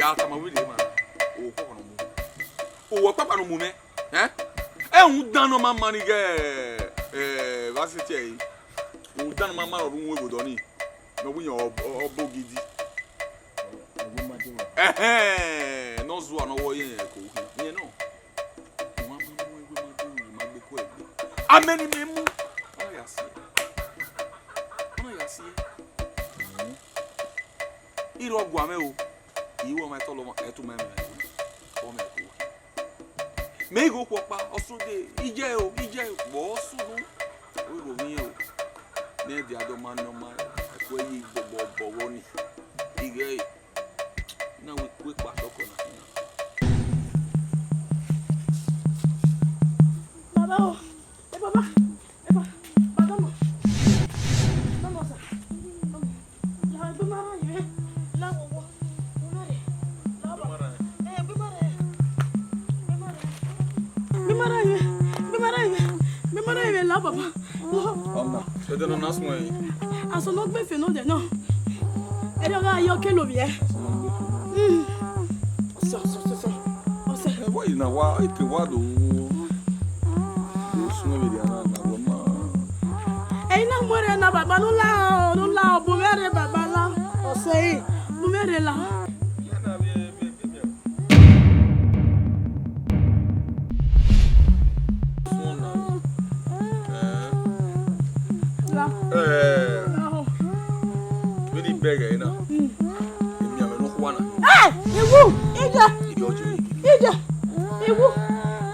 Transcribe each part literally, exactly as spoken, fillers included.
Ya tama wẹ rhie ma, o kpakpa nọ mu. O wẹ kpakpa nọ mu mẹ, eh? Ẹ rhunmwuda ne ọ ma ma ni ghẹ, eh, vbe a sẹ tie ẹre. Rhunmwuda ne ọ ma ma rọ ru uhunmwu vbe odọ nii, ne ọ wẹ iran ọ, ọ, ọ bọ gidi. Ẹhẹn, ne ọ zua ne ọ wẹ ọ ye ẹko khin. Rẹn nọ. Uwa ma mu ẹwe ma do ru ma gbe ku ẹgbe. Amẹ ne imẹ mu. Ọ na ya si ẹe. Ọ na ya si ẹe. I rrọọ gua mwẹ o. I ru ọmwa ẹtọ lọmwa, ẹtu ma mwẹ. Ọmwa ẹko. Mẹ igho khuọkpa, ọsọde, iye o, iye o, vbe ọ sunu. Ọ ghi rhovbiẹn o. Ne ẹ dia dọ ma nọ ma, ẹko ẹre ye bọbọbọ ni. Ighẹ na wẹ ikue kpa sọkọ na. Baba o, e baba, e ba, ba dọmọ. Dọmọ sa, dọmọ. La egbe ma rran yẹ, la wowo. Egbe ma rran, egbe ma rran. Egbe ma rran yẹ, egbe ma rran yẹ, egbe ma rran yẹ, la baba. Ọna, ẹdẹ nọ na suẹn yi. Asọn ne ọ gbe fe nọ dẹ nọ. Ẹre ọ gha ye ọke lovbiẹ. Asọn ne ọ gbe fe. Mm. Ọsẹ, ọsẹ, ọsẹ, ọsẹ. Ọsẹ. Ẹ, wẹ na wa, eke wa do. Do suẹn vbe rria na, na wẹ ma. Ẹi na mu ẹre na baba, ne u la, ne u la, bu mwẹ rre baba la. Ọsẹ, bu mwẹ rre la. Suẹn na. Eh. La. Eh. La o. Vbene I bẹghe na. Mm. Emianmwẹ ne ọ khua na. Eh, iwu, ije. Ije ọjọ ire. Ije, iwu.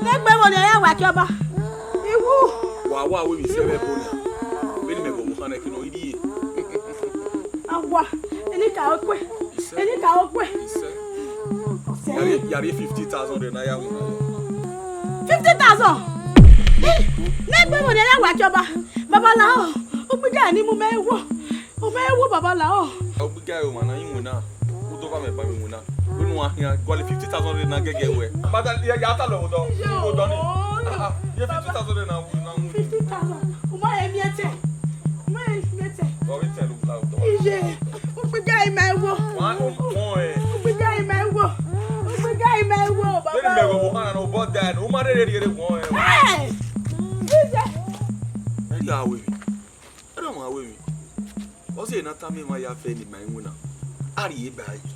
Ne egbe vbo ne ọ ya wa ke ọba. Iwu. Wa wa wẹ vbe isẹ vbe ẹbo nia. Vbene imẹ vbe ọvbokhan na ẹki nọ, I rhie. Awa, eni ka okue. Isẹ. Eni ka okue. Isẹ. Ọsẹ. Yari, yari fifty thousand rẹ na ya winna. Fifty thousand? Ih, ne egbe vbo ne ya wa jọba. Babalao, ukpiga ni mu mẹ wo. U mẹ wo babalao. Ukpiga ọmwa na i winna. U do va mẹ ba winna. Wẹ ne uwa khian gualọ fifty thousand rẹ na gẹgẹ wẹ. Bada ya, ya ta lẹ odọ. Odọ ni. Ah, ah, ye fifty thousand rẹ na, na. Fifty thousand. U ma he miẹn tẹ. U ma he miẹn tẹ. Ọ vbe tẹ lẹ odọ. Iye. Ukpiga ima ẹwo. Wa, o, o, eh. Ukpiga ima ẹwo. Ukpiga ima ẹwo, baba. Vbene mẹ vbe ọvbokhan na, obọ da ẹn, u ma rherhe rhie rre wọn, eh. Hey! Iye. Ẹ ya wẹ emwi. Ẹ na ma wẹ emwi. Ọ sẹ ne a tama emwa ya fẹ ne ima iwinna. A rhie ba ẹre.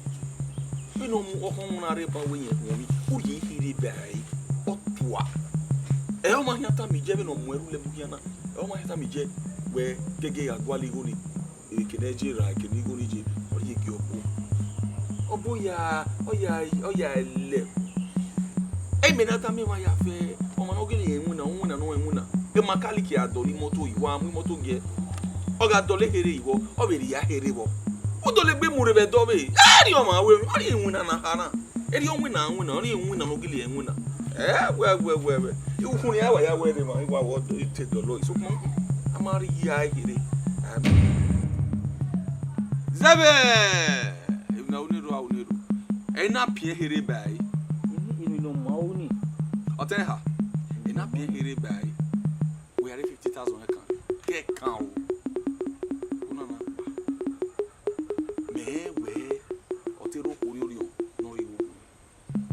Vbene ọ mu ọkhọ na rre ba wẹ yẹn huọnmwi, u rhie khin rre ba ẹre. Ọ tua. Ẹ ọ ma khian tama iye vbene ọ mu ẹre lẹ bu khian na. Ẹ ọ ma khian tama iye wẹ gẹgẹ gha gualọ igho ni. Ekene je ra, ekene igho ni je, ọ rhie gie ọkpo. Ọbo ya, ọ ya, ọ ya lẹ. Ẹ mẹ na tama emwa ya fẹ, ọmwa ne ọ gele rẹn iwinna, ọ winna ne ọ rẹn iwinna. Emekaniki a dọlọ imọto, wa mu imọto giẹ. Ọ gha dọlọ ehe rre igho, ọ vbe rhie ehe rre vbọ. U dọlegbe mu rre vbe ẹdẹ ọvbehe. Ẹ rhie ọmwa wẹ, ọ rhie iwinna na kha na. Erriọ winna, winna, ọ rhie iwinna ne ọ gele rẹn iwinna. Ẹ, wẹ, wẹ, wẹ, wẹ. Ukhunmwu iran wa ya wẹ rre emwa, wa wẹ te dọlọ, sokpan a ma rhie ehe rre. Zẹvbe! Emwi ne a ru ne erhu, a ru ne erhu. Ẹ i na piẹn ehe rre ba ẹre. Emwi ne ọ ma ru ni. Ọtẹn ha, ẹ i na piẹn ehe rre ba ẹre. Wẹ ya rhie fifty thousand ẹkan, ke ẹkan o. Ọna na kpa. Mẹ wẹ, ọ te rre okhuo rriọrriọ ne ọ rhie vbe okhuo.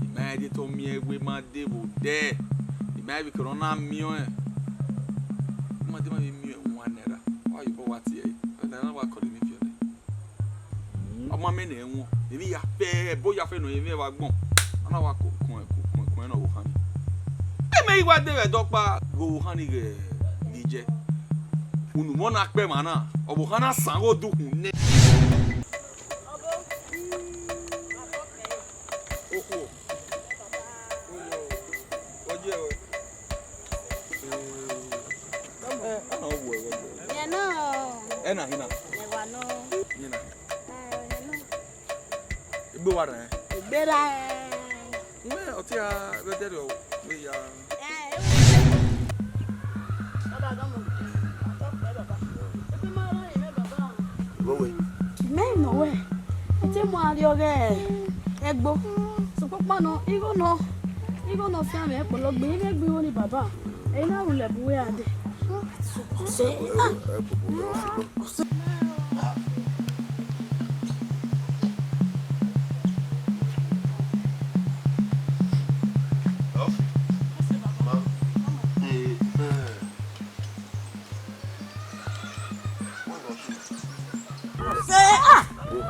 I ma rẹn de te ọ miẹn wẹ ma de vbe odẹ. I ma rẹn vbe ekẹ ne ọ na miẹn ọẹn. Ma de ma vbe miẹn one naira. Wa ye obọ wa tie ẹre. One naira wa kọlọ emwi viọ nẹ. Ọ ma mẹ ne ẹnwẹn, emwi ya fẹ, ẹbọ ya fẹ nọ, emwi ẹvbo agbọn. A na wa ko, ko, ko, ko, ko ẹn ne ọvbokhan ni. Ẹ mẹ i wa de vbe ẹdẹ ọkpa, ghe ọvbokhan ni ghẹ, ghe jẹ. Unu vbọ na kpẹ emwa na, ọvbokhan na san ghe odukhunmwu nẹ. Okhuo. Oyo. Oje o. Eh, ana wo ẹghẹ. Yẹn nọ. Ẹ na hin na. Ẹ wa nọ. Yẹn na. Eh, yẹn nọ. Egbe wa rẹn. Egbe ra ẹ. Wẹ ọtí a vbe dẹrẹ ọ vbe ya. Eh, ewu. Baba, dọmọ. Atọ pẹ, baba. Egbe ma rẹn yẹn, baba. Igho wẹ. Mẹ nọ wẹ, ọ te mu arriọ ghe ẹgbo. Sokpan nọ, igho nọ, igho nọ fian mwẹ kpọlọ gbe, ivbi ẹgbo igho ni baba. Ẹ i na rhulẹ bu wẹ a dẹ. Ọsẹ, ah. Ọsẹ.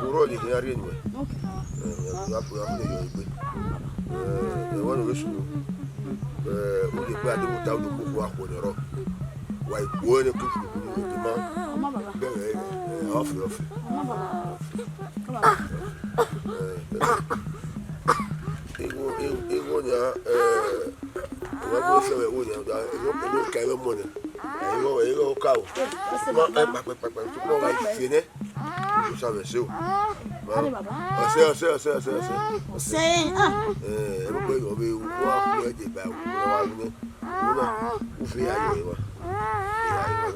Ọrọ ye khian rhie nuẹn. Okay. Eh, ya, ya, ya, ya, ya, egbe. Eh, eh, wẹ ne ọ vbe sunu. Eh, u ye egbe a de mu ta, u do koko akhuẹ ne ọ rrọọ. Wa i guẹ ne ke furu ne ọ ma. Ọ ma baba. Bẹghe, eh, ọfi, ọfi. Ọ ma baba. Igho, igho, igho nia, eh, igho bo sẹ vbe igho nia, igho, igho ka ẹmwẹ ọmọ nia. Igho, igho ka o. Ma, eh, kpakpa, kpakpa, tupọ gha ife nẹ. Igho sa vbe ẹse o. Ma, ọsẹ, ọsẹ, ọsẹ, ọsẹ, ọsẹ. Ọsẹ, ah. Eh, ẹmwẹ igho vbe igho a ku ẹdẹ ba igho wa ru nẹ. Igho na, u fe ya yọ evba. Ya yọ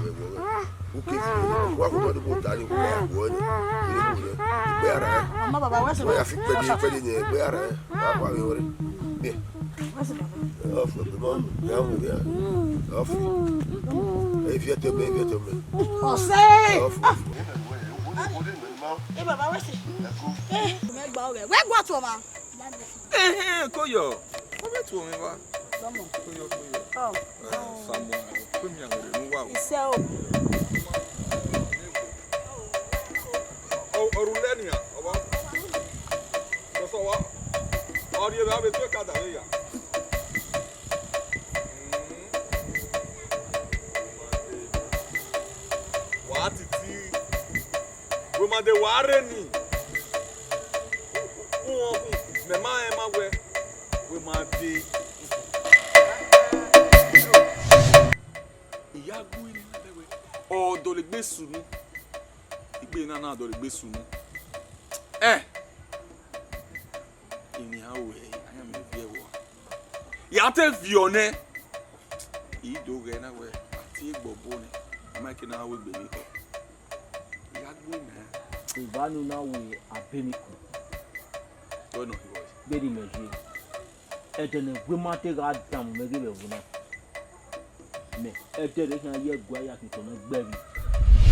evba. Uke fi, wa ko ma do ta ni, wa ya guọ ni. Ni mu rẹ. Egbe a ra. Ọ ma baba, wẹ sẹ. Wa ya fi pẹdi, pẹdi ni, egbe a ra. Wa, wa vbe wẹ. Ni. Wẹ sẹ baba. Ọfi, ọfi, ma, ya mu ya. Ọfi. E fi ẹtẹ mẹ, e fi ẹtẹ mẹ. Ọsẹ. Ọfi, ọfi. E baba, wẹ sẹ. Ẹ ko. Eh, mẹ gba ọghẹ. Wẹ gua tuọ ma. Ẹhẹn, koyọ. Ọ vbe tuo mwẹ evba. Koyọ, koyọ. Ọ. Eh, Samuel, kpe miẹn mwẹ rre ne uwa o. Isẹ o. Ọ, ọ rhulẹ nian, ọ wa. Sọsọ wa. Ọ rhie vbe avbe eto ẹka da vbe ya. Wa titi. Wẹ ma de wa rre ni. Uhunmwu, mẹ ma rẹn ma wẹ, wẹ ma de. I ya gu iri na vbe wẹ, ọ dọlegbe sunu. Igbe na na dọlegbe sunu. Ẹ, eni a wẹ, a ya mẹ viẹ vbọ. Ya te viọ nẹ. I do ghẹ na wẹ, a tie gbe ọbo nẹ, ọ ma ke na wegbe vbe họ. I ya gbe mẹ. Evba ne u na wẹ Abemiku. Wẹ nọ hiro. Vbene imẹ ye, ẹdẹ ne ẹguemade gha danmwẹ mwẹ ghe vbe ẹvbo na, mẹ, ẹdẹ rẹ khian ye ẹguae ya khin tọn nẹ gbẹvbi.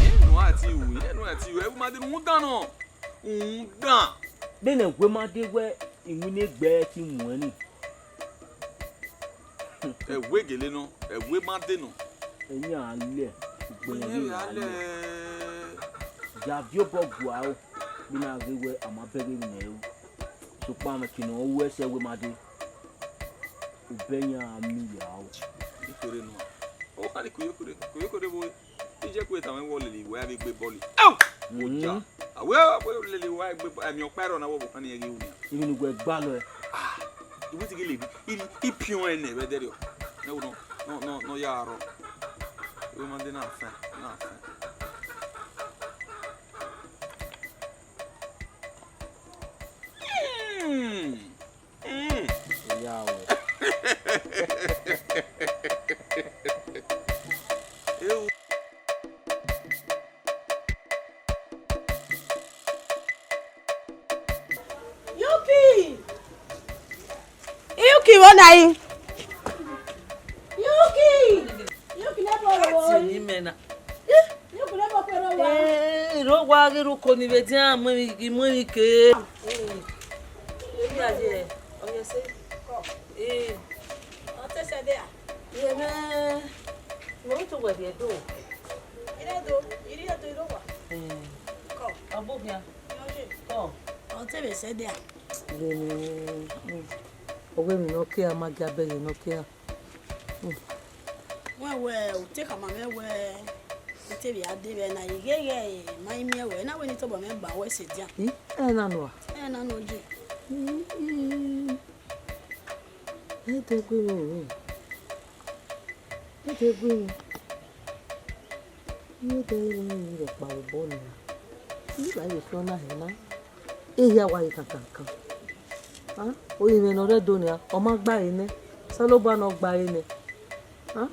Ẹ nu a ti ru, ẹ nu a ti ru, ẹguemade ne u dan nọ, u dan. Vbene ẹguemade wẹ iwinna egbe ẹre ti muẹn ni. Ẹwe gele nọ, ẹwe ma de nọ. Ẹyin a lẹ, ugbẹn ẹyin a lẹ. Ya viọ obọ gua aro, vbene a ghe wẹ a ma bẹghe emwi ne ẹ ru. Sokpan mwẹ kene ọ ru ẹsẹ ẹwe ma de, ubẹyan a miẹn ya aro. Ikore nọ. Ọ khali kuyokore, kuyokore vbe. Iye ku tama wẹ ọ lele uwa vbe gbe bọọlu. Au! Oja. A wẹ, wẹ lele uwa gbe bọọlu, ẹmwẹ ọkpa ẹrọ na wẹ ọvbokhan ni ẹghe ru nian. Emwi ne uwẹ gbalọ ẹre. Ah, I wẹ te ghi lele, I, I piọn ẹnẹ vbe ẹdẹrriọ. Ne wo nọ, nọ, nọ, nọ ya rrọọ. Wẹ ma de na fẹn, na fẹn. Hmm. Mm. Iya wẹ. Yuki! Yuki, vbọ na yin? Yuki! Yuki, nẹ bọ ro. Ati ni mẹ na. Yuki, nẹ bọ kue ro wa. Eh, ro wa ghi ru ko ni vbe dian mu emwi, mu emwi ke. Eh. Emwi a ye, ọ ye ẹse. Eh. Ọ te sẹ dia? Ye mwẹ, mwẹ u to wẹ rhie do. I rhie do, I rhie do, I rre owa. Eh. Kọ. Ọ bu khian. Kọ. Ọ te vbe sẹ dia? Ye mwẹ, mm. Ọ wẹ emwi ne ọ ke a ma gia bẹghe ne ọ ke a. Mm. Wẹ wẹ, u te khama mwẹ wẹ, u te vbe a de vbe na, I ghẹ ghẹ ma i miẹn wẹ, na wẹ ne I tobọ mwẹ gba wẹ sẹ dia. I, ẹ na nua. Ẹ na nua je. Mm, mm. Ẹ dẹ gu mwẹ o. Ẹ dẹ gu mwẹ. Ẹ dẹ gu mwẹ rhọkpa vbe obọ nia. I gha ye fiọ na hẹ na. Ehia wa ye kankankan. A, orinmwẹ ne ọ rre Ẹdo nia, ọ ma gba ẹre nẹ. Osanobua ne ọ gba ẹre nẹ. A?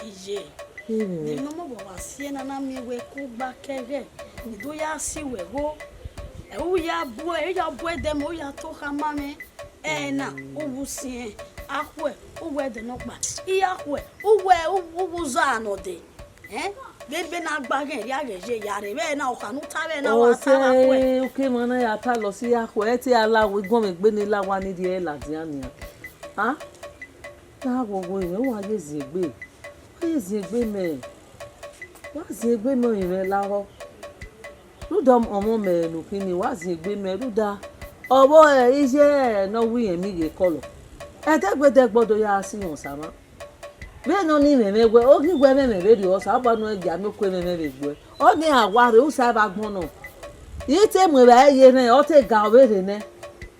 Iye, ivbi mwẹ. Emwi ne ọ mobọ wa si ẹre na, na miẹn wẹ ko gba kẹghẹ, I do ya si wẹ gho. Ẹ, u ya bu, u ya bu ẹdẹ mẹ, u ya to khama mwẹ. Ẹna, u vbe usiẹn, akhuẹ, u vbe ẹdẹ nọkpa, iyakhuẹ, u vbe, u, u vbe uza nọ dẹ. Ẹn? Vbe ebe na gba ghẹ rria ghẹ ye ya rre, vbe ẹna ọkha ne u ta vbe ẹna wa ta vbe akhuẹ. Ọsẹ, uke emwa na ya ta lọ si akhuẹ, ẹ te a la wẹ, guọnmwẹ egbe ne la wa ni rhie ladian nian. A? Na ghọghọ emwi, wa ye ziengbe. Wa ye ziengbe mẹ. Wa ziengbe mẹ, orinmwẹ lahọ. Rhunmwuda ọmọ mẹ ne u khin ni wa ziengbe mẹ, rhunmwuda ọvbọre iye ne ọ wu irẹn miẹn ighe kọlọ. Ẹdẹgbẹdẹgbẹ ọ do ya si mwẹ osa mwa. Vbene ọnii mwẹ mwẹ wẹ, ọ ghi wẹ mwẹ mwẹ vberriọ, Osanobua ne ọ gia miẹn okuo mwẹ mwẹ vbe gbuẹ. Ọnii a wa rre, usa vbe agbọn nọ. I te mu evbare ye rrẹn, ọ te ga ọ vbe rre nẹ.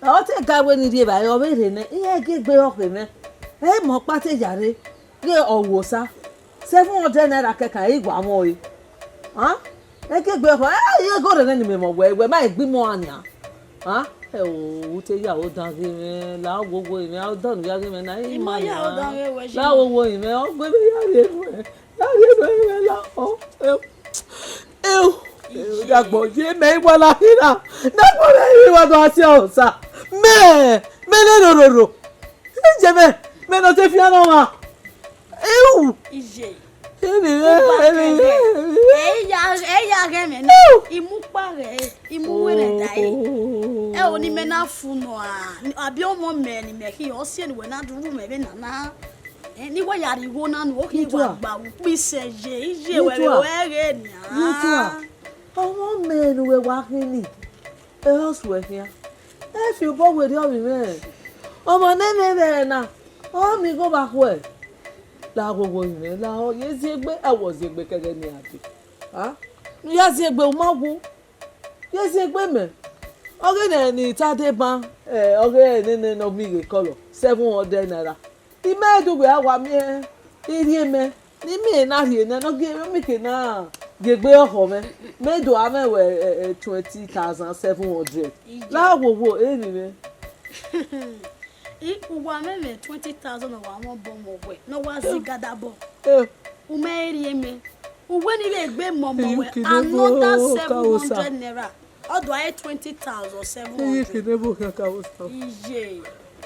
Ọ te ga wẹ ne I rri evbare, ọ vbe rre nẹ. Iran gie egbe ọkhe mwẹ. Ẹ i mẹ ọkpa te ya rre, ghe ọ ru osa. Seven hundred naira kẹkan, ẹ i wa mwẹ ọre. Hẹn? Eke egbe ọkpa, ẹ, iye egorre nẹ ne imẹ mwẹ wẹ, wẹ ma egbe imọ ra nian. Hẹn? Ẹ o, u te ya aro dan ghe mwẹ, la wowo mwẹ, odọ ne u ya ghe mwẹ na, I I ma ma ya aro dan nian. Ghe wẹ, la wowo mwẹ, ọ gbe mwẹ ya rhie nuẹn, ya rhie nuẹn mwẹ la ọ. Ẹ o, ẹ o, ẹ o, ya gbọ ye mẹ I wa la khin na, na gbọ mẹ I wa do a si osa. Mẹ, mẹ ne rororo. Iye mẹ, mẹ ne ọ te fian ne ọmwa. Iu. Iye. Eni rẹ, eni rẹ, eni rẹ. Ẹ i ya, ẹ i ya ghẹ mwẹ na. Iu. I mu ukpa ghẹ, I mu uwẹ mwẹ da ẹre. Oh. Ẹ o, ne imẹ na fu nọ a, abi ọmọ mẹ ne imẹ khian, ọ siẹ ne uwẹ na duvbu mwẹ vbe nana. Ẹ, ne I wa ya rhie igho na nu, ọ khian wa gba ukpẹ isẹ ye, iye wẹ vbe wẹ ghe nian. Ọmọ mẹ ne uwẹ wa khin ni. Ẹ, ọ suẹ khian. Ẹ fi obọ werriẹ ọvbi mwẹ. Ọmọ ne mwẹ vbe ẹre na, ọ miẹn igho vbe akhuẹ. La wowo mwẹ, la ọ ye ziengbe, ẹ wọ ziengbe kẹghẹ ne iran dee. A? Ne u ya ziengbe, u ma wu. Ye ziengbe mẹ. Ọghe ne I ta deba, ẹ, ọghe nene ne ọ miẹn ighe kọlọ, seven hundred naira. I ma du wẹ a wa miẹn irhiemẹ, ne I miẹn na rhie nẹ, ne ọ gie mwẹ, miẹn ke na gie egbe ọkhọ mwẹ, mẹ do a mwẹ wẹ, ẹ, ẹ, twenty thousand seven hundred. Iye. La wowo, eni mwẹ. I, uwa mwẹ mwẹ twenty thousand, ọ wa mwẹ obọ mwẹ wẹ, ne ọ wa zẹ gadabọ. Eh. U ma rhie mẹ. Uwẹ ni vbe egbe mọmọ wẹ, another seven hundred naira. Ọ do a twenty thousand seven hundred. Iyuki ne ebo khian ka wo sa. Iye.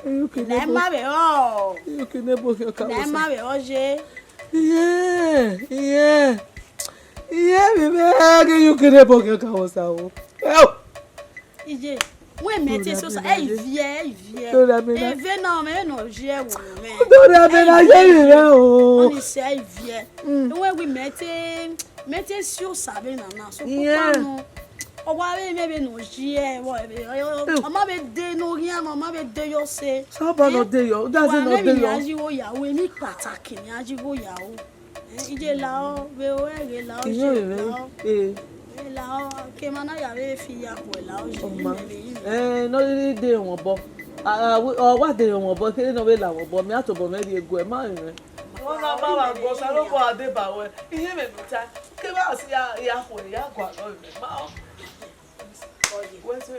Iyuki ne ebo. Na ma vbe ọ. Iyuki ne ebo khian ka wo sa. Na ma vbe ọ ye. Iye, iye. Iye mi me ghe iyuki ne ebo khian ka wo sa o. Eo. Iye. Wẹ mẹ te so sa, ẹ i viẹ, ẹ i viẹ. Eve na mẹ nọ ye wo mẹ. Do ra mẹ na ye mi rẹ o. Oni se ẹ i viẹ. Mm. Wẹ wi mẹ te Mẹ te si osa vbe nana, so kpokpa nọ. Ọ wa vbe mwẹ vbene ọ ye ẹre, ọ ma vbe de ne ọ khian, ọ ma vbe de ye ọse. Saba nọ de yọ, ọ da zẹ nọ de yọ. Wa mwẹ emwi ne a yi igho ya ru, emwi kpataki ne a yi igho ya ru. Eh, iye la ọ, vbe ore ghe la ọ, iye la ọ. Eh. Vbe la ọ, ke ma na ya vbe fi ya khuẹ la ọ, iye. Ọma. Ẹ, ne ọ rhirhi de wọn obọ. A, a, ọ wa de wọn obọ, kere ne ọ vbe la wọn obọ, mẹ a tobọ mwẹ rhie guẹ, ma rẹn. Wẹ na ma vba gbe Osanobua deba wẹ, iye mwẹ ne u ta, ke vbe a si ya, ya khuẹ, ya gualọ mwẹ, ma ọ. Wẹ se,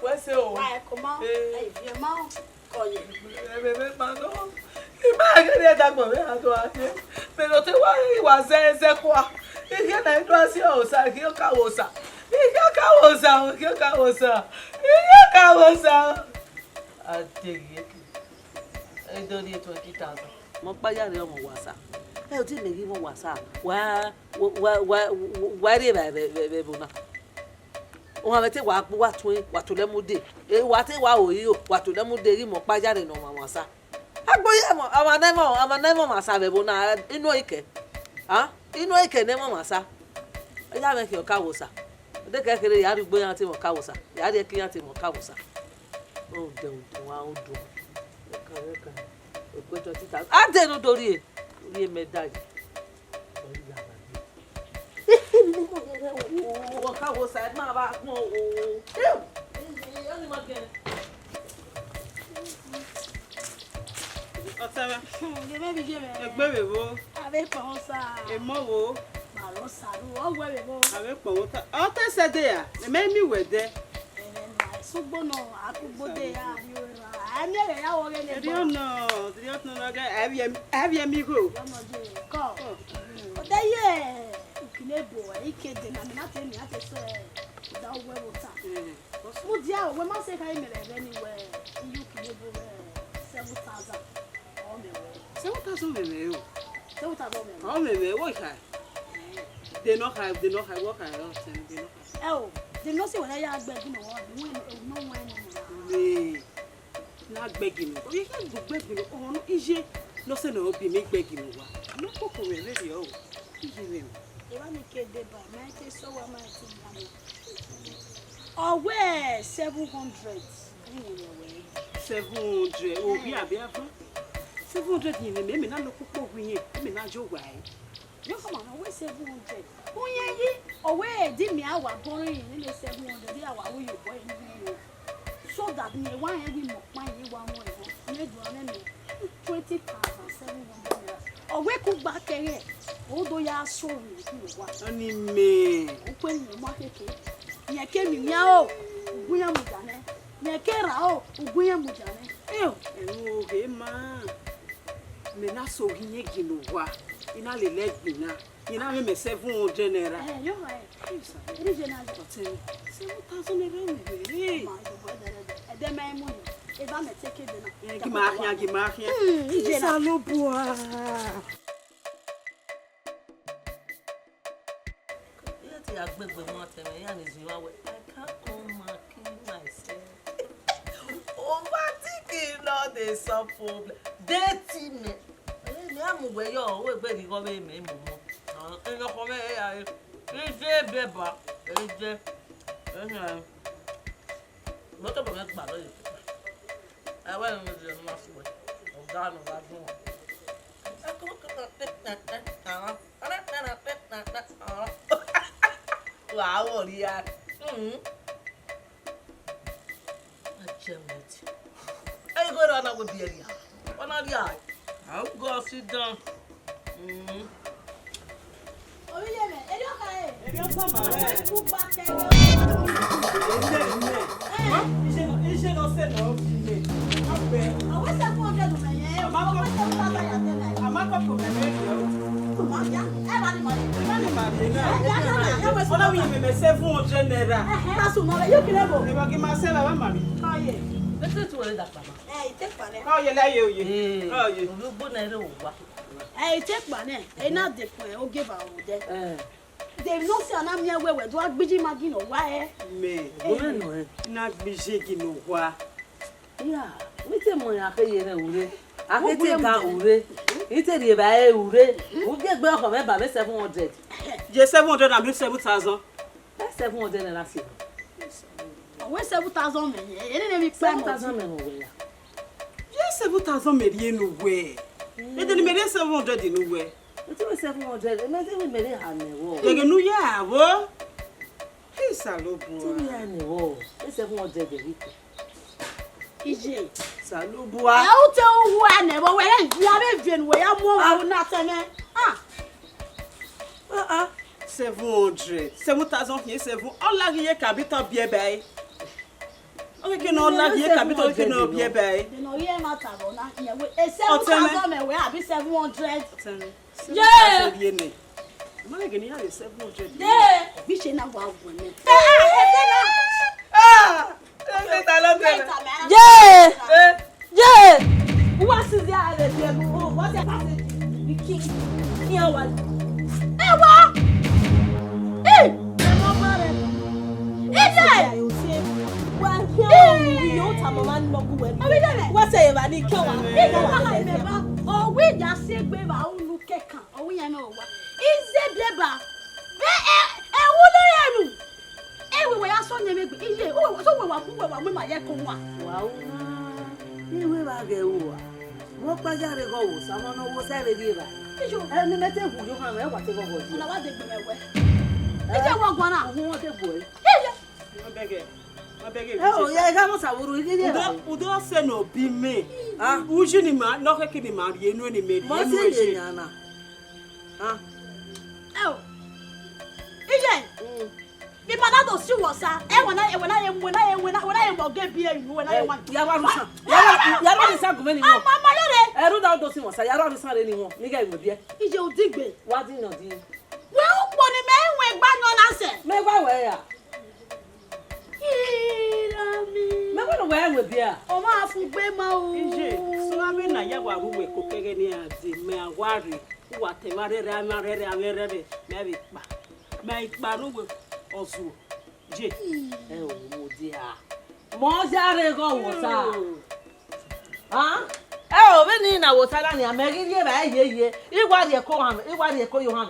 wẹ se o. Wa ẹko ma, eh, ẹ i viẹ ma ọ, kọ ye. Ẹ, ẹ, ẹ, ma nọ. I ma ghe ne ẹ dagba vbe a do a ye. Mẹ ne ọ te wa, I wa zẹ, zẹ kua. I khian na, I do a si osa, I khian ka wo osa. I khian ka wo osa, I khian ka wo osa. I khian ka wo osa. A deghe. E do rhie twenty thousand. Mẹ ọkpa ya rre ọmọ wasa. Ẹ oti mẹ ghi mwẹ wasa. Wa, wa, wa, wa, wa rre evbare vbe, vbe, vbe ẹvbo na. Ọmwa mwẹ te wa gbe uwa tuẹn, wa tolẹ mu dee. E, wa te wa ro iro, wa tolẹ mu dee, ghi mẹ ọkpa ya rre ne ọmwa wasa. Agbo ye ọmwa, ọmwa ne ẹmwẹ, ọmwa ne ẹmwẹ ọmwa sa vbe ẹvbo na, inu ọre kẹ. A? Inu ọre kẹ ne ẹmwẹ ọmwa sa. Ọ ya mwẹ khian ọka wẹ osa. Ọ de kẹ kherhe ya rhie ugbo iran te mwẹ ọka wẹ osa. Ya rhie ẹki iran te mwẹ ọka wẹ osa. Rhunmwuda odẹ wa odọ. Ẹka, ẹka. Okpẹtẹ tita. A de ne u do rhie. Rhie mẹ da yi. Ọ rhie aba yi. Ọka wẹ osa, ẹ ma vba gbọn o. Ọtẹn mwẹ. Hmm, ye mwẹ vbe iye mwẹ. Egbe vbe vbo? A vbe kpọnmwẹ osa. Emọ vbo? Ma rọ osa ru, ọ wẹ vbe vbo? A vbe kpọnmwẹ osa. Ọ te sẹ ẹdẹ ya, mẹ i miẹn uwẹ ẹdẹ. Ẹmwẹ na, sugbo nọ, a kugbo de ya rhie ore ra. A miẹn vbe ya wọ ghe ne. Erriọ nọ, erriọ nọ, a vbiẹ, a vbiẹ mi igho. Erriọ nọ ye, kọ. Kọ. Ọ de ye, ukine bo, ike de na, mẹ na te, mẹ na te sẹ, da uwẹ vbe ota. Eh. Mudia, wẹ ma sẹ kha imẹ vbe ẹghẹ ni wẹ, iye ukine bo vbe seven thousand. Ọ mẹ wẹ. Seven thousand mẹ mẹ o. Seven thousand mẹ mẹ. Ọ mẹ mẹ, wo kha. Eh. De nọ kha, de nọ kha, wo kha, ọ tẹ de nọ kha. Ẹ o, de nọ si wẹ na ya gbẹ gbe nọ, wẹ no wẹ ni. Re. Na gbẹ gbe nọ. Ọ ye kha gbẹ gbe nọ, ọ no iye. No se no bi mi gbẹ gbe nọ wa. No koko mẹ mẹ ri o. Iye mẹ o. Evba ni ke deba, ma ke sẹ owa ma ti ya mẹ. Ọ wẹ seven hundred. Seven hundred, obi abi avan. Seven hundred yen mẹ, mẹ na nọ kpokpo wi yen, mẹ na yo wa ẹre. Yọ kama na wẹ seven hundred. Uyen yi, ọ wẹ di mẹ a wa bọrọ yen ne seven hundred, ya wa ru yobọ eni. So that ne wa rẹn wẹ imẹ ọkpa ye wa mu ẹvbo, ne do ane mẹ twenty thousand seven hundred naira. Ọ wẹ ku gba kẹghẹ, o do ya so wi ki wa. Ani mẹ. O pe ni ma keke. Yẹn ke mi yan o, ugun yan mu da nẹ. Yẹn ke ra o, ugun yan mu da nẹ. Eo, ẹnu oghe ma. Mẹ na so ghi yen gin ne owa, I na lele ẹgbin na. I na mwẹ mẹ seven hundred naira. Eh, yo, eh. Eri je na. Ọtẹn, seven thousand naira mẹ rere. Ẹdẹ mẹ mu ni. Eva mẹ te ke de na. Eh, gi ma khian, gi ma khian. Hmm, ije na. Osanobua. Iran ti ya gbegbe mu ọtẹn mwẹ, iran ni zin vbe wẹ, I can't come and kill myself. Overthinking no dey solve problem. Date mẹ. Ẹ, mẹ a mu wẹ yọ, ọ wẹ egbe rhie igho vbe mẹ mu mọ. Enọkhuo mwẹ ya re. Ize biẹ ba, ize. Ehẹn. Mọtọ bọ mwẹ gba lọ ye. Ẹ wẹ ne ọ ma sẹ wẹ. Ọga nọ gha dun. Wa wọ ria. Mm. A jẹ mwẹ ti. Ẹ igho ra na wẹ biẹ ria. Ọ na ria. A go sit down. Mm. Orílẹ̀-èdè, eré ọkà ẹ̀. Eré ọkà mà rẹ̀. Kú pa kẹrẹ. Ilé, ilé. Iṣẹ́ lọ, iṣẹ́ lọ sẹ́ lọ fi lè. Ọbẹ̀. Àwọn ẹsẹ̀ fún ọjọ́ ìdùnnú yẹn. Àmọ́ kọ́, àmọ́ kọ́ kò mẹ̀mẹ́ rí o. Màá yá, ẹ bá ní màá yẹ. Ẹ bá ní màá yẹ náà. Ẹ yá náà, ẹ wẹ̀ sí. Ọlọ́run yìí mẹ̀mẹ́ seven hundred naira. Ẹ̀hẹ́. Má sùn mọ́ rẹ̀, yóò kí lè bò. Ẹ bá kí máa sẹ́ bàbá màmí. Kọ́ yẹ. Bẹ́sẹ̀ tí wọ́n lè dàgbà mọ́. Ẹ, ì tẹ́ pàdé. Kọ́ yẹ láyé òye. Ee. Kọ́ yẹ. Olugbo na ere owa. Ẹ, ì tẹ́ pàdé. Ẹ, na de pọ̀, ẹ, oge ba o de. Ẹ. De no se ana mi ẹwẹ wẹ do agbiji ma gin owa ẹ. Mẹ. Ẹ. Wo me nọ ẹ. Na gbije gin owa. Ya, mi te mọ ya ke ye rẹ ure. A ke te ga ure. I te rhie ba ẹ ure. U gie gbe ọkọ mẹ ba mẹ seven hundred. Ye seven hundred and seven thousand. Ẹ seven hundred naira si. Ọ wẹ seven thousand mẹ yẹ, ene ne mi pẹ. Seven thousand mẹ nọ wẹ ya. Ye seven thousand mẹ rhie nu wẹ. Ede ni mẹ rhie seven hundred nu wẹ. Ẹ te wẹ seven hundred, ẹ mẹ te wẹ mẹ rhie ha nẹ vbọ. Gẹgẹ nu ya vbo. He Osanobua. Te wẹ ha nẹ vbọ. Ẹ seven hundred ẹ rhie. Iye. Osanobua. Ẹ u te u wu ẹnẹ vbe wẹ rẹ ya vbe viẹ ne uwẹ ya mu ọmwa ru na tẹmwẹ. Ah. Ah, ah. Seven hundred. Seven thousand khin seven. Ọ la ghi ye capital biẹ ba ẹre. Ọ ghi kene ọ la ghi ye capital kene ọ biẹ ba ẹre. Then ọ ye ma ta vbọ na, iye wẹ, e seven thousand mẹ wẹ abi seven hundred. Ọtẹn. Ye! Seven thousand ye nẹ. Ma ghe ne iran rhie seven hundred. Ye! Bi se na wa wu nẹ. Ah! Ye! Ye! Uwa si zẹ a rẹ biẹ mu, o, what's your passage? The king. Iran wa. Ẹ wa! Ẹ! Ẹ mọ ọmọ rẹ. Ẹ jẹ! Wa hiẹ ọmọ mi, iye ota mama nọ gu wẹ. Wa sẹ eva ni kẹ wa. Ẹ jẹ wa ha mẹ ba. Ọ wẹ ya si egbe va unu kẹkan. Ọ wẹ iran mwẹ owa. Ize biẹ ba. Ẹ, ẹ, ẹ, wu ne ọ ya ru. Ẹ wẹ wẹ ya sọ ne ẹmwẹ egbe. Iye, o, so wẹ wa mu, wẹ wa mu ma ye ko wa. Wa u na. Iwe vba ghẹ ru a. Vbọkpa ya rre ghọ wo sa, ọmọ ne ọ wo sa vbe rrie evba. Iye. Ẹ, ne mẹ te wu yo han, ẹ wa te ghọghọ yi. Ọna wa de gbe mwẹ wẹ. Ẹ? Iye wa guan na. Ohun wọn te gu ẹ. Iye. Ọ bẹghe. Ọ bẹghe. Ẹ o, ya gha mọ sa vbe ru iye. Udo, udo sẹ ne ọ bi mẹ. Ah. Uji ni ma, nọ khẹke ni ma rhie enu ni mẹ rhie. Mọ enu si ye yan na. Ah. Ẹ o. Iye. Mm. Ima na do si uwẹ osa, ẹ wẹ na, ẹ wẹ na ye mu, wẹ na ye, wẹ na, wẹ na ye mu ọgẹ biẹ yu, wẹ na ye mu. Ya wa rusan, ya wa, ya wa rusan gu mwẹ ni wọn. Ama, ama yẹrẹ. Ẹrú da do si wọn sa, ya wa rusan re ni wọn, ni gẹ ìwé biẹ. Iye odigbe. Wa di yan di. Wẹ ukpo ni mẹ wẹ gba yan na sẹ. Mẹ gba wẹ ya. Ira mi. Mẹ gba wẹ wẹ biẹ. Ọ ma fu gbe ma o. Iye, so ave na ya wa ru wẹ ko kẹghẹ ni a de, mẹ a wa re. Uwa te ma rẹrẹ, a ma rẹrẹ, a ma rẹrẹ, mẹ vbe kpa. Mẹ ikpa ru wẹ ọzuọ. Ye. Ẹ o, mo dia. Mọ ya rre ghọ wota. Hmm. Ah? Ẹ o, vbene I na wota na nia, mẹ ghi rhie vba ye ye. I wa rhie ẹko han, I wa rhie ẹko yo han.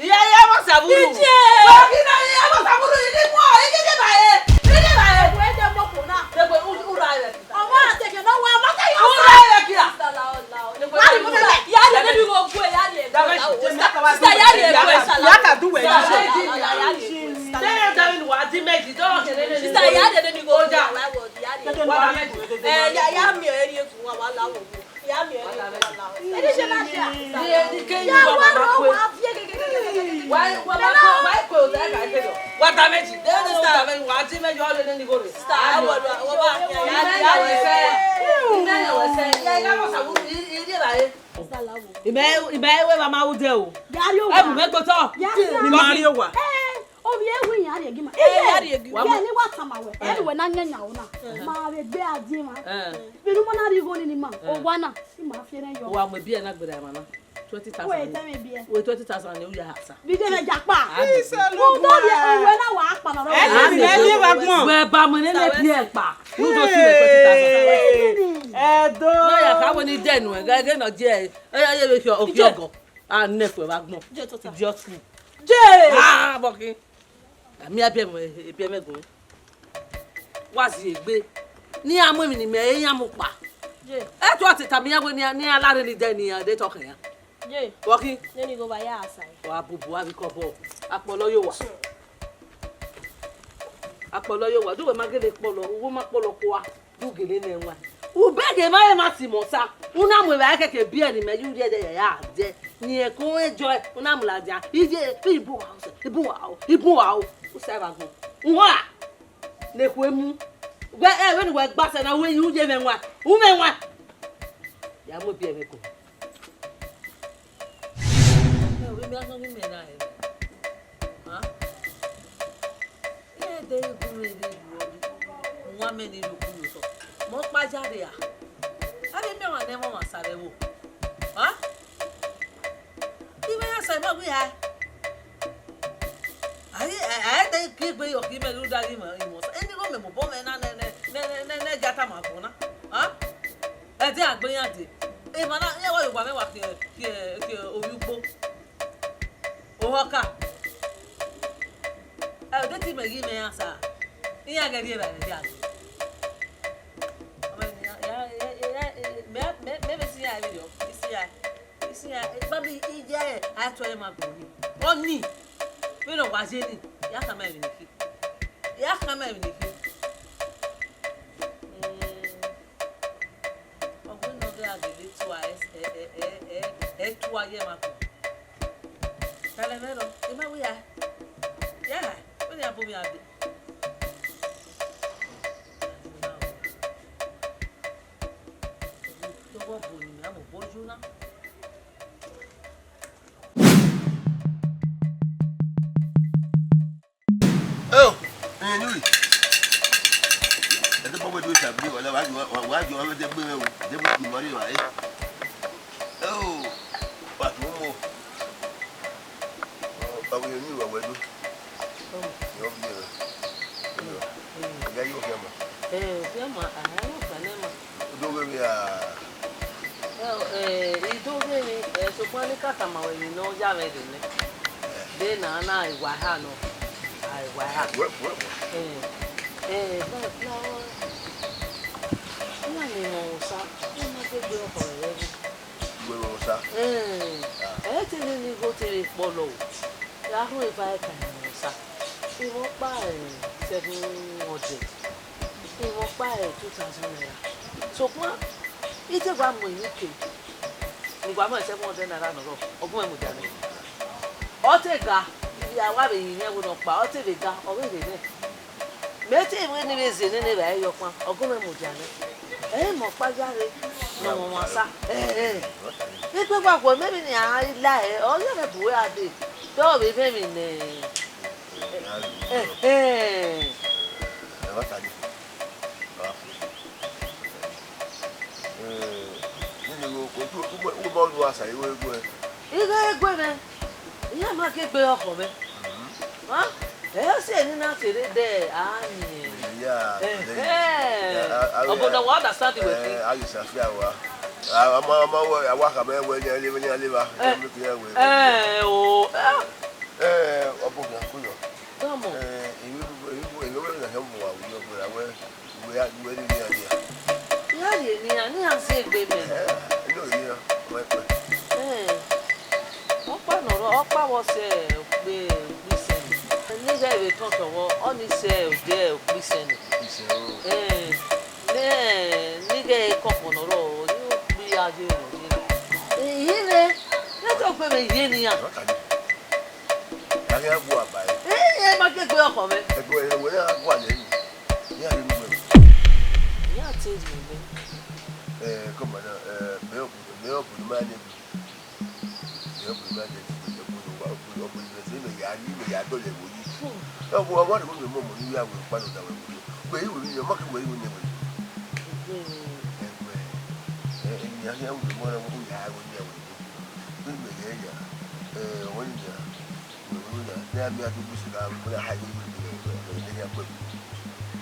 Iye, iye, mọ savuru. Iye. Wa ghi na iye, mọ savuru, iye mu, iye, iye ba e, iye ba e. Wẹ de mọ ko na. Degbe, u, u ra ẹre. Ọmọ atẹkẹ na wa, ma ta yo. U ra ẹre kia. Degbe, ya rhie nene igho gue, ya rhie gue. Sister, ya rhie gue. Ya ka du wẹ. Sister, ya rhie nene igho gue. Wa da mẹ. Eh, ya, ya miẹn ẹre gu wa, wa la wo. Ya miẹn ẹre gu wa la wo. Ẹni ṣe na ṣe a? Iye, ni ke yi wa ma ma kue. Wa, wa ma kue, wa kue o, da ka ke do. Wa da mẹ ji. De ne wa da mẹ, wa di mẹ yọ le ne ni gore. Sister, ẹ wọ lọ, wọ ba. Ya, ya, ya, ya. Imẹ ne wẹ sẹ. Ya, ya, mọ savuru, i, i, i, ba e. Imẹ, imẹ, wẹ ba ma u de o. Ya ri owa. Ẹ bu mẹ gbotọ. Ya ri owa. Ni ma ri owa. Eh. Ovbi ẹvbo iran rhie gi ma. Eh, iye, ya rhie gi. Wa kẹ mu ne wa tama wẹ. Eh. Ẹvbo wẹ na yan yan na. Eh. Ma vbe gbe a die ma. Eh. Vbene u ma na rhie igho ni ni ma. Eh. Owa na, ima fi ẹre yọ. Wa mu ebiẹ na gberra emwa na. Twenty thousand. Wẹ tẹ mwẹ ebiẹ. Wẹ twenty thousand ni u ya ha sa. Bi de mẹ ja kpa. Ah, u do ye, owa na wa kpa na. Eh, eh, eh, wa gbọn. Wẹ ba mu ne ne biẹ kpa. U do si wẹ twenty thousand. Eh, do. Na ya ka wẹ ni de nu, gẹ, gẹ nọ je. Eh, eh, ye vbe fi o, fi ọgọ. A nẹ fue vbe agbọn. Je tota. Idiot. Je! Ah, bọkhi. A miẹn biẹ mwẹ, biẹ mwẹ gun. Wa zi egbe. Ne iran mu emwi ne imẹ re, iran mu kpa. Je. Ẹ tua te tama iran wẹ ne iran, ne iran la rre ni dẹ ne iran de tọkẹ iran. Je. Bọkhi. Nene igho ba ya sa. Wa bubu avbe ikọbọ. Akpọlọ yo wa. Akpọlọ yo wa. Du wẹ ma gele kpọlọ, uwu ma kpọlọ kua. Du gele nẹ wan. U bẹghe emwa, emwa si mẹ ọta. U na mu evbare kẹkẹ biẹ ne imẹ ye u rhie ẹdẹ ya ya dẹ. Ni ẹko ẹjọ, u na mu ladian. Iye, ibu wa o, ibu wa o, ibu wa o. U sa evba gbọn. Uwa, ne ekhue mu. Wẹ, ẹ, vbene uwẹ gba sẹ na, u ye, u ye mwẹ wan. U mwẹ wan. Ya mu ebiẹ mwẹ ko. Ẹ, ovbi mẹ, a sọ ghi mẹ na hẹ. Hàn? Iran de igho mwẹ rhie ru ọvbi, u wan mẹ ni rhie okun ye otọ. Mẹ ọkpa ya rria. A vbe miẹn ọmwa ne ẹmwẹ ọmwa sa vbe ẹvbo. Hàn? I mwẹ iran sa, mẹ ọ ghi hae. A i, a, a i de gie egbe yọ khin mẹ rhunmwuda ghi mẹ, I mwẹ osa. Eni igho mẹ mobọ mwẹ na nẹ, nẹ, nẹ, nẹ, nẹ, nẹ, gie a tama agbọn na. Hàn? Ẹdẹ a gbe iran dee. Emwa na, iran wa ye owa mwẹ wa khian, khian, khian ovbi ugbo. Owa ọka. Ẹ, ọ de te imẹ ghi mwẹ iran sa. Iran ghẹ rhie evbare dia. Ọ mwẹ ne iran, ya, ya, ya, ya, mẹ, mẹ, mẹ vbe si iran vberriọ. I si iran, I si iran, ba mi, I ya, a tuẹ ma gbọn ni. Ọni, vbene ọ wa ye ni, ya khama emwi ne I khin. Ya khama emwi ne I khin. Mm. Ọ wẹ ne ọ ghi gha gele tua, ẹ, ẹ, ẹ, ẹ, ẹ, ẹ tua ye emwa ko. Talẹ mwẹ rọ, I ma wẹ ya. Ya, wẹ ne a bu mwẹ a dee. Ẹdẹ kpọmọ do sabi wala, wa jọ, wa jọ, wa de gbe o, de gbe ni mari wa e. Oh, wa tu mo. Ọ, ọ, ni wa wẹ do. Yọ bi e. Yọ. Ya yo kẹ ma. Eh, kẹ ma, ah, yo kẹ ne ma. Do we ya. Eh, I do ghe emwi, eh, sokpan ne I ka tama ruẹ emwi ne ọ ya mwẹ rre nẹ. De na na a i wa eha nọ, a i wa eha. Wẹ, wẹ, wẹ. Eh, eh, but now, iran ni mwẹ Osa, iran ma gbe egbe ọkhọ rẹ vbe. Wẹ mwẹ Osa? Eh, ẹ i te rhie ne igho te vbe kpọlọ o. Ra rhun eva ẹkan mwẹ Osa. Emwi ọkpa, eh, seven hundred. Emwi ọkpa, eh, two thousand naira. Sokpan, I te wa mu emwi ke. Ne I wa mu seven hundred naira nọ rrọọ, ọ gu mwẹ mudia nẹ. Ọ te ga, I vbe wa vbe yin iyẹn ẹvbo nọkpa, ọ te vbe ga, ọ vbe rhe nẹ. Mẹ te vbe ne I vbe zẹ nene evbare yọ ọkpan, ọ gu mwẹ mudia nẹ. Ẹ i mẹ ọkpa ya rre, ne ọ mwẹ Osa. Ẹ, ẹ. Egbe wa guọ, mẹ vbe ne a la ẹre, ọ ya mwẹ bu wẹ a dee, te ọ vbe mwẹ emwi nẹ. Ẹhẹn. Ighe egbe mwẹ, iran ma gie egbe ọkhọ mwẹ. Ẹ si eni na te rre dẹ a yin. Ẹhẹn. Obodo wa understand wẹ khin. A ghi sa fia wa. A ma, a ma wẹ, a wa khama wẹ, iran leva, iran leva. Ẹ, o, ẹ. Ẹ, ọbọ khian kuyọ. Dọmọ. Ẹ, emwi, emwi, emwi na khian mu wa wu yọ, wẹ, wẹ, wẹ rhie ne iran nia. Iran rhie ne iran, ne iran zẹ egbe mẹ. Ẹ, ẹ, eno rhie iran, ọ ma kpẹ. Ẹ, ọkpa nọ rrọọ, ọkpa vbe ọ sẹ okpe, okpe isẹn. Ne ighẹ vbe tọn tọghọ, ọ ni sẹ odẹ okpe isẹn. Isẹn o. Ẹ, ne, ne ighẹ kọkọ nọ rrọọ, ọ ni okpe a ye vbe ọ ye. Iye mwẹ, ne te okpe mwẹ ye ne iran. Ọ ta ni. A ghi a gu aba ẹre. Ẹ, ẹ ma gie egbe ọkhọ mwẹ. Ẹgbẹ ẹre wẹ a gu alẹ ni. Iran rhie unu wẹ. Iran te rhie mwẹ. Ẹ, come on now, ẹ, mẹ ọ bu, mẹ ọ bu ne ma ne. Mẹ ọ bu ne ma ne, ọ bu ne wa, ọ bu, ọ bu ne mẹ ya, ne mẹ ya dọlẹ vbe yi. Ẹ, wẹ, wa rhie unu mọ mọ ne u ya wẹ ọkpa nọ da wẹ vbe yi. Wẹ i wẹ vbe yi, ọ ma ke wẹ i wẹ ne wẹ. Ẹgbẹ, ẹ, ẹ, iran khian wẹ mọ na, u ya wẹ ne wẹ. Vbe mẹ ghẹ ya, ẹ, ọmọ ni ya. Wẹ, wẹ, wẹ, ne a miẹn a do gbese gha, wẹ, wẹ, a ha iwẹ, wẹ, wẹ, wẹ, wẹ, wẹ, wẹ, wẹ.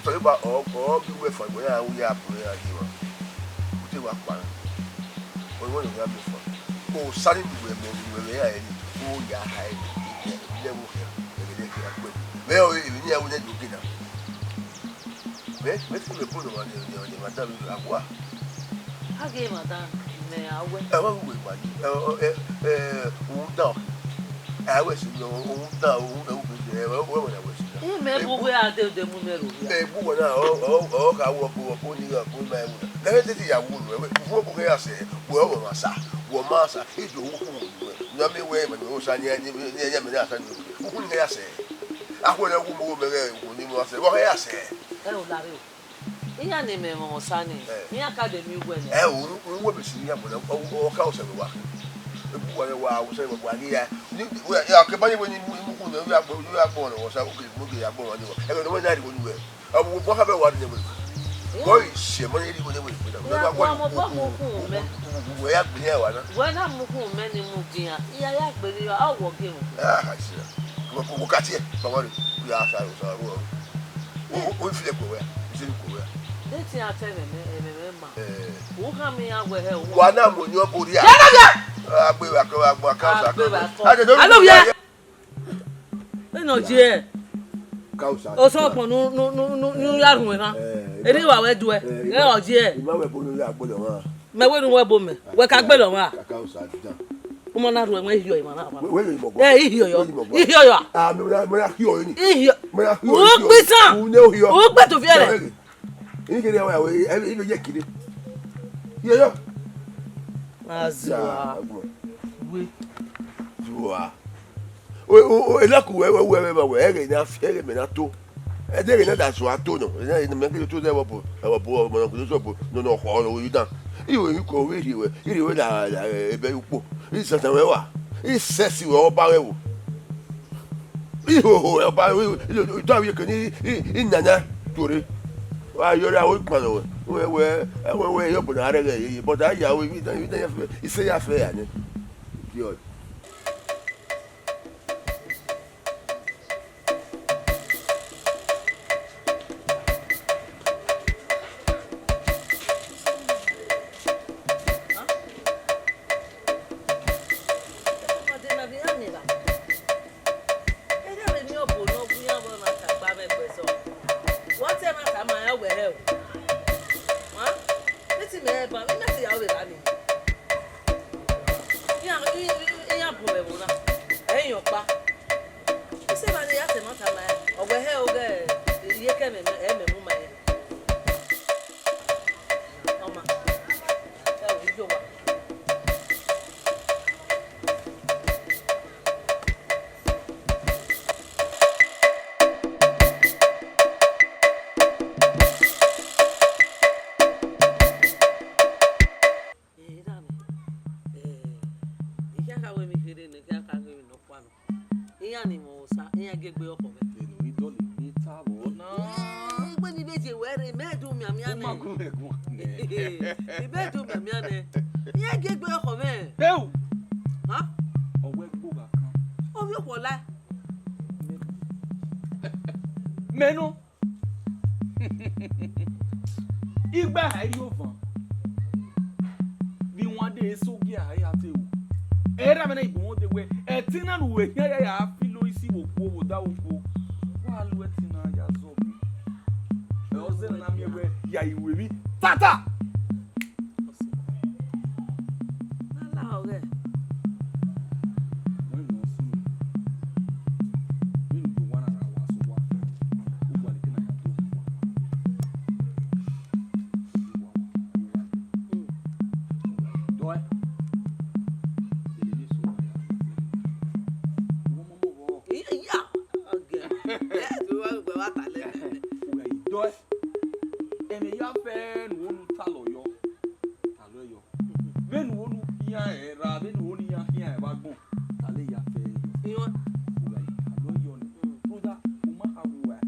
Sọlẹ ba, ọ, ọ, bi wẹ fa, wẹ, a, wẹ, a, wẹ, a, ye wa. U te wa kpa na. Wẹ, wẹ, wẹ, a, wẹ fa. O, sani, wẹ, wẹ, wẹ, wẹ, a, ẹ, o, ya, ha, ẹ, ẹ, ẹ, ẹ, wẹ, wẹ, wẹ, a, wẹ. Wẹ, o, ẹ, ẹ, ni a, wẹ, ne, do, gina. Mẹ, mẹ te wẹ bun ọmwa ne, ne, ne madam a wa. A ghe madam ne a wẹ. Ẹ, wa wẹ ma ni. Ẹ, ẹ, ẹ, u da. A wẹ si nọ, u da, u, ẹ, u, ẹ, ẹ, wẹ na wẹ si na. Imẹ bu wẹ a de, de mu mẹ ro wia. Ẹ, bu wẹ na, ọ, ọ, ọ, ka wọ ko, ko ni, ko ma ẹ wẹ. Na ẹ te ti ya wu ru, ẹ, wẹ, vu ko ya sẹ, wẹ ọ ma sa, wẹ ma sa, e do wu ku wẹ. Na mi wẹ, ma ni o sa ni, ni, ni, ni, me na sa ni. U ku ni ya sẹ. A ku na wu mo mẹ, u ku ni mo sẹ, wẹ ya sẹ. Ẹ o lare o. Iran ni mẹ mwẹ Osa ni, iran ka de miẹn uwẹ nẹ. Ẹ o, u wẹ besi iran bọlẹ, ọ, ọ ka Osa vbe wa. Ebu wa wa Osa vbe wa ghi ya. Ni, wẹ, ya ke ba ye wẹ ni mu, mu kun, ya gbo, ya gbo ọnọ Osa, o ke mu ke ya gbo ọnọ ni wa. Ẹ no wẹ na ri wẹ ni wẹ. Ọ bu wa ka bẹ wa ni wẹ. Bọ ise mọ ni ri wẹ ni wẹ. Ya gbo ọmọ bọ mu kun mẹ. Wẹ ya gbele wa na. Wẹ na mu kun mẹ ni mu gian. Iya ya gbele wa, ọ wọ ge mu. Ah, I see. Ko, ko, ko ka tie, ba wa ri. Ya sa Osa ru. O, o, o fi ẹkpo wẹ, o fi ẹkpo wẹ. De te a ta ẹmwẹ, ẹmwẹ ma. Eh. U khama iran wẹ hẹ, u wa na mu oyin ọbo rria. Ya na ya. Agbe wa kọ, agbe wa kọ, agbe wa kọ. Alo ya. Eno je. Ka Osa. Osa ọkpọn nu, nu, nu, nu, nu ya rhun emwa. Eh, eri wa wẹ duẹ. Eh, ọ je. Ima wẹ bo nu ya gbọdọ wan. Mẹ wẹ ne uwẹ bo mẹ, wẹ ka gbele ọmwa. Kaka Osa dan. Ọmọ na rhuẹ wẹ ihiọ emwa na. Wẹ, wẹ, wẹ, mọgbọ. Ẹ, ihiọ yọ. Wẹ, mọgbọ. Ihiọ yọ. Ah, mẹ na, mẹ na hiọ ni. Ihiọ. Mẹ na hiọ. U gbe isan. U ne ohiọ. U gbe to viẹ rẹ. Ini kede wa we, e, e, ye kide. Ihiọ yọ. Azua. Ya, agbo. We. Zua. O, o, o, elaku wẹ, wẹ, wẹ, wẹ, wẹ, ẹghẹ na fi, ẹghẹ mẹ na to. Ẹdẹ ẹghẹ na da zua to nọ, ẹdẹ ẹghẹ mẹ gele to dẹ vbe ọbo, vbe ọbo, ọmọ na gele to ọbo, nọ, nọ, khọ, nọ, yu dan. Iwe yu ko, vbe rhie wẹ, rhie wẹ la, la, ebe ukpo. I sẹtin wẹ wa. I sẹsi wẹ ọba wẹ wo. I hoho wẹ ọba wẹ, i, i, i da wẹ ke ni, i, i nana tuorre. Wa yọrọ aro ikpọnmwẹ wẹ, wẹ, wẹ, wẹ, wẹ, yọ bọ na rẹgẹ yeye, but a ya aro, ivbi dan, ivbi dan ya fẹ, ise ya fẹ ya nẹ. Idiot. Erha vbe emwi ọbo ne ọ gu iran vbe ọna ta gba mwẹ ẹgbẹe zọ. Wẹ ọ te ẹmwata ma ya wẹ hẹ o. Wa, vbe te imẹ rẹn ban, vbe imẹ te ya ru vbe evba nii? Iran, i, i, iran bun mwẹ ẹvbo na, ẹ i yan ọkpa. Isẹ evba ne I ya ta ẹmwata ma rẹn, ọ wẹ hẹ o ghẹ iyeke ẹmwẹ, ẹmwẹ mu ma rẹn. Ọ ma, ẹ o, I yo owa. Ẹ, erha mwẹ, ẹ, I khian kha wẹ emwi kherhe nẹ, I khian kha wẹ emwi nọkpa nọ. Iran ni mwẹ Osa, iran gie egbe ọkhọ mwẹ. Enu I dọlegbe ta vbọ na. Egbe ni vbe ye wẹ rre, mẹ do mianmian nẹ. U ma gu mwẹ guan nẹ. I mẹ do mianmian nẹ. Iran gie egbe ọkhọ mwẹ. Deu! Ha? Ọ wẹ gbe gha kan. Ovbi okhuo lae. Mẹ nọ. Igba ha rrie ovan vbe iwande eso gie a ya te ru. Erha mwẹ na igbinmwẹ de wẹ, ẹtin na ne uwẹ khian ya ya filo isi vbe okhuo vbe odaro okhuo, wa lu ẹtin na ya zọ mẹ. Ẹ, ọ zẹ ne a na miẹn wẹ ya ru emwi tata. Ọse, na lahọ ghẹ. Wẹ ne ọ sunu, vbene u do owa na ra wa sẹ owa, u gualọ ke na ya do owa. Dọe. Ele ne eso na ya. Wẹ ọmọ mọ vbọ? Iya, ọgẹ. Ẹ, tu wa gbe wa ta lẹ. Wẹ dọe. Ẹmwẹ ya fẹ ne u wo ne u talọ yọ. Talọ yọ. Vbene u wo ne u khian ẹre ra, vbene u wo ne iran khian ẹre vbe agbọn, talọ ya fẹ yọ. Iran. Wẹ talọ yọ nẹ. Mm. Rhunmwuda, u ma kha wu ẹre.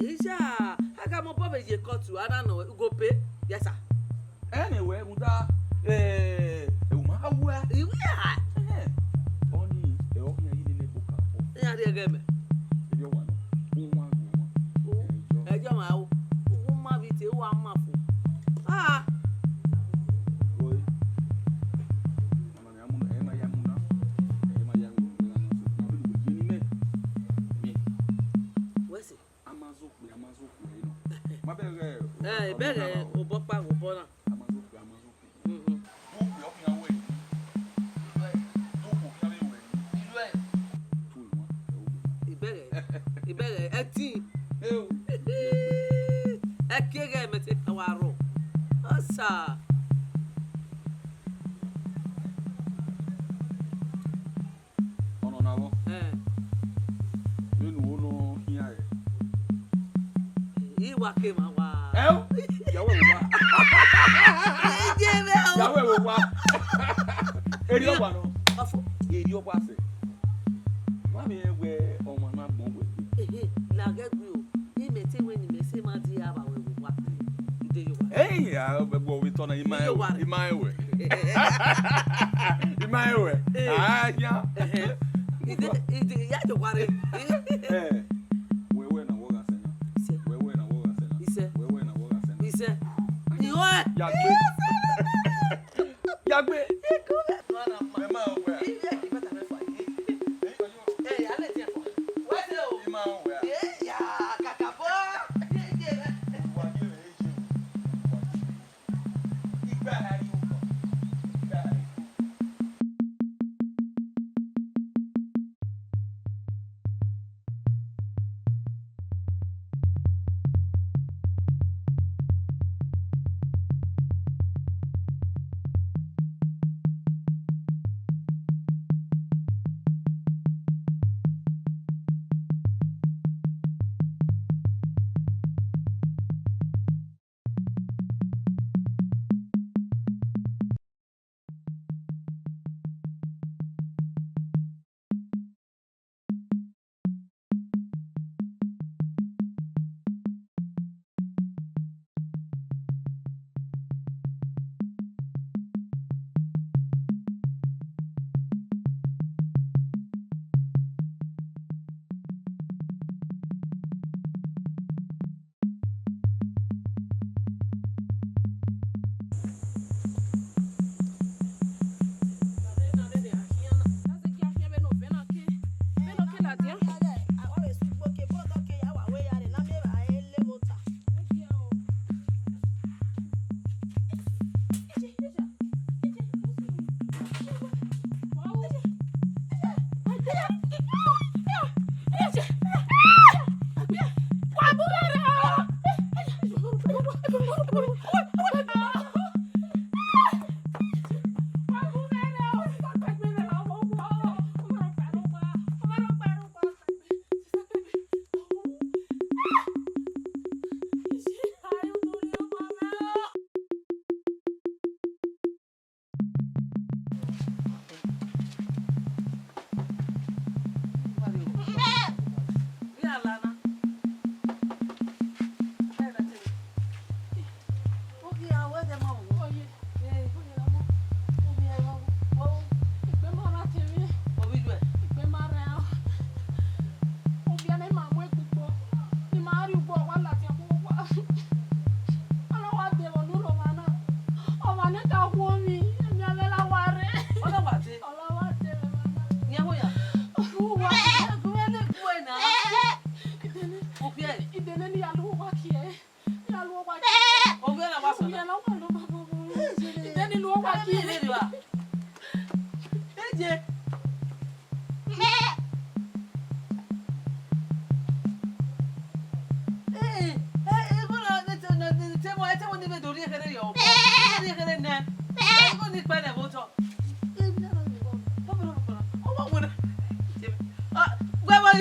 Iya, a gha mobọ vbe ye court, a na nọ ugope, yes sir. Ẹnẹ wẹ rhunmwuda, eh, u ma kha wu ẹre. Iwe a. Eh, ọni, ẹ, ọ khian yi nene ebo ka fọ. Iran rhie ẹghẹ mẹ. Ebe ọ wa nọ. U wa, u wa. U, ẹjọ. Ẹjọ ma o. U ma vbe te, u wa ma fo. Ah. Oi. Ọna ne a mu na, ẹ ma ya mu na. Ẹ ma ya mu na, na vbe ye ni mẹ. Mẹ. Wẹ sẹ? A ma zọ okpia, a ma zọ okpia nọ. Ma bẹghe, eh, bẹghe obọ kpa obọ na. A ma zọ okpia, a ma zọ okpia. Mhm. Do okpia ọ khian wẹ. Do okpia ọ khian wẹ. Ibẹghẹ, ibẹghẹ, ẹtin. Eo. Ẹkiẹghẹ mẹ te ka wa rrọọ. Ọsa. Ọnọna vbọ? Ẹn. Vbene u wo nọ khian ẹre. I wa ke emwa wa. Ẹ o? Ya wẹ vbe owa. Ije mwẹ o. Ya wẹ vbe owa. Erriọ ọkpa nọ. Ọfo. Erriọ ọkpa sẹ. Wa miẹn wẹ ọmwa na gbọn wẹ gbe. Ehe, laghe gbe o. Imẹ te wẹ ne imẹ sẹ ma die avbe awẹ vbe owa. Ide ye owa. Ẹi, a, vbe ovbi tọ na, ima Ide ye owa rẹ. Ima ẹwẹ. Ima ẹwẹ. Eh. Ah, ya. Ehe. Ide, ide, ya ye owa rẹ. Eh. Wẹ wẹ na wọ gha sẹ na. Isẹ. Wẹ wẹ na wọ gha sẹ na. Isẹ. Wẹ wẹ na wọ gha sẹ na. Isẹ. Iho ẹ. Ya gbe. Ya gbe. Mẹ ma wẹ. Ima wẹ. Ovbi ẹre ne ima mu egbugbo, ne ima rrie ugbo, ọ wa ladian vbe owa. Ọ na wa de vbe ọ nurho ọmwa na. Ọmwa ne ka wu ovbi, emwi avbe la wa rre. Ọ na wa de. Ọ na wa de vbe emwa na. Nian ho ya. Uwa, gu ẹre ne gu ẹre na. Idene. Ovbi ẹre. Idene ne I ya lu uwa kie. Ovbi ẹre na wa sẹ ọna. Ovbi ẹre na wa sẹ ọna. Idene lu uwa kie. Eje. Ee, ee, igho na, ne te, ne, ne te mo, te mo ni vbe do rhie kherhe yọ. Rhie kherhe nẹ. Igho ni kpẹ nẹ vbe otọ. Ee, mi na rhie igho. Ọ wẹ wẹ. Ah, wẹ wẹ.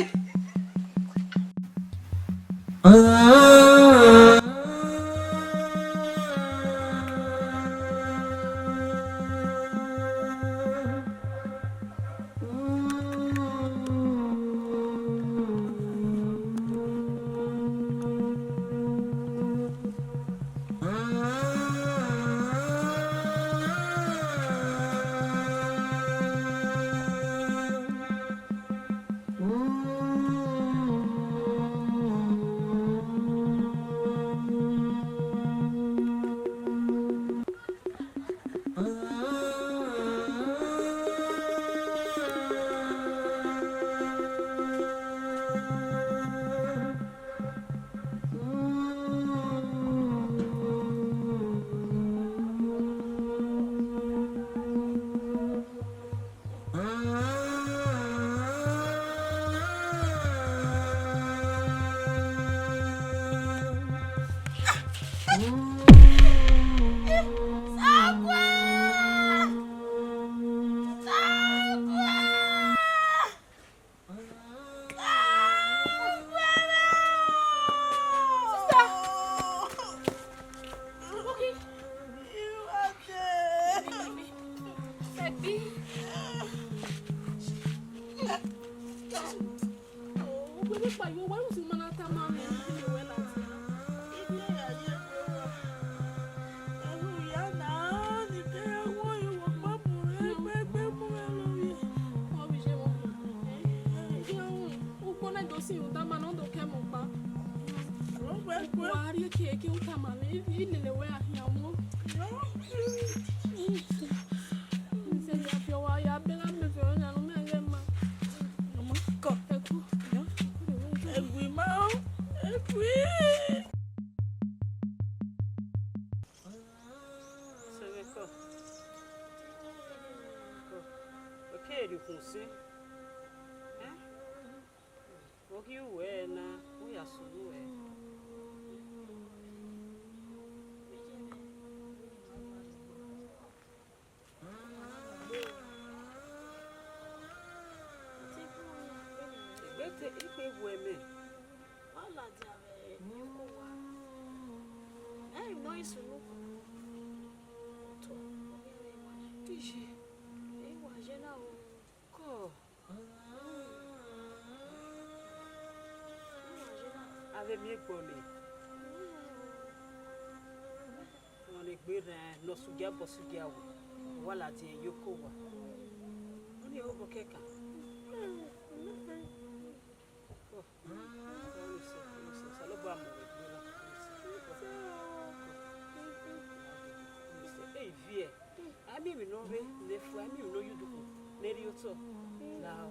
Ugbo na do si rhunmwuda ma ne ọ do kẹ mẹ ọkpa. Wa rhie keke u tama mwẹ, I lele wẹ a khian mu. Sẹ ya fi ọwa ya bẹgha mẹ fi ọyọ yan ne u miẹn ghẹ ma. Kọ. Ẹku. Ẹgu ima o. Ẹgu. Sẹ vbe kọ. Kọ. Ọ kere rhie ukhun sin. Ẹn? Vbe ọ ghi ru ẹre na, u ya sunu ẹre. Egbe te ikpe wu ẹmwẹ. Wa ladian vbe iyeke owa. Ẹ i nọ isunu. Otọ, ọ ghi rre wa. Iye. Ẹ i wa ye na o. Kọ. Avbe emwi egbọ nẹ, ọmwa ne egbe rran ne ọ sugia bọ sugia wu, wa ladian iyeke owa. Ọnii ọre obọ kẹkan. Osanobua mu wẹ gbe na. Ẹ i viẹ. A miẹn emwi ne ọ rre ne ẹ fua, a miẹn emwi ne ọ ye udukhun ne ẹ rri otọ. Lahọ.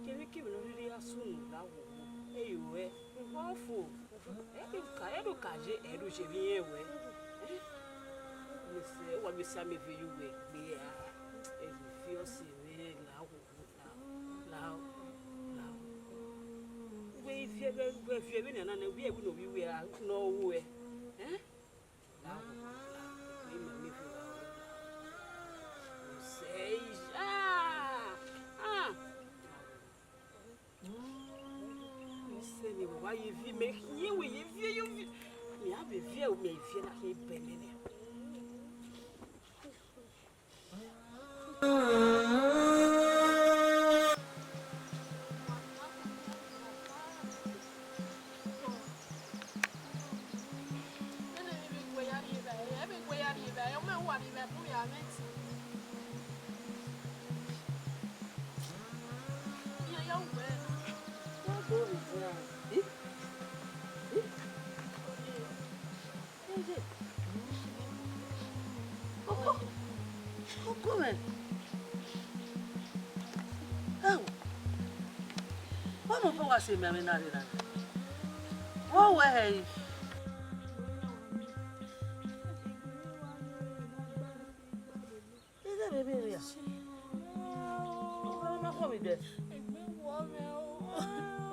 Kevbe kevbe ne ọ rhirhi ra sunu lahọ, ẹ i ruẹ. Ọ fo. Ẹ do ka, ẹ do ka ye, ẹ do ye vbe irẹn ruẹ. Ẹ? Mẹ sẹ, wa mẹ sẹ amẹ vbe ye uwẹ gbe a. Ẹ i viẹ ọse mwẹ lahọ. Lahọ, lahọ. Wẹ i viẹ, wẹ, wẹ viẹ vbenian na nẹ, wẹ ẹvbo ne ovbi wẹ a, ne ọ ru ẹ. Ẹn? Evi mẹ, ye wẹ ye viẹ, ye viẹ. Mẹ a vbe viẹ o, mẹ viẹ na khin bẹmẹ nẹ. Koko, koko mwẹ. Ẹo, vbọmọ kọ wa sẹ mẹ amẹ na rre na? Vbọ wẹ hẹ re? Ighẹ vbe emwi rria. Ọmwa ne ọ ma khuọnmwi dẹ. Egbe wọ mwẹ o.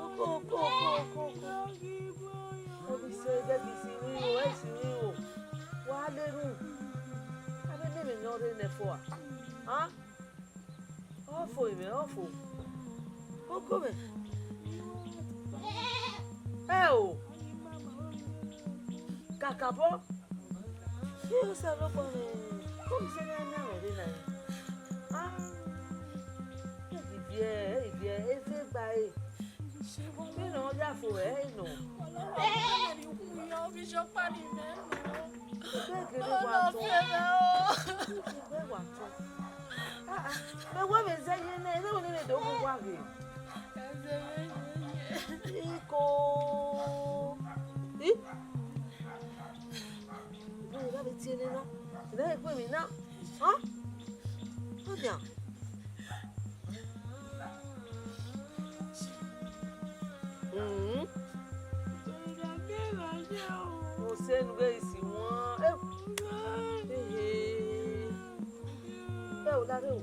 Oko, oko, oko, oko, oko. Ọ ghi sẹ, ọ ghi si mwẹ o, ẹ si mwẹ o. Wa lele unu. Avbe emwi ne ọ rre nẹ fua. A? Ọ fo mwẹ, ọ fo. Oko mwẹ. Ẹo. Kakabọ. Ẹ Osanobua mwẹ, kọ sẹ ne a na mwẹ rre na. A, ẹ ghi viẹ, ẹ ghi viẹ, ẹ zẹ gba ẹre. Vbene ọ ya fo ẹre nọ. Ẹ gele wa tọn. Ẹ gele wa tọn. A, a, mẹ wẹ vbe zẹ ye nẹ, ẹ vbe ne mẹ do gu wa ghe. Iko. I? Vbe ra vbe tie nena, ne egbe emwi na. Ha? Ọdian. Mm. Ọse ne u ghe isi wan. Ehe. Ẹ o, lare o.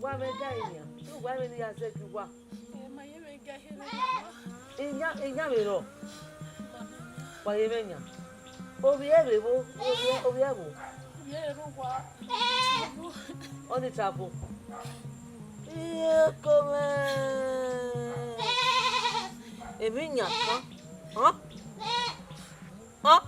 Wa mwẹ ga enian. Wa mwẹ ne I ya zẹ gie uwa. Iyan, iyan vbe rrọọ? Wa ye mwẹ yan. Ovbi ẹre vbo? Ovbi ẹ, ovbi ẹ vbo? Ọnii tabo. Iyeke mwẹ. Emwi yan kan. Họn? Họn?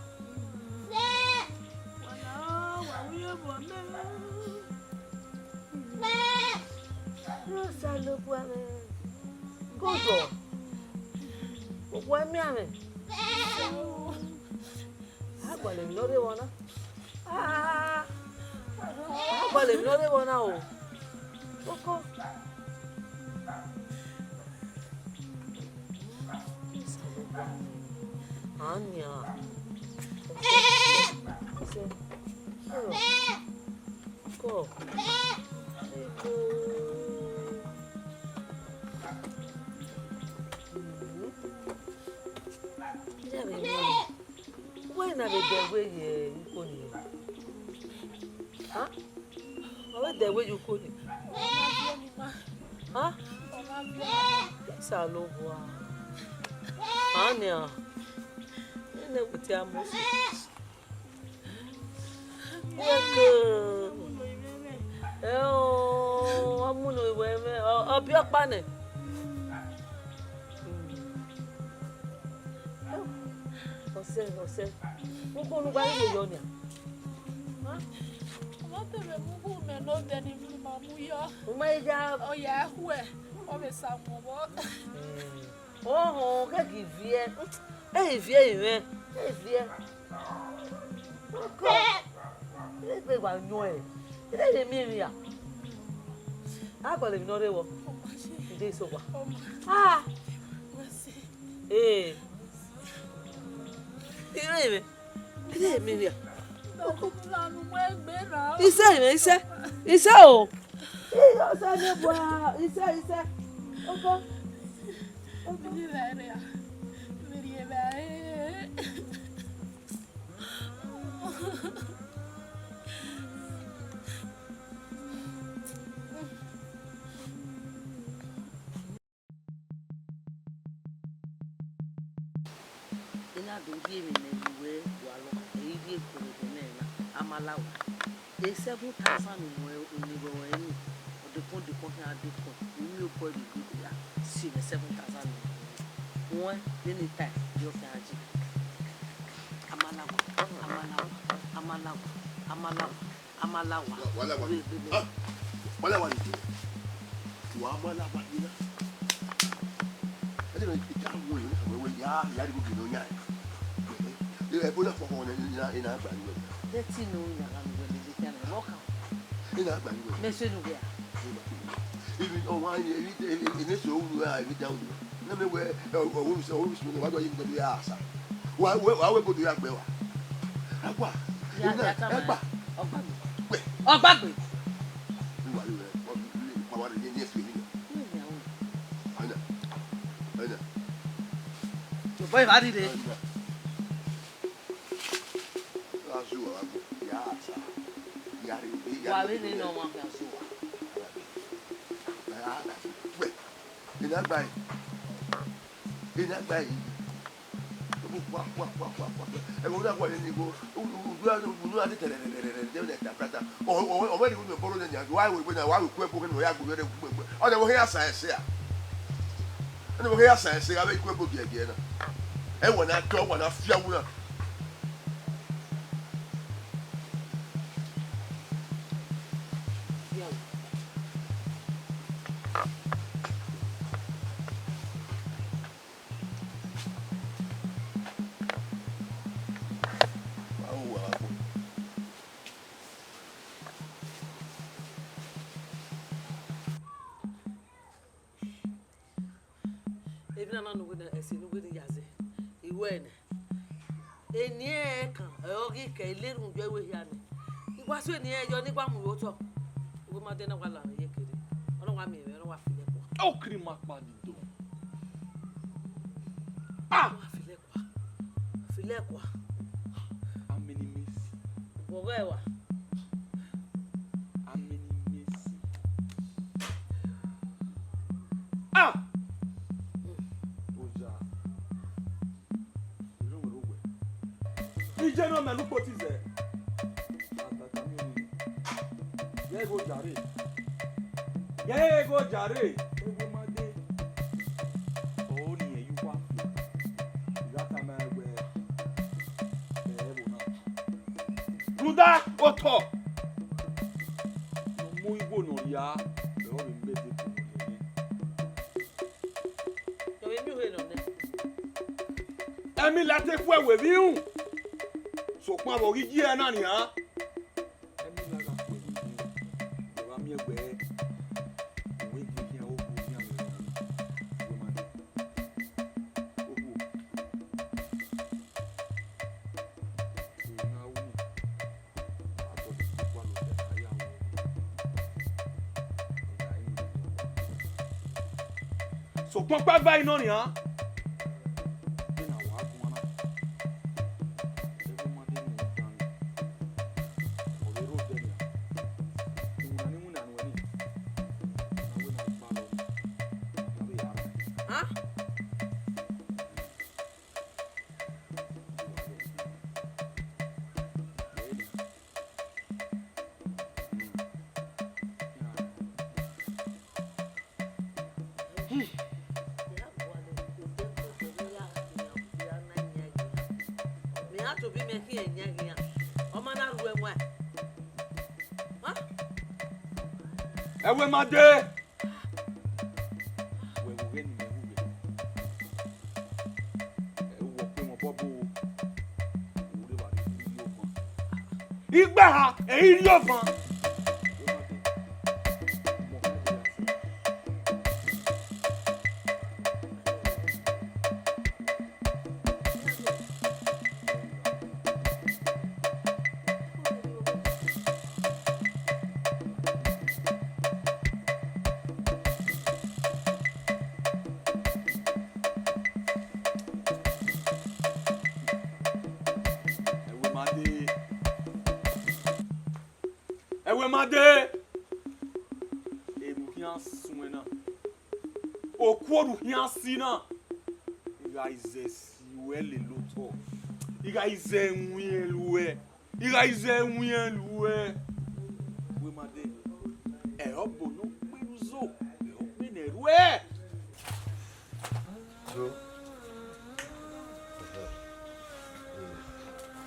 Osanobua mwẹ. Kodọ. Okhuo miẹn mwẹ. A gualọ emwi ne ọ rre vbọ na. Ah, a gualọ emwi ne ọ rre vbọ na o. Koko. Ania. Kọ. Wẹ na vbe dẹ wẹ ye iko ni? Ha? Ọ vbe dẹ wẹ ye uko ni? Ha? Osanobua. Ania. Nene wẹ te a mu si. Eke. Ẹo, ọ mu ne wẹ mwẹ, ọ, ọ biẹ ọkpa nẹ. Ọsẹ, ọsẹ. Uko ne u gba rhie yọ nia. Ọ ma te vbe mu uwu mẹ ne odẹ ni ma mu yọ. U ma ya. Ọ ya khuẹ, ọ vbe sa mu vbọ. Ọhọn, ghẹ ghi viẹ. Ẹ i viẹ ẹre mwẹ, ẹ i viẹ. Ọkọ, egbe wa yọn ẹre. Ẹ i miẹn emwi ra? A gualọ emwi ne ọ rre vbọ? Nde so wa. Ah. Ee. Ire mwẹ. Ire mwẹ ria. Isẹ mwẹ, isẹ. Isẹ o. Isẹ ne bua, isẹ, isẹ. Ọkọ. Ọkọ. I na do rhie emwi ne ẹvbo ruẹ gualọ, ẹ i rhie guọghọ nẹ na, a ma la owa. E seven thousand ne u mu ẹre, ne I ru ẹre ni, ọ dekun dekun khian dekun, u miẹn obọ rhie egbe, ya si mwẹ seven thousand ne u mu ẹre. Uwẹn vbene I tae, yọ khian je. Amalawa, amalawa, amalawa, amalawa, amalawa. Wa, wa la wa. Vbe, vbe, vbe. Ah, wa la wa ni. Wa ma la wa ni na. Ẹ ti rẹ, ẹ ti a wo, ẹ wẹ, ya, ya ri gbogbo ne ọ yan. Ẹ, ẹ, ẹ, bo na fọkọ ne, ne, ne, ne a gba ni wẹ. Ẹ ti ne u yan gha ne uwẹ lele khian nẹ, vbọ kan? Ne a gba ni wẹ. Mẹ sẹ ne uwẹ a? Ibi, ọ wa, ibi, ibi, ibi, ibi, so unu a, ibi da unu. Na mẹ wẹ, ọ, ọ, ọ, wa do ye mi ya sa. Wa, wa, wa, wẹ bodo ya gbe wa. Agua. Ya, ina, ya, tama. Ẹgba. Ọgbagbe. Gbe. Ọgbagbe. Ni wa yo, ọ, ni, ni, pa wa ni, ni, ni fi ni. Ni ya o. Aina. Aina. Yo boy, va rire. Aina. Wa zu wa gbe. Ya sa. Ya re, ya. Wa vbe ne nọ wa khian zu wa. Ya, ya, gbe. Ina gba yi. Ina gba yi. Wa, wa, wa, wa, wa. Ẹ wo na wa ni go. U, u, u, u, u, u, a ti tẹrẹrẹrẹrẹ, de ne ta brata. Ọ, ọ, ọ, wẹ ni u boro ne nia, wa we, we na, wa we ku ẹko ne ya gbe ne gbe gbe. Ọ de wo ya sa ẹse a. Ọ de wo ya sa ẹse a, we ku ẹko giẹgiẹ na. Ẹ wẹ na tọ, wẹ na fia wu na. Emwi na na ne uwẹ na, ẹse ne uwẹ ni ya zẹ, I wẹ nẹ. Eni ẹnrẹn kan, ọ ghi kẹ, I le erhunmwu yọ ẹvbo hia nẹ. I wa so eni ẹnrẹn yọ ne I wa mu vbe otọ. Uwu ma de na wa la mwẹ ye kere. Ọ na wa miẹn mwẹ, ọ na wa file ẹkua. Okiri ma kpa ni do. Ah! Ọ na wa file ẹkua. File ẹkua. Amini mesi. Vbe ọghe ẹwa. Amini mesi. Ah! Oja. Ije ne ọ mẹ ne ukpoti zẹ. Yẹ ghe oja rre. Yẹ ghe oja rre. Ewu ma de. Ọ ni ẹ ye uwa. I gha tama ẹn wẹẹ, ẹ ẹvbo na. Rhunmwuda otọ ne ọ mu igho ne ọ ria, ẹre ọ vbe mu ẹdẹ ke ne ọ ria. Ọ vbe miẹn uhe nọ nẹ. Ẹmila te fu ẹwe vbe irun, sokpan vbe ọ ghi yi ẹre na nian. Ẹmila gha fu ẹwe vbe irun, ọ gha miẹn wẹẹ, uwẹ ghi khian, okhuo khian vbe ẹmwẹ, uwẹ ma dee. Okhuo. Emwi na ru ni. Sokpan ọkpa gba inọ nian. Vbene a wa guan na, ẹvbo ma de ne dan ni, ọ vbe rre odẹ nian. Iwinna ni winna nuẹn ni, na wẹ ne a gbalọ, na vbe ya rran. Mẹ a tobọ imẹ khian yan khian, ọ ma na ru ẹwaẹn. Ẹwe ma dee. Wẹ vbe ughe ne imẹ ru vbe? Ẹ, wọ kpe mwẹ obọ bo, u rre evba rhie rhie ọvan. Igbaha, ẹ i rhie ọvan. Ẹwe ma dee. Ẹwe ma dee. Erhunmwu khian suẹn na. Okuo erhunmwu khian si na. I gha i zẹ si ruẹ lele otọ. I gha i zẹ ẹwinrẹn ruẹ. I gha i zẹ ẹwinrẹn ruẹ. Ẹwe ma dee. Ẹ ọ gbe ne ọ kpe ne uzo. Ẹ ọ kpe ne ẹ ruẹ. So,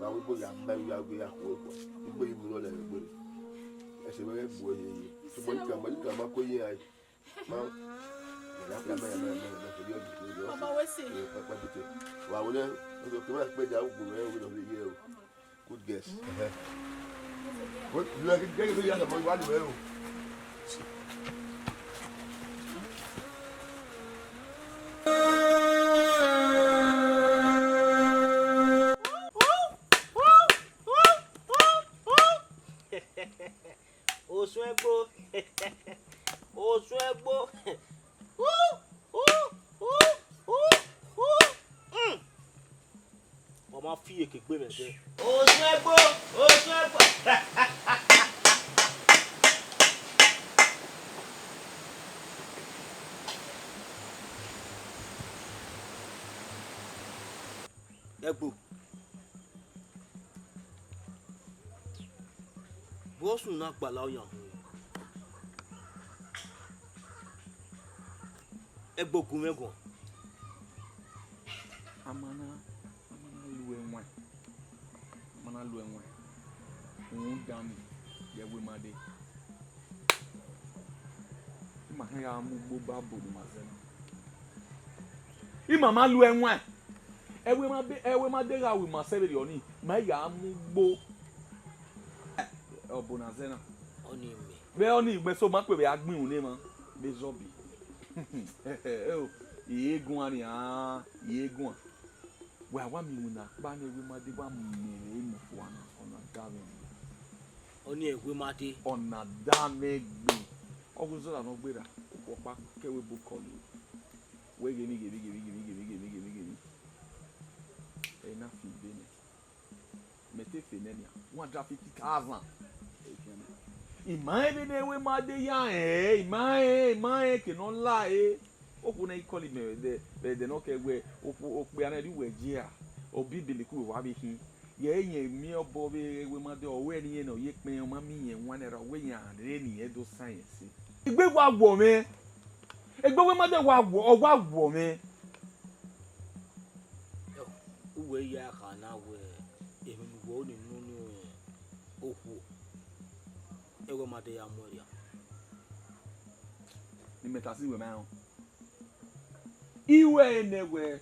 Wa wẹ ebo ya ma ya wẹ ya khuẹ khuẹ. Igbe yi mu nọ lẹ egbe. Ẹse mwẹ ghẹ gbuẹ ye ye. Sugbo nika ma nika ma ko ye ai. Ma. Ya ya ma ya ma ya ma ya ma. Ọmọ wẹ sẹ. Pẹpẹ bute. Wa wẹ ne o ke ma kpe da ugbo rẹ wẹ nọ ye o. Good girls. Ẹhẹ. Good, you are getting to your number one well. Osun ẹgbo. Osun ẹgbo. Ọ ma fi iyeke gbe mwẹ ẹdẹ. Osun ẹgbo, Osun ẹgbo. Ẹgbo. Vbọ sunu na gbala ọyan họn? Ẹgbo gu mwẹ guan. A ma na, a ma na lu ẹwaẹn, a ma na lu ẹwaẹn, uhunmwu dan ni, ye ẹwe ma dee. Ima khian ya mu ugbo ba bo ne ima zẹ na. Ima ma lu ẹwaẹn, ẹwe ma dee, ẹwe ma dee gha ru ima sẹ vberriọ nii, ma ya mu ugbo. Ọbo na zẹ na. Ọni mẹ. Vbe ọni, wẹ so ma kpe vbe a gbinru ne emwa vbe zọbi. Eo, I he guan nian, I he guan. Wẹ a wa miẹn iwinna kpa ne ẹwe ma dee wa miẹn vbe emọ fua na, ọ na da mwẹ egbe. Ọni ẹwe ma dee. Ọ na da mwẹ egbe. Ọ ghe zọla ne ọ gberra, okhuo ọkpa ke ẹvbo ebo kọlọ. Wẹ ghemi, ghemi, ghemi. Ẹ i na fi ibe nẹ. Mẹ te fe nẹ nian, one hundred fifty thousand. I ma rẹn vbene ẹwe ma dee ya rẹn, I ma rẹn, I ma rẹn eke ne ọ la ẹre. Okhuo ne I call mẹ vbe ẹdẹ, vbe ẹdẹ ne ọ kẹ wẹ, okpia na rhie uwẹ ye a, ọ biẹ ibeleku vbe wa vbe khin. Yẹ irẹn miẹn obọ vbe ẹwe ma dee, ọ wẹ ne irẹn ne ọ ye kpẹn, ọ ma miẹn iran wan naira, ọ wẹ iran rre ne irẹn do san irẹn ẹse. Egbe wa wọ mwẹ, egbe ẹwe ma dee wa wọ, ọ wa wọ mwẹ. Uwẹ ya kha na wẹ emwi ne uwẹ ni nọ ni okhuo, ẹwe ma dee ya muẹn rria. Ne imẹ ta si wẹ ma rẹn. I wẹ ẹre nẹ wẹ,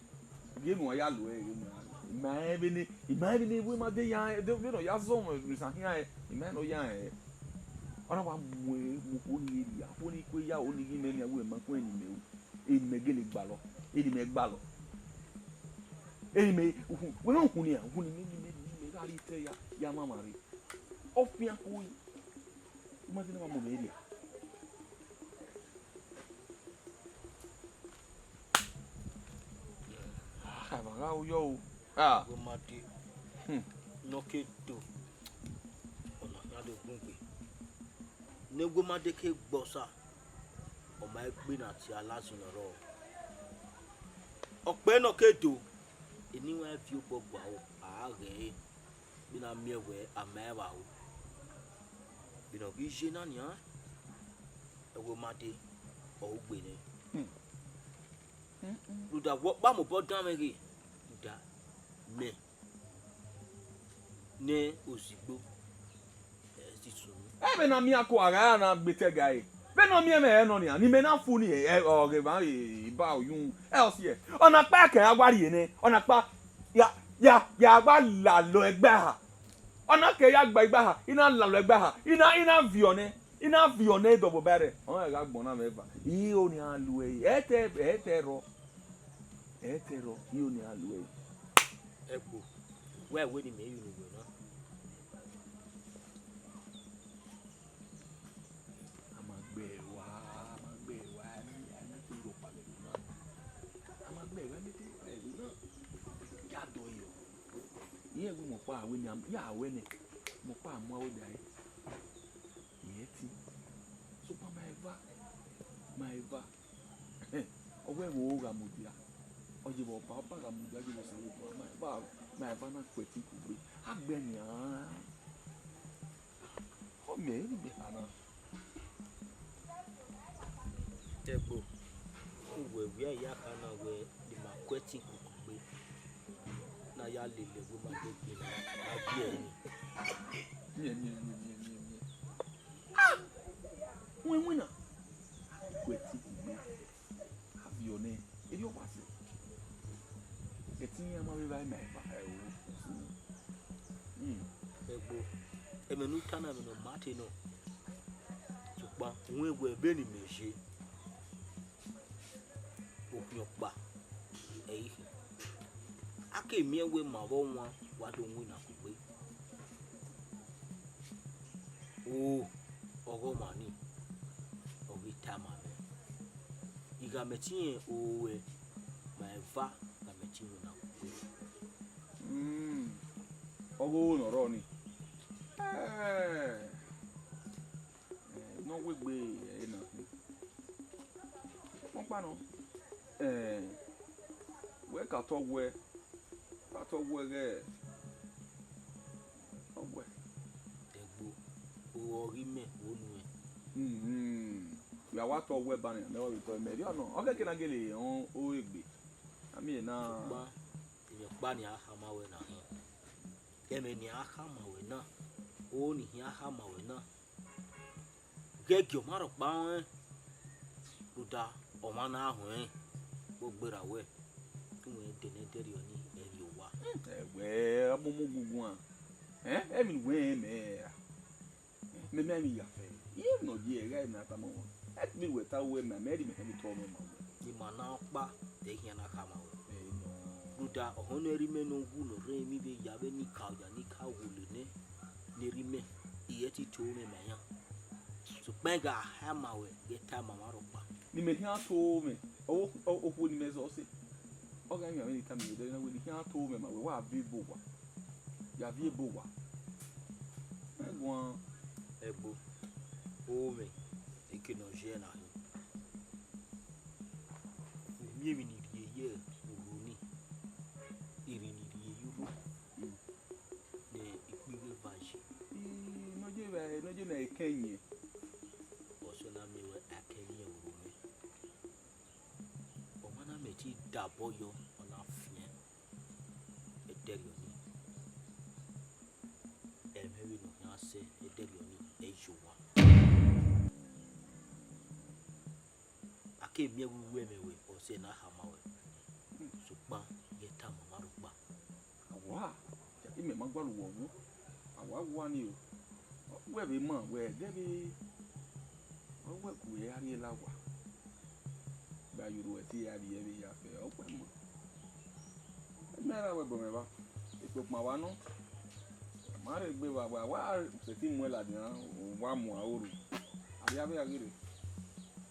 gie ne uwa ya lo ẹre, gie ne uwa ya lo. I ma rẹn vbene, I ma rẹn vbene ẹwe ma dee ya, vbene ọ ya zọ mwẹ vbe isan khian rẹ, I ma rẹn ne ọ ya rẹn. Ọ na wa mu ẹre mu okhuo ni rhie rria, okhuo ni kue ya, okhuo ni ghi mẹ nian, wẹ ma kue ne imẹ ru. Eni mẹ gele gbalọ, eni mẹ gbalọ. Eni mẹ, ukhun, wẹ ma ukhun nian, ukhun ni mẹ, ni mẹ, ni mẹ gha rhie te ya, ya mwamwa rre. Ọ fian koi, u ma te na wa mu mwẹ rria. Ah, ẹmwẹ gha ru yọ o. Ah. Ẹwe ma dee, hmm, ne ọ ke do, ọna khian do gbẹn egbe. Ne ẹwe ma dee ke gbe Osa, ọ ma gbe ne a tie Alazin ọrọre. Ọ kpẹẹ ne ọ ke do, eni wa viọ obọ gua aro, a ghe ẹre, vbene a miẹn wẹ a ma ẹn vbe aro. Vbene ọ ghi ye na nian, ẹwe ma dee, ọ ru gbe nẹ. Hmm. Rhunmwuda wẹ ọkpa mobọ danmwẹ ghe, rhunmwuda mẹ ne ozigbo, ẹ i sunu. Ẹ vbe ne a miẹn ako a gha na gbe te ẹga ẹre. Vbene ọ miẹn mwẹ ẹre nọ nian, ne imẹ na fu ni, ẹ, ọ ghe emwa, e, ba oyunmwu. Ẹ, ọ siẹ. Ọna kpa kẹ a wa rhie nẹ, ọna kpa ya, ya, ya wa lalọ ẹgbaha. Ọna kẹ ya gba igbaha, I na lalọ ẹgbaha, I na, I na viọ nẹ, I na viọ nẹ dọbọ ba rẹ. Ọ gha gbọn na mwẹ eva. I ho ne a lu ẹre, ẹ te, ẹ te rọ. Ẹ te rọ, I ho ne a lu ẹre. Ẹgbo, wẹ wẹ ne imẹ ru ne uwẹ na. Mẹ ọkpa wẹ ne a ya wẹ nẹ, mẹ ọkpa mu aro da ẹre. Irẹn ẹtin. Sokpan ma eva, ma eva. Ọ wẹ vbe gha mudia, ọ ye vbe ọba, ọba gha mudia, ọ ye vbe Osanobua, ma eva, ma eva na ku ẹtin kugbe. A gbẹ nian. Ọ mẹ, eni mẹ kha na. Ẹgbo, uwẹ wia ya kha na wẹ ne ima ku ẹtin kugbe, ne a ya lele ẹvbo ma degbe na, a gie ẹre ni. Miẹn, miẹn, miẹn, miẹn, miẹn, miẹn. Ah! Wẹn winna, ku ẹtin kugbe. A viọ nẹ, erriọ wa sẹ. Ẹtin iran ma vbe vba ima eva, ẹ o. Hmm. Ẹgbo, ẹmwẹ ne u ta na, ẹmwẹ ne ọ ma te nọ. Sokpan, u wẹ vbene imẹ ye, okhian ọkpa ẹ i khin. A ke miẹn wẹ ma vbe ọwan wa do winna kugbe. O, ọghọmwa nii, ọ ghi tama mwẹ. I gha mẹ ẹtin o ruẹ, ma eva gha mẹ ẹtin winna kugbe. Hmm, ọghe oro ne ọ rrọọ nii. Eh, eh, ne ọ wegbe ẹre na khin. Ọkpa nọ, eh, wẹ ka tọ wẹ, ka tọ wẹ ghẹ, ọ wẹ. Ẹgbo, o ọ ghi mẹ, o nuẹn. Hmm, ya wa tọ wẹ ba nian, mẹ wa vbe tọ mẹ rhie ọnọ. Ọ kẹkẹ na gele rẹn o egbe. A miẹn na. Sokpan, emwi ọkpa ne a khama ruẹ na hin. Ẹmwẹ ne a khama ruẹ na, o ni khian khama ruẹ na. Gẹgiẹ ọmwa rhọkpa ruẹn, rhunmwuda ọmwa na huẹn, vbe ọ gberra wẹ, te uwẹ dẹ ne ẹdẹrriọ ni, ẹ rrie owa. Ẹwẹ, a momo guguan. Ẹn, emwi ne uwẹ rẹn mẹ ra? Mẹ ma emwi ya fẹ. Iye emwi ne ọ ye ẹre, gha emwi ne a tama ruẹn. Ẹkpẹn wẹ ta ruẹ mẹ, mẹ rhie mẹ hẹ vbe tọ mwẹ ma wẹ. Ima na ọkpa, ẹ i khian na khama ruẹ. Ẹ nọ. Rhunmwuda ọhọn ne ọ rhie mẹ ne ọ wu ne ọ rre emwi vbe ya vbe ne I ka oya ne I ka wule nẹ, ne erha imẹ, I ghẹ te to mwẹ ma iran. Sokpan I gha khama ruẹ, ghẹ tama ọmwa rhọkpa. Ne imẹ khian to mwẹ, ọ, ọ, okhuo ne imẹ zọ sẹ. Ọ gha rinmwian vbene I tama ruẹ, na wẹ ne I khian to mwẹ ma wẹ, wa viọ ebe owa. Ya viọ ebe owa. Ẹ guan. Ẹgbo, o mwẹ, eke ne ọ ye na hin. U miẹn emwi ne I rhie ye urhu nii, irhi ne I rhie ye urhu, ne ikpighi eva yi. I, ne ọ ye vbe, ne ọ ye mẹ ekẹn yẹn. Ọsẹ na miẹn wẹ a kẹ miẹn urhu mwẹ. Ọmwa na mẹ te dabọ yọ, ọ na fian ẹdẹrriọ nii. Ẹmwẹ vbene ọ khian sẹ ẹdẹrriọ nii, ẹ i ye owa. A ke miẹn vbe uwu ẹmwẹ wẹ ọsẹ ne a khama ruẹ, sokpan ghẹ tama ọmwa rhọkpa. A wa, imẹ ma gualọ uwẹ ọmọ, a wa wa ni o. Wẹ vbe ma wẹ gẹ vbe ọ wẹ gu ẹ a rhie la owa. Gba ye urhu ẹtin ya rhie vbe ya fẹ, ọ wẹ ma. Mẹ ra wẹ bọ mwẹ vba, ekpokpọn wa nọ. Ma rhe gbe vba, wa, wa sẹtin muẹn ladian, wa muan oro. Avbe avbe a ghi rre.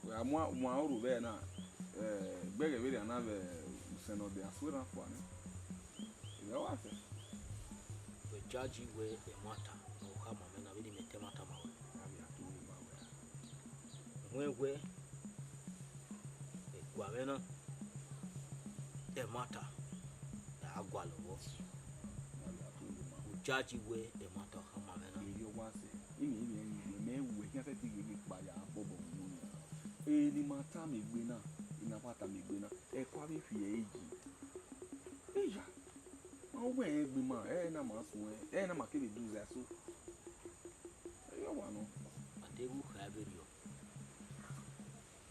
Wẹ a muan, muan oro vbe na, eh, gbẹghẹ vberriọ na vbe usẹn ne ọ dia suẹn na fua nẹ. Ẹ wa sẹ. Wẹ jaji wẹ ẹmwata ne ọ khama mwẹ na, vbene imẹ ta ẹmwata ma wẹ. Avbe a to ma wẹ. Wẹ wẹ, ẹguae mwẹ na, ẹmwata, a gualọ vbọ. U jaji wẹ ẹmwata ọ khama mwẹ na. Erriọ wa sẹ, imẹ, imẹ, imẹ, imẹ wẹ khian sẹtin ghi kpa ya bọbọ unu nia. Eni ma tama egbe na, eni a wa tama egbe na, ẹko avbe fi ẹre yi. Eya, ma wẹ rẹn egbe ma, ẹre na ma suẹn, ẹre na ma kevbe duza eso. Erriọ wa nọ. A deghẹ u kha vberriọ.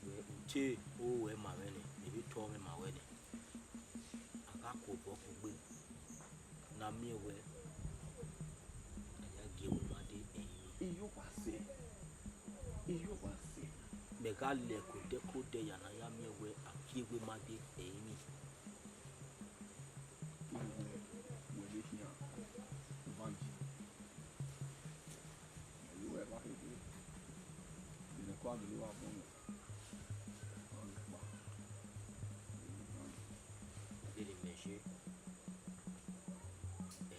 Wẹ u te oro ruẹ ma mwẹ nẹ, mẹ vbe tọ mwẹ ma wẹ nẹ. A gha ku obọ kugbe ne a miẹn wẹ a ya gie ẹvbo ma de ẹrinmwi. Iyo wa sẹ. Iyo wa sẹ. Mẹ gha lẹ kodẹ kodẹ ya ne a ya miẹn wẹ a gie ẹvbo ma de ẹrinmwi. Wẹ, wẹ vbe khian, Ubangi. Mẹ ye uwẹ vba khede. Vbene ẹko a gele wa bọ nẹ. Vbene imẹ ye, ẹ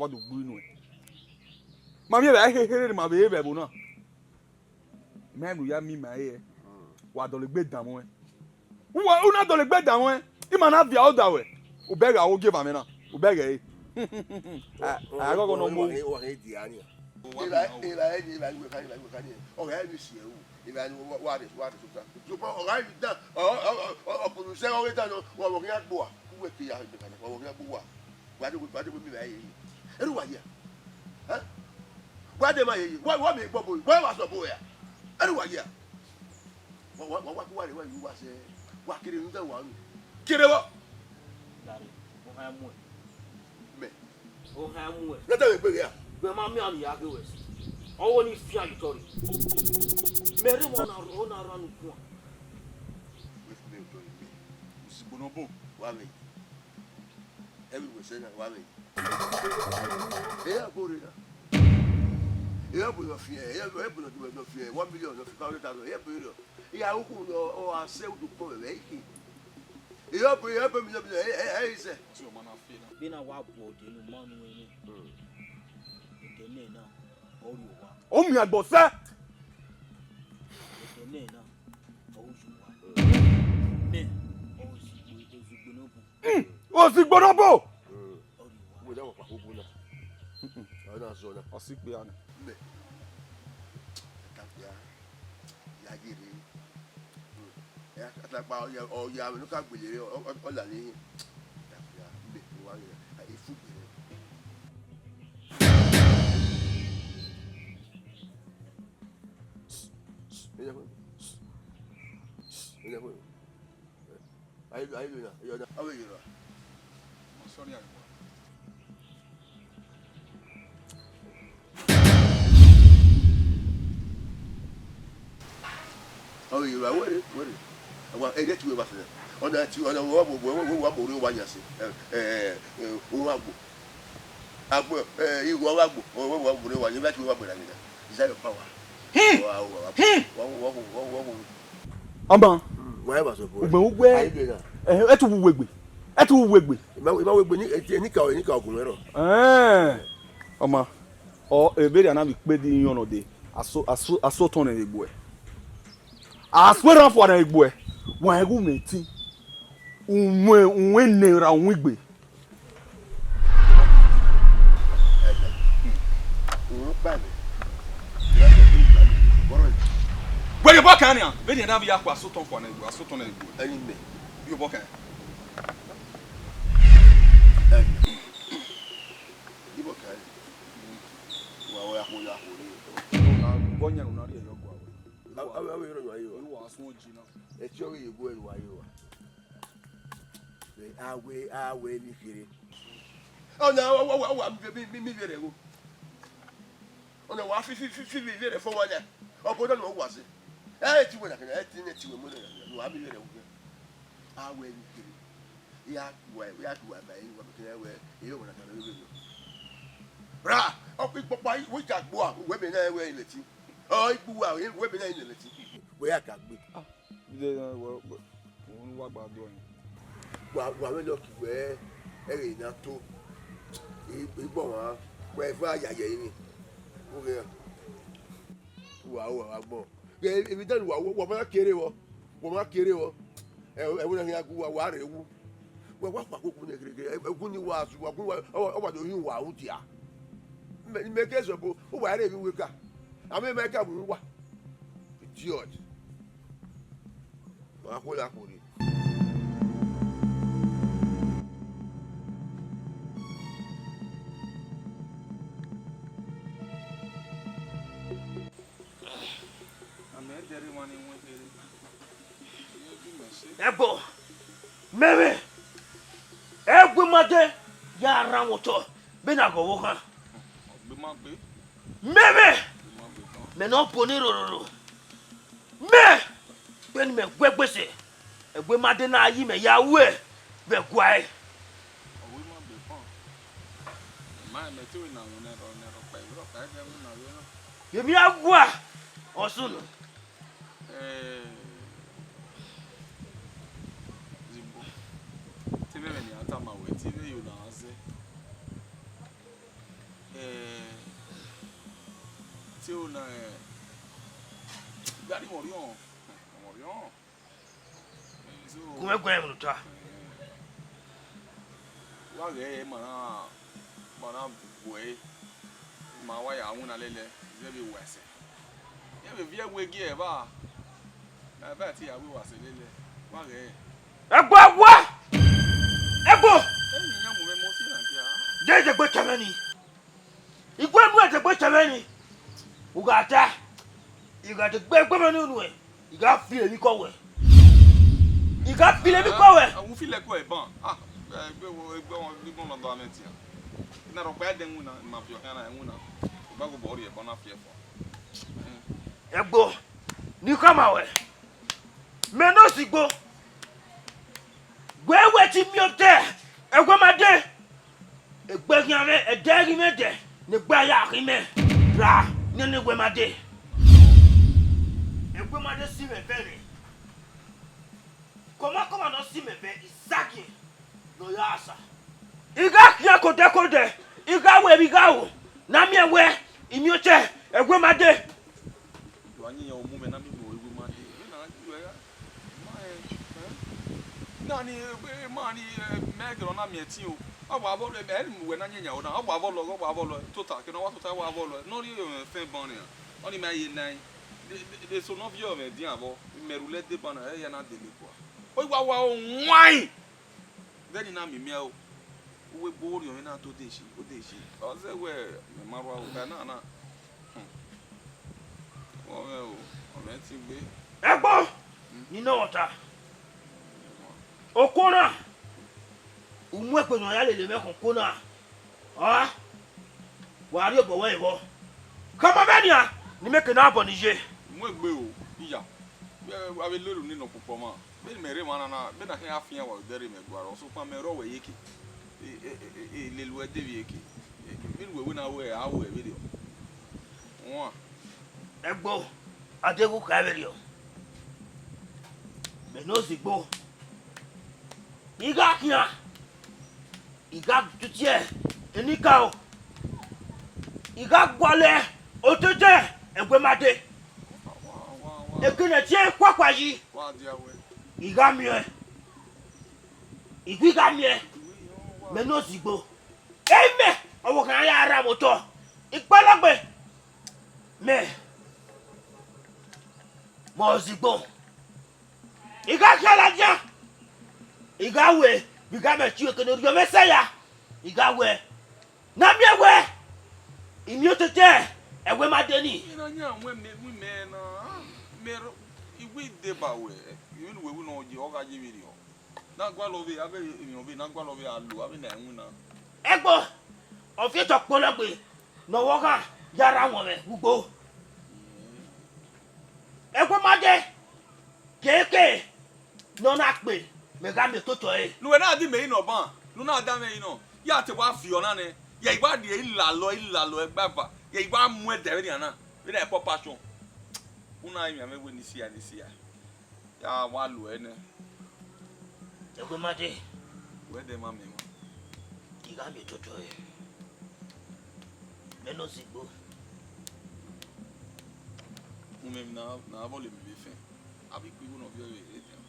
wa do gbe nuẹn. Ma miẹn vbe a i kherhe ne ima vbe re vbe ẹvbo na. Mẹ ne u ya miẹn ima ẹre, wa dọlegbe danmwẹ. Uwa, u na dọlegbe danmwẹ, ima na viọ odaro. U bẹghe aro gie evba mwẹ na, u bẹghe ẹre. A, a ghọghọ ne ọ mu. Evba, evba ẹre, evba ẹre, evba ẹre, evba ẹre, ọ gha ẹre si ẹre, evba ẹre, wa, wa rhe, wa rhe tota. Sokpan ọ gha ẹre dan, ọ, ọ, ọ, ọ, ọ, producer ọghe dan nọ, wa vbe khian gbe uwa, uwẹ ke ya, wa vbe khian gbe uwa. Wa de, wa de, wa miẹn evba ẹre. Ẹre uwa ya. Ẹ? Wa de ma ye, wa, wa miẹn gbọbo, wa, wa sẹ ọbo ya. Ẹre uwa ya. Wa, wa, wa, wa, wa rre, wa ye uwa sẹ, wa kere ne u da wa unu. Kere vbọ? Gari, ohan mu ẹ. Mẹ. Ohan mu ẹ. Ne da vbe gbe ya. Wẹ ma miẹn ọni ya ghe wẹ. Ọvbo ni fian ye otọ rre. Mẹ rre emọ na, ọ na rran ne u guan. Wẹ fi mẹ otọ rre mẹ. Usigbo ne ọ bọ. Wa vbe. Ẹvbo wẹ sẹ na, wa vbe. Ehia bu rre na. Ehia bu nọ fian, ehia bu nọ fian, one million nọ fian, five hundred thousand, ehia bu rre. Ehia ukhu nọ, ọ a sẹ udu kpọ vbe ẹre. Ehia bu, ehia bu million, million, ẹ, ẹ, ẹ, ẹ, ẹ, ẹ. Vbene a wa bu ọdẹ ne u ma nu ẹre, ọdẹ nẹ na, ọ rrie owa. Ọ miẹn agbọn sẹ. Ọdẹ nẹ na, ọ rrie owa. Mẹ, ọ zi gbe, ọ zi gbe ne ọ bu. Hmm, ọ zi gbe ne ọ bu. Ọ rrie owa. Wẹ da wa kpa hobo na. Ọ na zọ na. Ọ si kpe anu. Mẹ. Ẹ ta kpe a. Ya ye rre. Hmm. Atakpa ọ ya, ọ ya vbe ne ọ ka gbele rre, ọ, ọ, ọ la ne ehe. Mẹ, wa ghe, efu gbele. Ayi, ayi, na, ayi, na. Ọ vbe yerua. Ọ vbe yerua, wẹrẹ, wẹrẹ. Awa, ẹ, ghẹ te uwẹ vba sẹ. Ọ na te, ọ na, wẹ, wẹ, wẹ, wẹ, wa mu orre owa yan sẹ. Ẹ, ẹ, ẹ, ẹ, orre agbo. Agbo, ẹ, igho ọghe agbo. Ọ, wẹ, wa mu orre owa yan, ghẹ te uwẹ vba gbera yan. Is that your power? Hin! Wa, wa, wa, wa, wa, wa, wa, wa, wa. Ọmọ, wa ya vba sẹ, bro. Ugbẹn ugbẹn. Ayi, na. Ẹ, ẹ tu wu wegbe. Ẹ tu wu wegbe. Ima, ima wegbe ni, ẹ, ẹ, nika, nika ogun mwẹ rọ. Ẹn. Ọmọ, ọ, vberriọ na vbe ikpedẹ iyọnrọn dee, aso, aso, aso otọ nẹ vbe egbuẹ. Aso erha fua nẹ vbe egbuẹ. Wa ẹghẹ umẹ ti. Uwẹ, uwẹ ne ra uwẹ igbe. Wẹ rhie obọ kan nian, vbene a na vbe ya khuẹ aso otọ fua nẹ vbe egbuẹ, aso otọ nẹ vbe egbuẹ. Ẹyin mẹ. Rhie obọ kan. Ẹyin. Rhie obọ kan. Wa, wa ya khuẹ, ya khuẹ. Vbọ yan ne u na rhie yọ gua wẹ? Avbe, avbe, avbe rhie yọ. Wa sun oji na. Ẹtin ọghe ye egbuẹ wa ye wa. Vbe a wẹ, a wẹ emwi kherhe. Ọna, wa, wa, wa, wa, mi, mi, mi, mi vberriọ ẹvbo. Ọna, wa fi, fi, fi, fi, mi vberriọ fo wa na. Ọ bọ ọna ne ọ wa zẹ. Ẹ ti wẹ na kẹna, ẹ ti nẹ ti wẹ mu na, wa mi vberriọ ẹvbo. A wẹ emwi kherhe. Ya wa, ya wa ma emwi wa kẹna wẹ, e wa na kẹna wẹ. Ra, ọ kpe ikpọkpa, wẹ ka gbo a, wẹ mẹ na wẹ ileti. Ọ igbu wa, wẹ mẹ na ileti. Wẹ ya ka gbe. Ah, ide na wẹ, wẹ, wẹ wa gba do yin. Wa, wa vbe lọki wẹ ẹghẹ na to. I, igbọ wa, wẹ eva ya ye yin. Wo ghe. Wa, wa, wa gbọ. Ghe, ebi dan wa, wa, wa ma kere wọ. Wa ma kere wọ. Ẹ, ẹ, wẹ na ya gu wa, wa re wu. Wa, wa, wa, wa, wa, ne gere, gere. Ẹ, ẹ, gu ni wa, wa, gu wa, ọ, ọ, wa do yin wa, u dia. Mẹ, mẹ ke zọbo, u wa re mi we ka. Amẹ ma ka mu wa. Idiot. Wa khuẹ ya khuorre. Amẹ dẹrẹ emwa ni wẹn kherhe. Ẹgbo, mẹ mwẹ, ẹgbe ma de ya rhan mwẹ otọ, vbene a ghọghọ khan. Ọ gbe ma gbe. Mẹ mwẹ, ọ gbe ma gbe khan. Mẹ ne ọ bo ne rororo. Mẹ, vbene mẹ gu egbe sẹ, ẹgbe ma de na yi mẹ ya ru vbe ẹguae. Ọ gbe ma gbe khan. Ma mẹ te wẹ na wu nẹ rọ, nẹ rọ kpa, rọ kpa ẹdẹ mu na vbe na. Yemi a gua, ọ sunu. Eh, Zimbo, te vbe ẹmwẹ ne a tama wẹ, te vbe yo na zẹ. Eh, te o na, eh, gari wọ riọn, wọ riọn. So, gu mwẹ guẹ ẹmwẹ ne u ta. Eh, wa ghẹ ma na, ma na guẹ, ma wa ya winna lele, zẹ vbe wa ẹsẹ. Iran vbe viẹ wẹ gie evba, na evba te ya wẹ wa sẹ lele, wa ghẹ. Ẹgbo wa! Ẹgbo! Eyin iran mu mwẹ mọ si na dia. De degbe tẹmwẹ ni. I gu enu ẹdegbe tẹmwẹ ni. U gha ta, I gha degbe egbe mwẹ ne unu ẹ, I gha file emwi kọ wẹ. I gha file emwi kọ wẹ. Ah, u file ẹko ẹban. Ah, egbe wo, egbe wo, egbe wo nọ ba mwẹ tian. Na rhọkpa ẹdẹ winna, ma fi ọkhan na winna. U ba gu bọ rhie ẹbọ na fi ẹfọ. Ẹgbo, ne I khama ruẹ, mẹ ne osigbo, wẹ wẹ te miẹn otọ ẹwẹ ma dee, egbe khian mwẹ, ẹdẹ ghi mwẹ dẹ, ne egbe a ya khin mẹ, ra nene ẹwẹ ma dee. Ẹwẹ ma dee si mwẹ vẹ nẹ. Kọmakọma ne ọ si mẹ vbe Izagiẹn ne ọ ya sa. I gha khian kodẹkodẹ, I gha ru emwi I gha ru, ne a miẹn wẹ I miẹn otọ ẹwẹ ma dee. Wa yin yan mu mwẹ na miẹn wẹ ẹwẹ ma dee. Vbe na ru ẹre, ma, eh, eh. Na ni, eh, ma ni, eh, mẹ gẹrẹ na miẹn ẹtin o. Ọ wa vọlọ, ẹ ni mu wẹ na yin yan o na. Ọ wa vọlọ, ọ wa vọlọ. Tota, kẹ ne ọ wa tota, ọ wa vọlọ. Ne ọ rhie, eh, fẹn ban nian. Ọ ni ma ye nine. De, de, de eso ne ọ viọ mwẹ dian vbọ, imẹ rhulẹ deba na, ẹ ya na dele kua. Ọ wa wa o wain. Vbene I na miẹn imian o, uwu egbe orhiọn mwẹ na to de shi, o de shi. Ọ zẹ wẹ mẹ ma rua ota na na. Hmm. Ọ mwẹ o, ọ mwẹ ẹtin gbe. Ẹgbọn, ne I nọ ọta. Okona, u mu egbe ne ọ ya lele mwẹ khọn okona. Ọ, wa rhie obọ wẹ vbọ. Khama mwẹ nian, ne imẹ ke na bọ ne I ye. Mu egbe o, iya. Vbe avbe lele unu nọ kpokpọ ma. Vbene mẹ rre emwa na na, vbene a khian fian wa odẹ rre mẹ gualọ, sokpan mẹ rrọọ wẹ iyeke. E, e, e, e, e lele uẹ de vbe iyeke. E, vbene uwẹ wẹ na ruẹ, a ruẹ vberriọ. Wan. Ẹgbọn, a deghẹ u kha vberriọ. Mẹ ne ozigbo. I gha khian, I gha tutie enikaro, I gha gualọ otete ẹguemade. Ekene tie khuakhua yi, I gha miẹn, I ghi gha miẹn, mẹ ne ozigbo. Imẹ ọvbokhan ya rra vbe otọ, ikpẹlọgbe mẹ, mẹ ozigbo. I gha khian ladian, I gha wẹ, vbe I gha mẹ tie ekene orhiọn mwẹ sẹ ya, I gha wẹ, ne a miẹn wẹ, I miẹn otete ẹguemade ni. I na yan wẹ mẹ, wẹ mẹ na, mẹ rọ, I wẹ deba wẹ, I wẹ ne uwẹ wẹ ne ọ ye, ọ gha ye vberriọ. Na gualọ vbe, avbe emwi ọvbehe na gualọ vbe a lo, avbe na ẹwinna. Ẹgbọn, ọ viọ otọ kpolọgbe ne ọ vbe ọghan ya rra wọn mwẹ ugbo. Ẹguemade, keke ne ọ na kpe, mẹ gha miẹn ototọ ẹre. Ne uwẹ na di mẹ rinọ ban, ne u na da mwẹ rinọ, ya te wa viọ na nẹ, ya I wa rhie ilalọ, ilalọ ẹgbava, ya I wa mu ẹdẹ vbenian na, vbenian Papa Shọn. U na rinmwian mwẹ wẹ ne I sia, ne I sia. Ya wa lu ẹre nẹ. Ẹguemade. Wẹ dẹ ma mẹ emwa. I gha miẹn ototọ ẹre. Mẹ ne ozigbo. Umẹ na, na vbọ le emwi vbe fẹn. Avbe ikpia igho ne ọ viọ vbe edian.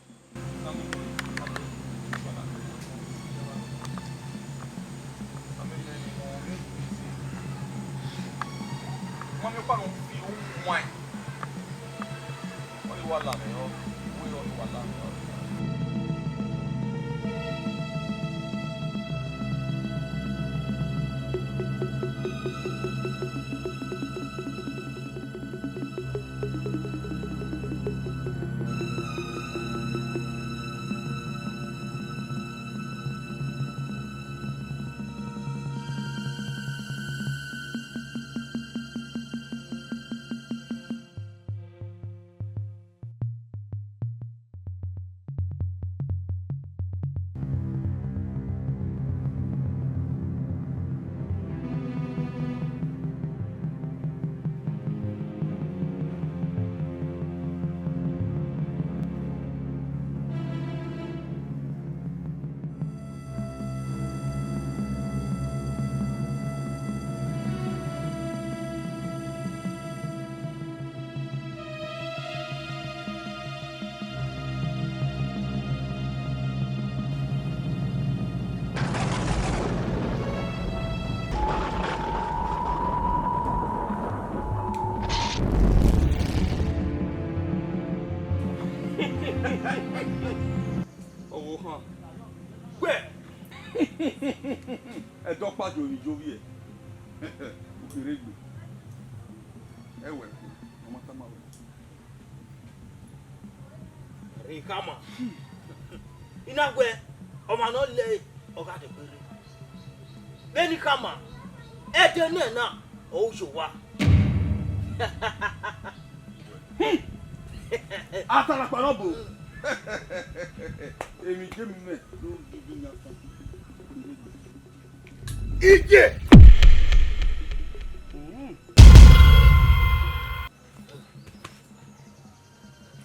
Ọvbokhan. Wẹ! Ẹdẹ ọkpa jovbi jovbi ẹ. Ukherhe egbe. Ẹwẹ, ọ ma tama wẹ. Rhie khama. I na wẹ, ọmwa ne ọ lẹe, ọ gha dẹgbẹre. Vbene I khama, ẹdẹ nẹ na, ọ ru ye owa. Atalakpa ne ọ bọ. Emwi gemi mwẹ do gidi yan fan. Iye!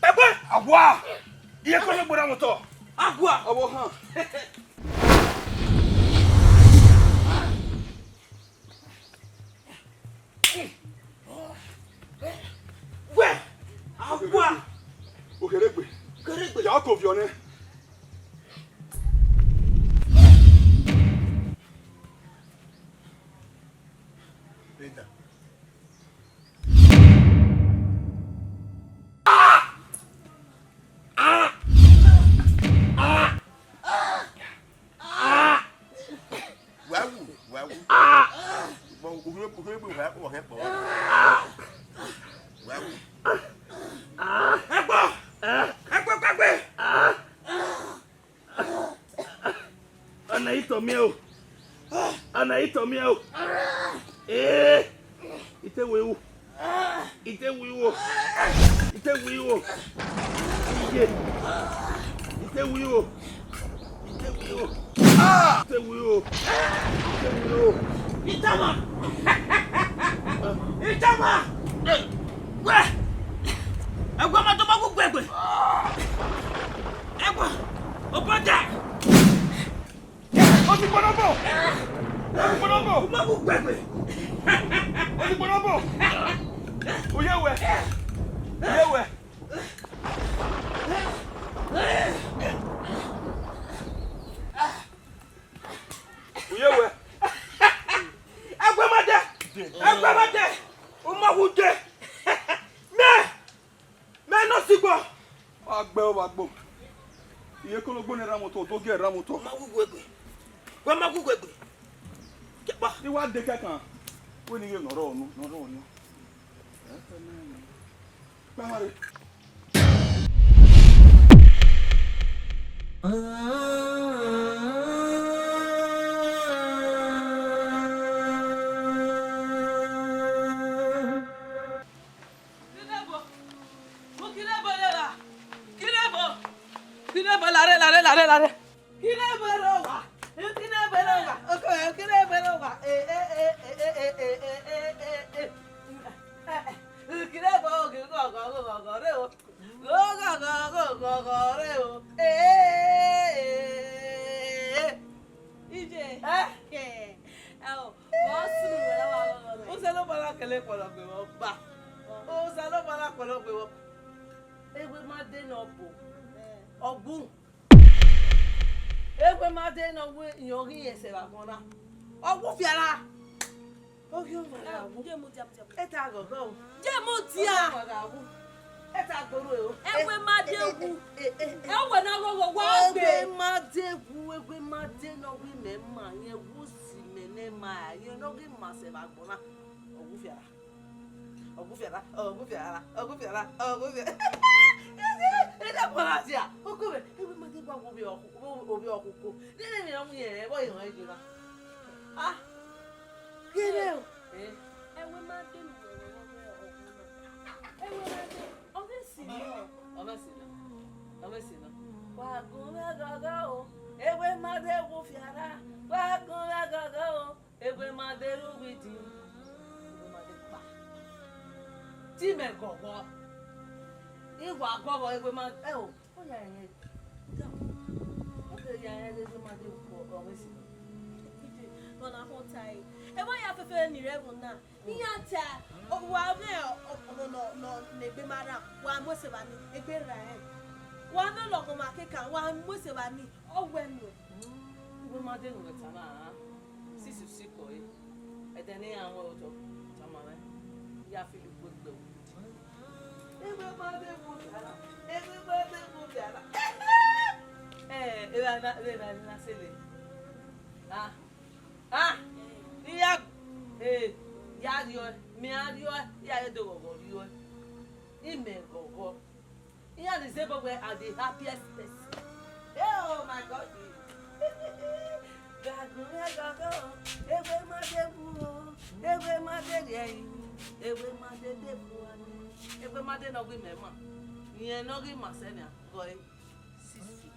Ẹgbẹ! Awa! Iye kọ ye gbọdọ mọtọ. Awa! Ọvbokhan. Wẹ! Awa! Okherhe egbe. Okherhe egbe. Ya ko viọ nẹ. Linda. Miẹn o. Ana itọ miẹn o. Ee. Ite wi ru. Ite wi ru. Ite wi ru. Iye. Ite wi ru. Ite wi ru. Ite wi ru. Ite wi ru. Itama. Itama. Wẹ. Ẹgbẹ ma dọmọ wu gbẹgbẹ. Ẹgbẹ. Obọda. Osigbo nọbọ! Osigbo nọbọ! Uma wu gbẹgbẹ. Osigbo nọbọ! Uye wẹ! Uye wẹ! Uye wẹ! Ẹgbẹ ma dẹ! Ẹgbẹ ma dẹ! Uma wu dẹ! Mẹ! Mẹ ne Osigbo! Wa gbe ọ vbe agbo. Iye kologbo ne erha motọ, odogie erha motọ. Ma wu wu egbe. Wa ma wu wu egbe. Kẹkpa. I wa de kẹkan. Wẹ ne iye nọ rọ nọ, nọ rọ nọ. Kpamare. Kinebo, Kinebo, lare, lare, lare, lare. Kinebo rre owa, Kinebo rre owa, Kinebo rre owa. Eh, eh, eh. Kinebo, ghọghọ, ghọghọ, ghọghọ rre o. Ghọghọ, ghọghọ, ghọghọ rre o. Eh, eh, eh. Ije. Eh? Ke. Ẹ o, wẹ ọ sunu wẹ ra wa ghọghọ rre. Osanobua na kele kpọlọ gbe vbe ọkpa. Osanobua na kpọlọ gbe vbe ọkpa. Ewe ma de ne ọ bo. Ọ gbu. Ewe ma de ne ọ wẹ irẹn ọ ghi rẹn sẹ vbe agbọn na. Ọ wu fiara. Ọ ghi ọmwa gha wu. Je mu dia, mu dia, mu dia. Ẹta ghọghọ o. Je mu dia. Ọ ghi ọmwa gha wu. Ẹta gborhu o. Ewe ma de wu. Ẹ wẹ ne ọ ghọghọ wa gbe. Ewe ma de wu, ewe ma de ne ọ ghi mẹ ma, irẹn wu si mẹ ne ma, irẹn ne ọ ghi ma sẹ vbe agbọn na. Ọ wu fiara. Ọ wu fiara, ọ wu fiara, ọ wu fiara, ọ wu fiara. Ẹ dẹ kpọlọ dia. Oko vbe, ewe ma de gba wu ovbi ọkhuko. Nene emwi ne ọ mu yẹn, ẹvbo ihọn ẹgbẹe na. Ah. Kere o. Eh. Ewe ma de ne uwẹ rre ọghe ọghe na. Ewe ma de, ọ ghi si nọ. Ọ ma si nọ. Ọ ma si nọ. Wa gun mwẹ gọgọ o. Ewe ma de wu fiara. Wa gun mwẹ gọgọ o. Ewe ma de ru uwidi. Ewe ma de kpa. Te imẹ gọgọ. I wa gọgọ ewe ma, ẹ o. Ọ ya rẹn, ọ ya rẹn ghe ma de vbe ọghe si. Ọna khọn ta ẹre. Ẹ wa ya fẹfẹrẹ ni rre ẹvbo na. Iran ta, wa mwẹ ọmọ nọ, nọ, ne egbe ma rran, wa mu ẹse vba ni, egbe rran rẹn. Wa mwẹ ọlọghọmwa kẹkan, wa mu ẹse vba ni, ọ wẹ nuẹn. Uwu ma de ne uwẹ tama a, sisi usikọ re. Ẹdẹ ne iran ru ẹre otọ, tama mwẹ, I ya filo ukpo egbe wu. Ewe ma de wu fiara, ewe ma de wu fiara. Eh, ewe na, ewe na, na sele. Ah, ah, ne I ya, eh, ya rriọe, mẹ a rriọe, I ya ye do ghọghọ rriọe. Imẹ ghọghọ. Iran ni zẹ obọ wẹ are the happiest person. Hey, oh my God. Gagun rẹ gọgọ, ewe ma de wu o, ewe ma de rhie ẹre, ewe ma de de wu ane, ewe ma de ne ọ ghi mẹ ma, rẹn ne ọ ghi ma sẹ nian, gọe, sisi.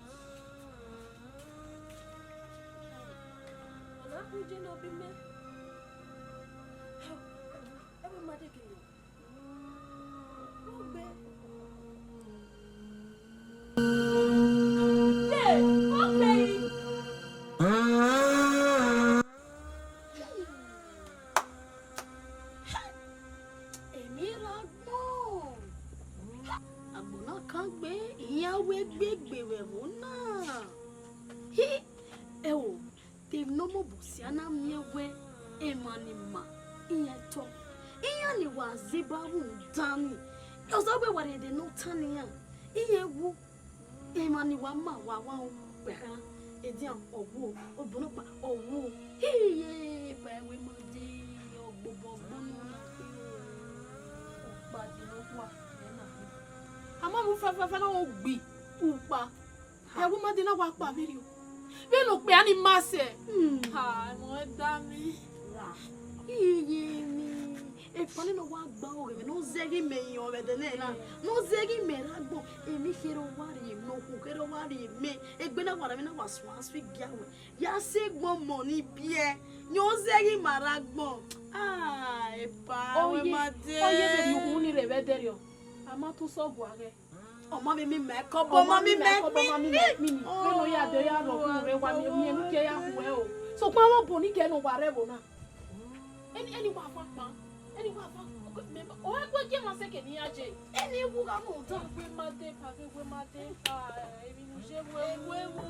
Ọna khui je ne ọ bi mẹ. Ewe ma de ke yo. Emwi ra gbọn. Agbọn na kan gbe, iran wẹ gbe egbe vbe ẹvbo na. Hi, ẹ o, de emwi ne ọ mobọ sia na miẹn wẹ emwa ni ma iran tọ, iran ni wa zẹ eba vbe dan ni, Osanobua wa rhie ẹdẹ ne ọ tan ne iran, iran wu emwa ni wa ma wa wa ru kpẹkha, edian ọ wu, obọ nọkpa ọ wu, iye ba ẹwe ma de ọgbobọ gbọnọ na kpe o, ukpa de ne ọ kpa ẹ na kpe. A ma mu fẹfẹfẹ na ghi gbi ukpa. Ẹwe ma de na wa kpa vberriọ. Vbene okpia ni ma sẹ. Hmm. Ha, emọ da mi. Ra. Iye ni. Epa ni nọ wa gba oghe mwẹ, ne ọ zẹghe imẹ yan vbe ẹdẹ nẹ na. Ne ọ zẹghe imẹ rre agbọn. Emwi kherhe ọ wa rhie mẹ, okhuo kherhe ọ wa rhie mẹ. Egbe na wa ra, emwi na wa suan asua igia wẹ. Ya sẹ egbọn ọmọ ni biẹ. Ne ọ zẹghe ima rre agbọn. Ah, epa, wẹ ma dẹ. Ọ ye vberriọ ukhunmwu ni rre vbe ẹdẹrriọ. A ma tu sẹ ọgua ghẹ. Ọ ma vbe miẹn ima ẹkọbọ, ọ ma miẹn ima ẹkọbọ, ọ ma miẹn ima ẹkpini. Vbene ọ ya dee, ọ ya rhọ ọghe urhu rre, wa miẹn emwi ne u gie ya khuẹ o. Sokpan avbe obọ ni gie ne uwa rre ẹvbo na. Eni, eni wa fa kpan. Eni wa fa. Ọ i wẹ gie ma sẹ ke ne iran ye. Eni wu gha mu dan. Wẹ ma dee pa, wẹ ma dee pa, emwi ne u ye wẹ. Ewu, ewu,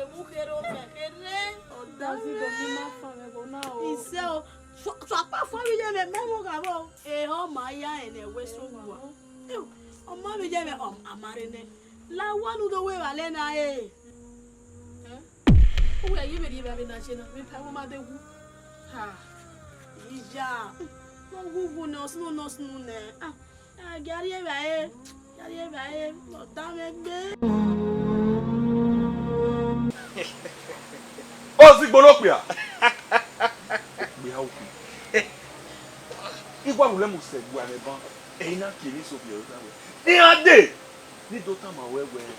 ewu kherhe omẹ kherhe. Ọ da zẹ do ni ma fan vbe ẹvbo na o. Isẹ o. Sọ, sọ akpa fua vbe iye mwẹ, mẹ vbe gha vbọ. Ehọ ma ya rẹn ne ẹwẹ sẹ owa. Ọ ma vbe iye mwẹ, ọ, a ma rre nẹ. La owa ne u do ru evbare na re. Uwẹ ye vbe rhie evbare na ye na, vbe pa ẹvbo ma de wu. Ha. Iya. Ne ọ wu wu ne ọ sunu, ne ọ sunu nẹ. Ah, a gia rhie evbare. Ọ da mwẹ gbe. Ozigbo ne okpia. Okpia okpia. I wa ru lẹ mu sẹ ẹguae mwẹ ban, ẹre I na kie emwi so biẹ ota wẹ. Iran dee, ne I do tama ruẹ wẹẹ,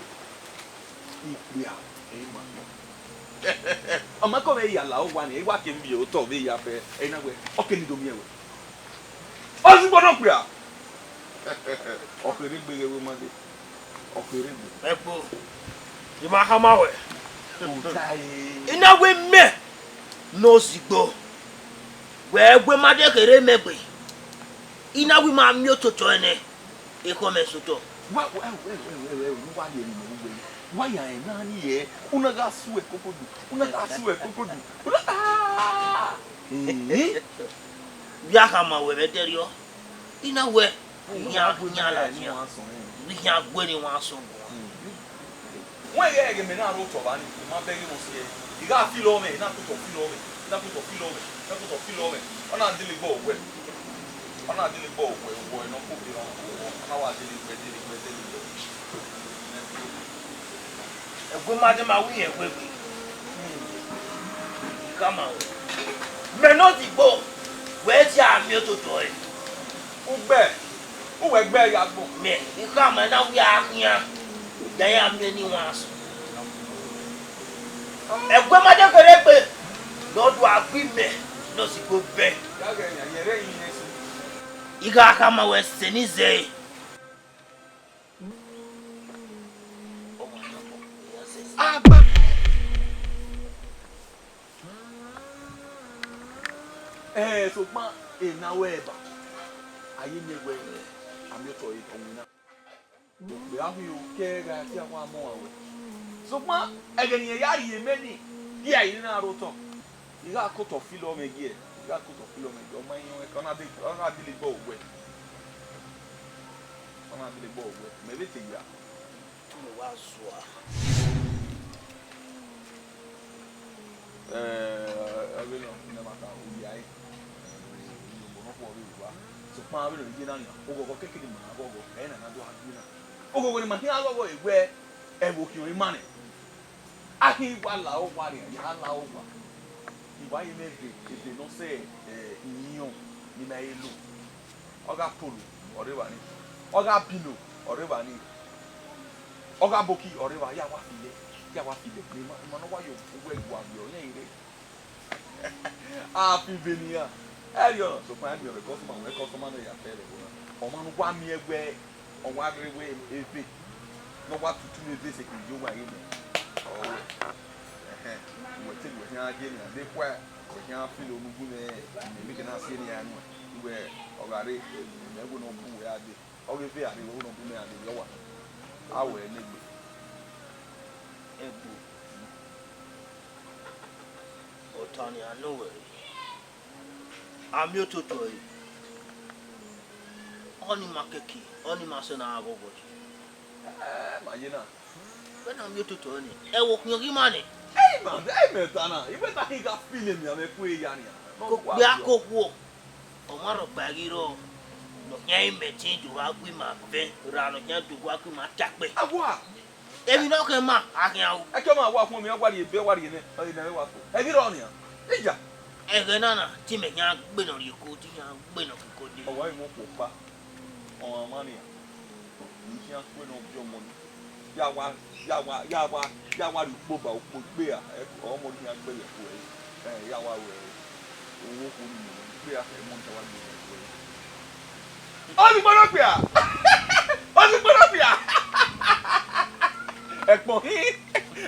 okpia, ẹre ima nọ. Ọ ma kọ mwẹ ya la owa ni, I wa ke miẹn otọ vbe ya fẹ, ẹre I na wẹẹ, ọ ke ne I do miẹn wẹ. Ozigbo ne okpia. Ọ kherhe egbe ghẹ vbe ma dee. Ọ kherhe egbe. Ẹgbo, I ma khama ruẹ. Ota ẹre. I na wẹẹ mẹ ne Ozigbo, wẹ wẹ ma dee kherhe mẹ egbe. I na wẹẹ I ma miẹn ototọ ẹnẹ, ekhọe mẹ sẹ otọ. Wa, wa, wa, wa rhie ẹre ne uwẹ, wa ya rẹn na ni hẹ, u na gha su ẹkokodu, u na gha su ẹkokodu, u na, ah! Eh? Vbe a khama ruẹ vbe ẹdẹrriọ, I na wẹẹ, iran, iran la nian, iran gue ne iran sẹ guan. Wẹ ghẹ ẹghẹ mẹ na rre otọ vba ni, I ma bẹghe vbe ọ si ẹe. I gha filo mwẹ, I na kutọ filo mwẹ, I na kutọ filo mwẹ, I na kutọ filo mwẹ. Ọ na dele gbe ọwẹ, ọ na dele gbe ọwẹ, ọwẹ ne ọ koko erhan, ọ na wa dele gbe, dele gbe, dele gbe. Ẹguae ma de ma wẹ irẹn wegbe. I khama ruẹ. Mẹ ne Ozigbo, wẹ dia miẹn ototọ ẹre. Ugbẹ, uwẹ gbẹ ya agbọn. Mẹ, I khama na wẹ a khian, ya ya miẹn ne iran sẹ. Ẹguae ma de kherhe egbe, ne ọ do gha gbe imẹ ne Ozigbo bẹn. I gha khama ruẹ sẹ ne I zẹe. Agba. Ẹhẹn, sokpan ena wẹ ba, a ye miẹn wẹẹ, a miẹn otọ ẹre, ọ winna. Okpia khin o, ke gha tie awa mọ uwa wẹ. Sokpan ẹghẹ ne irẹn ya rhie mẹ nii, iran i na rre otọ. I gha kotọ filo mwẹ gie, I gha kotọ filo mwẹ gie, ọ ma yan mwẹ, ọ na de, ọ na dele gbe ọwẹ. Ọ na dele gbe ọwẹ, mẹ vbe te ya. Mẹ wa zua. Eh, ẹvbo nọ, ne ma ta, u ya ẹre. Eh, iyobọ nọ khuọ vbe evba. Sokpan avbe ne ọ rre iye na nian, oghọghọ kekere ma ghọghọ, ẹ na na do gha gbe na. Oghọghọ ne ma khian ghọghọ, ẹ wẹ, ẹvbo khian ima nẹ. A khin wa la owa rian, ya la owa. I wa ye mwẹ ebe, ebe ne ọ sẹ, eh, iyinrọn ne ima he lo. Ọ gha polo, ọ rre evba ni. Ọ gha bino, ọ rre evba ni. Ọ gha boki, ọ rre evba, ya wa filẹ, ya wa filẹ. Ne ima, ima ne ọ wa ye owẹ gua vbiẹ, ọ yan i rre. A fi ebe ne iran. Ẹrriọ, sokpan a miẹn ọmwa customer, wẹ customer nọ ya fẹ vbe ẹvbo na. Ọmwa ne uwa miẹn wẹ, ọ wa rre wẹ eve, ne ọ wa tutu ne eve sẹ ke ye owa ye mẹ. Ọ wẹ, ẹhẹn, wẹ te wẹ khian gie nian, de khuẹ, wẹ khian filo ne u gu nẹ, ne emwi ke na si eni ya nuẹn. Wẹ, ọ gha rre, mẹ wẹ ne ọ bu wẹ a dee. Ọ ghe ve a rre, wẹ wẹ ne ọ bu mẹ a dee, yọ wa. A wẹ ne egbe. Ẹgbo. Ọta ni a nọ wẹ rre. A miẹn ototọ ẹre. Ọnii ma kẹki, ọnii ma sẹ ne a ghọghọ yi. Eh, ma ye na. Vbene a miẹn ototọ ẹre nẹ, ẹvbo khian ghi ima nẹ. Ẹ ima, ẹ mẹ ta na, I wẹ ta khin gha filo emianmwẹ ku eya nian. Okpia ke okhuo, ọ ma rhọkpa ghi rrọọ, ne ọ khian imẹ tin do gha gu ima vẹ, ra ne ọ khian do gha gu ima ta kpẹ. Awa! Emwi ne ọ khẹ ma, a khian ru. Ẹkẹ ọmọ wa khuọnmwi, ọ wa rhie ebe, ọ wa rhie nẹ, ọ rhie nẹ, wa fo. Ẹghi rrọọ nian. Ija. Ẹghẹ na na, te imẹ khian gbe nọ rhie oko, te iran gbe nọ ke oko dee. Ọ wa emọ khuọkpa, ọmwa nian. Ne I khian kue ne ọ viọ ọmọ nii. Ya wa, ya wa, ya wa, ya wa rhie ukpo ba ukpo gbe ra, ẹ, ọmọ ne iran gbe ye ẹko ẹre. Ẹ, ya wa ru ẹre. Owo okhuo ni mu gbe ra, ẹ, ọmọ ne iran wa gbe ye ẹko ẹre. Ọzigbo ne okpia! Ọzigbo ne okpia! Ẹkpọ hin!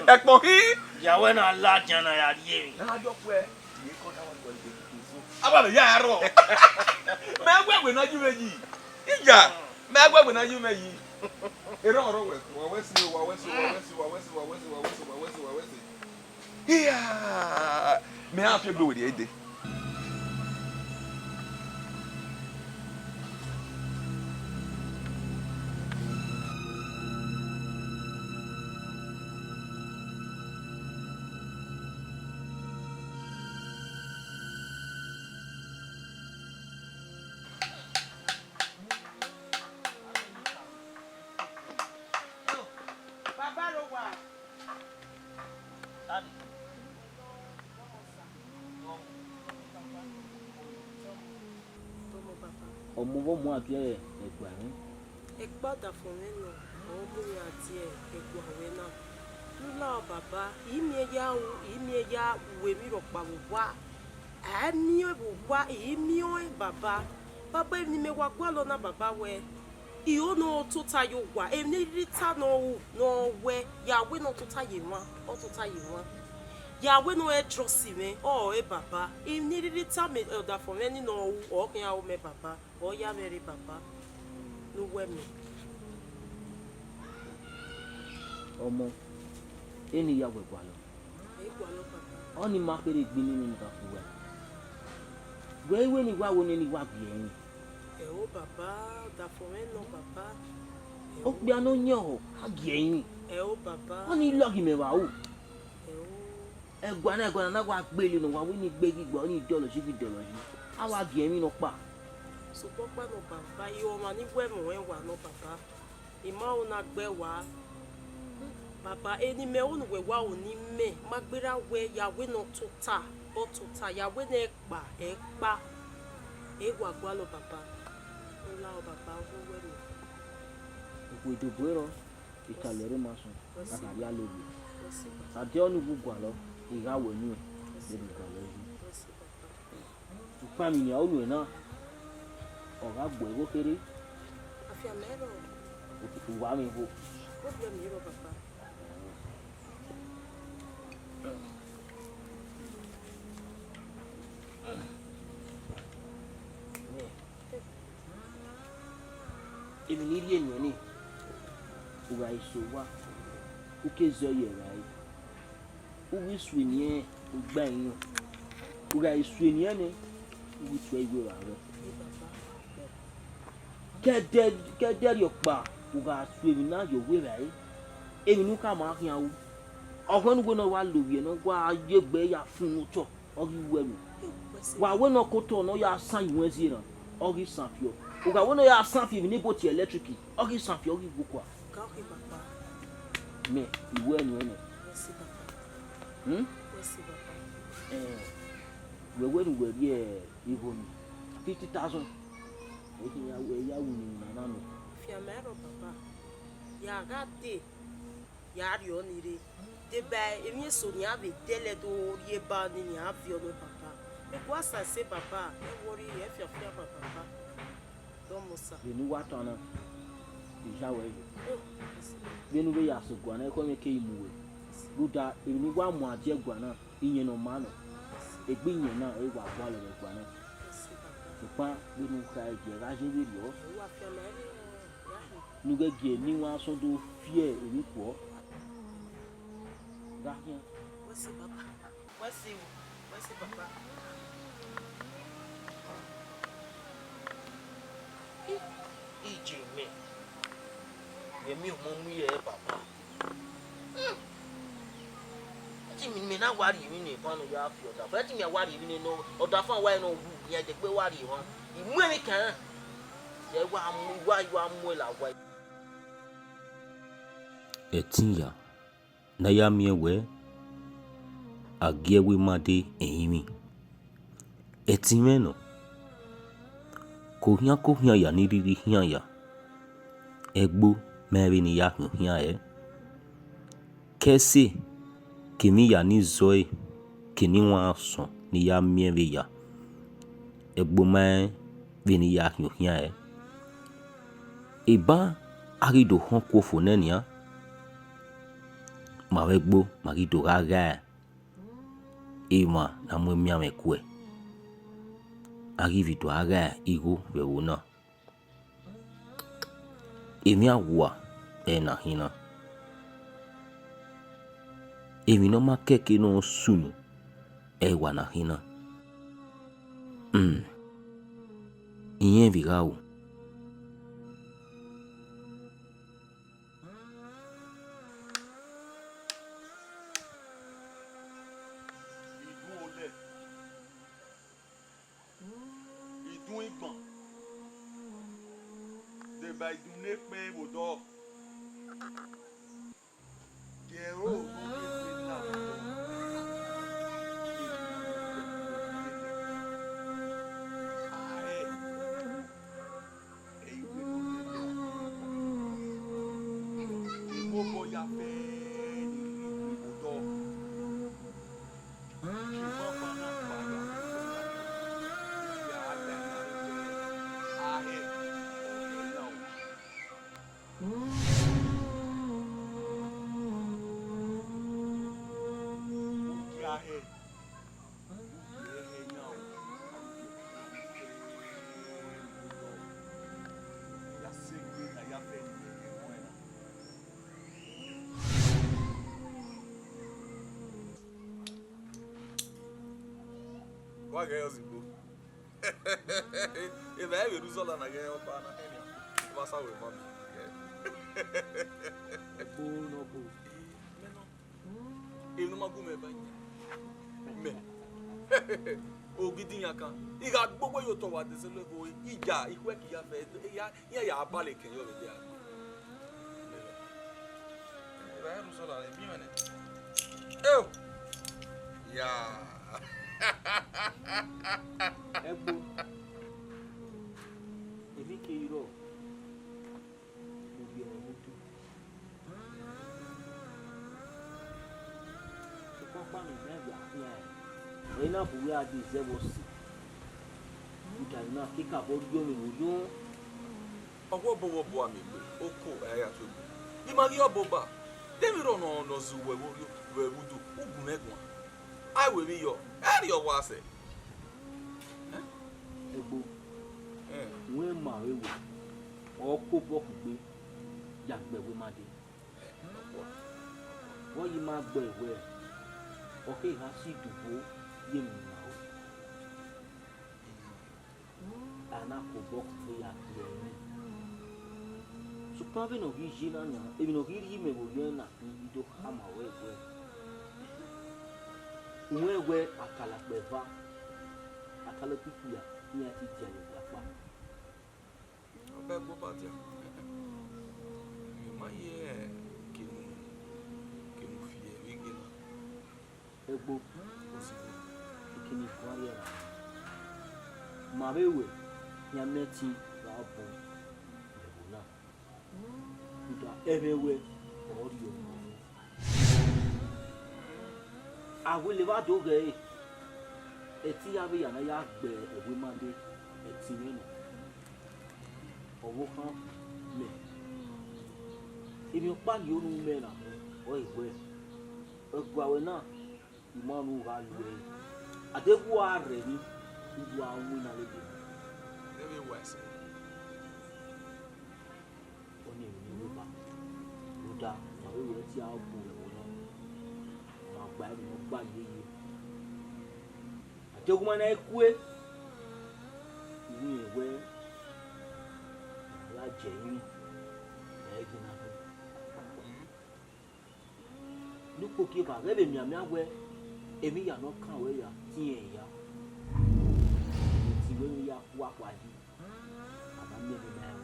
Ẹkpọ hin! Ya wẹ na ladian na ya rhie emwi. Na dọ khuẹ. Ye kọ da wa gbe ye so. Aba mẹ ya rọ. Mẹ wẹ wẹ na ju mẹ yi. Ija, mẹ wẹ wẹ na ju mẹ yi. Erọ ọrọ wẹ, wa wẹ si, wa wẹ si, wa wẹ si, wa wẹ si, wa wẹ si, wa wẹ si, wa wẹ si, wa wẹ si. Iya, mẹ a fi egbe werriẹ dee. Baba ro wa. Ọmọ vbe ọmọ a gie ẹguae mwẹ. Ekpa ọdafẹn mwẹ nọ, ọ mu iran tie ẹguae ruẹ na. Ne u lahọ baba, I miẹn ya ru, I miẹn ya ru emwi rhọkpa vbe owa. A i miẹn vbe owa, I i miẹn ọẹn baba. Baba, emwi ne imẹ wa gualọ na baba wẹ, I ho ne ọ tota ye owa, emwi ne I rhirhi ta ne ọ ru ne ọ wẹ, ya wẹ ne ọ tota ye emwa, ọ tota ye emwa. Ya wẹ ne ọ trust mwẹ, ọ re baba. Emwi ne I rhirhi ta mẹ ọdafẹn mwẹ ni ne ọ ru, ọ khian ru mẹ baba, ọ ya mwẹ rre baba. Ne uwẹ mẹ. Ọmọ, eni ya wẹ gualọ. Ẹ i gualọ baba. Ọni ma kherhe gbe nene ne I gha khuẹ. Wẹ i wẹ ne I wa wo nene I wa biẹ ẹrinmwi. Ẹ o baba, ọdafẹn mwẹ nọ baba. Ẹ o. Okpia ne ọ yẹn ọhọ, a gie ẹrinmwi. Ẹ o baba. Ọni lọghe imẹ vbe aro. Ẹ o. Ẹguae na, ẹguae na na wa gbele ne ọ wa wẹ ne I gbe ghi gba, ọni dọlọ yi ghi dọlọ yi. A wa gie ẹrinmwi nọkpa. Sokpan ọkpa nọ baba, I re ọmwa ni wẹ ẹmwẹ ruẹ wa nọ baba. I ma ho na gbe wa. Baba, eni mẹ unu wẹ wa unu imẹ, ma gberra wẹ ya wẹ ne ọ tota, ọ tota, ya wẹ ne ẹ kpa, ẹ kpa. Ẹ wa gualọ baba. Ọ lahọ baba, ọ wẹ mẹ. Okhuo idobo erọ, italẹ ẹre ma sunu, a gha rhie alo rrie. Wẹ si baba. A de ọni vbe u gualọ, I gha wẹ unu, Wẹ si de ne u gualọ yi. Wẹ si baba. Ukpami ne a ru nuẹn na, ọ gha gbe ẹvbo kherhe. Afianma i rrọọ. Uwa mwẹ igho. Problem i rrọọ, papa. Emwi ne I rhie nuẹn nii, u gha i sẹ owa, u ke zẹ ye evbare. U ghi sue eni ẹnrẹn, u gba ẹre yọ. U gha sue eni ẹnrẹn nẹ, u ghi tue ẹre iwe evbare. Ke ẹdẹ, ke ẹdẹ rhiọkpa, u gha sue emwi na ye owa evbare. Emwi ne u khama khian ru. Ọghẹe ne uwẹ ne ọ wa lovbiẹ ne ọ wa ye egbe ya fun ne otọ, ọ ghi ru ẹvbo. Wa wẹ ne ọ ke otọ ne ọ ya san iwẹn zie na, ọ ghi san fiọ. U gha wẹ ne ọ ya san fiọ emwi ne ebo tie ẹlẹtrik, ọ ghi san fiọ, ọ ghi wu kua. Ka ọ khin, papa. Mẹ, I wẹ nuẹn nẹ. Wẹ si, papa. Hmm? Wẹ si, papa. Eh, wẹ wẹ ne uwẹ rhie igho ni, fifty thousand. Ẹ i ya, ẹ i ya wu ne nana nọ. Fianma i rrọọ, papa. Ya gha dee, ya rriọ ni rre. Deba emwi eso ne iran vbe dẹlẹ do rhie ba ni, ne iran viọ nẹ, papa. Mẹ gua sa ẹse, papa. Ẹ wọrri, ẹ fiafia ba, papa. Dọmọ sa. Vbene u wa tan na, I ya ruẹ yi. Oh, yes. Vbene u vbe ya sẹ guan na, ekhọe mwẹ keghi mu uwẹ. Rhunmwuda emwi ne u wa mu a die guan na, iyẹn ne ọ maa nọ. Egbe iyẹn na ọre wa gualọ vbe guan na. Yes, papa. Sokpan vbene u khare gie gha ye vberriọ. Ẹ wa fianma rre, ya hin. Ne u ghẹ gie ne iwan asọn do fi emwi khuọ. Gha khian. Wẹ si, papa. Wẹ si o, wẹ si, papa. I, iye mẹ, mẹ miẹn ọmọ mu ye papa. Hmm. Ẹ te imẹ ne imẹ na wa rhie emwi ne eban ne ọ ya fi ọdafẹn. Ẹ te imẹ wa rhie emwi ne nọ, ọdafẹn wa nọ wu, iran degbe wa rhie emwa. I mu emwi kan, ẹ wa mu, I wa, I wa mu ẹre la wa. Ẹtin ya ne a ya miẹn wẹẹ, a gie ẹvbo ima dee ẹrinmwi. Ẹtin mwẹ nọ, ke okhian ke okhian ya ni rhirhi khian ya, ẹgbo ma rẹn vbene I ya khian okhian ẹre. Ke ẹse, ke emwi ya ni zọe, ke ne I wan asọn ne I ya miẹn vbe ya, ẹgbo ma rẹn vbene I ya khian okhian ẹre. Eban a ghi do họn kuo fo nẹ nian, ma vbe ẹgbo ma ghi do gha ghae emwa ne a mu emianmwẹ kuẹ, a ghi vbe do gha ghae igho vbe ẹvbo na. Emwi awua ẹre na khin na, emwi ne ọ ma kẹke ne ọ sunu ẹre wa na khin na. Hmm, irẹn vbe gha ru. Idun olẹ, idun igban, deba idun ne kpẹn vbe odọ. Gie ẹro ne ọ ghi na vbe odọ. Ae. Ikobọ ya fẹ ne I rhie ikun vbe odọ. Ke ima ma na kpa ya, ya la ya rre ahe, ọ rre na o. Ukia hẹ. Wa ghẹ yọ ozigbo. Evba ẹvbe erha uzọla na ghẹ ọkpa na hẹn nian. Ọ ma sa wẹ ma mi. Ẹgbo ne ọ gbo. Mẹ nọ. Emwi ne ọ ma gu mwẹ ba yan. Mẹ. Ogidi yan kan. I gha gbe owẹ ye otọ wa dẹsẹ lẹvbo iya ikhuẹ ke iya fẹ, iya, iran ya gbalẹ ekẹn yọ vbe dia. Evba ẹvbe erha uzọla rẹ miẹn mwẹ nẹ. Eo! Ya. Ẹgbo. Emwi ke i rrọọ. Ovbi ẹre vbe udu. Sokpan ọkpa ne ọ ya khian ẹre, ọre na bu uwa dee zẹ vbe ọse. Uda na ke kakabọ rhie ọmwẹ vbe orhiọn. Ọghuọbọ vbe ọbọ a miẹn egbe, oko ẹ ya tuẹ egbe. I ma ghi ọbọ ba, de emwi rrọọ ne ọ zẹ uwẹ vbe orhiọn vbe udu, u gu mwẹ guan. A i wẹ emwi yọ, ẹ rhie ọwa sẹ. Ẹgbo, wẹ ma vbe wẹ, ọ kobọ kugbe ya gbe ẹvbo ima dee. Vbọ yi ma gbe wẹ, ọ kegha si idubo ye emwi ne ima ru. A na kobọ kugbe ya gbe ẹre. Sokpan vbene ọ ghi ye na nian, emwi ne ọ ghi rhie imẹ vbe orhiọn na khin, I do khama ruẹ wẹ, u rẹn wẹ akalakpa eva, akalakpa ikpia, iran te dia ye ọkpa. Ọ bẹ ẹgbo ba dia. Emwi ma ye kene, kene u fi ẹre vbe ighe na. Ẹgbo, ozigbo, ekene guan rhie ra. Ma vbe wẹ, iran miẹn ẹtin vbe obọ vbe ẹvbo na. Rhunmwuda ẹmwẹ wẹ ọrọre ọmọ mwẹ. A wẹ levba do ghẹ ẹre, ẹtin ya vbe ya na ya gbe ẹvbo ima dee, ẹtin mwẹ nọ. Ọvbokhan mẹ, emwi ọkpa ne I ru ne u mẹ na, ọre wẹ, ẹguae ruẹ na, I ma ru ne u gha lu ẹre. A deghẹ u gha rre emwi, u gha winna lele. Deghẹ wa ẹse. Ọnii emwi ne I ru ba, rhunmwuda ma vbe wẹ ẹtin a gu ẹvbo na, ma gba ẹre ne ọ gba yeye. A deghẹ u ma na kue, I ru rẹn wẹ, a ya je ẹrinmwi, ẹ i ghi na khin. Ne ukpogieva ghẹ vbe mianmian wẹ, emwi ya ne ọ kan ruẹ ya, te irẹn ya, te iwẹ ya kua kua yi, a ma miẹn ne ima rẹn.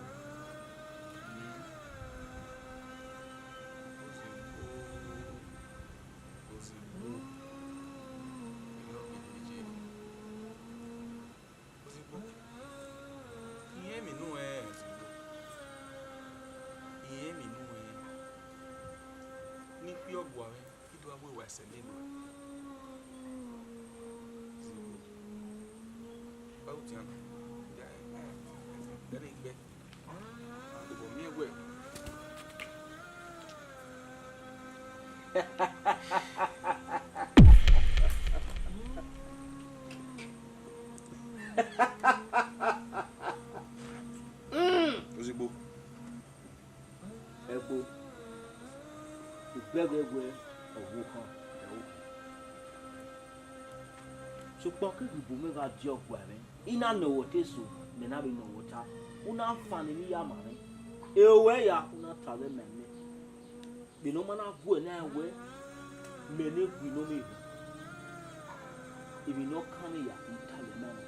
Ọ gua mwẹ, I do gha wẹ wa ẹsẹ ne nọ. Zigbo. Wa ru tian na. Ya, ya, ya, ya, ya, ya, ya, ya. Ẹgbẹe miẹn wẹ. Ozigbo. Ẹgbo, ubẹghe wẹ ọvbokhan ẹre ọ khin. Sokpan ọ keghi bu mwẹ gha die ọguaẹmwẹ, I na nọ wẹ ọta eso, mẹ na vbe nọ wẹ ọta. U na fan ne emwi ya ma mwẹ. Ero wẹ ya, u na ta vbe ma mẹ. Vbene ọ ma na guẹ na wẹ, mẹ ne gu ne ọ mwẹ, emwi ne ọ kan mwẹ ya, I ta vbe ma mẹ.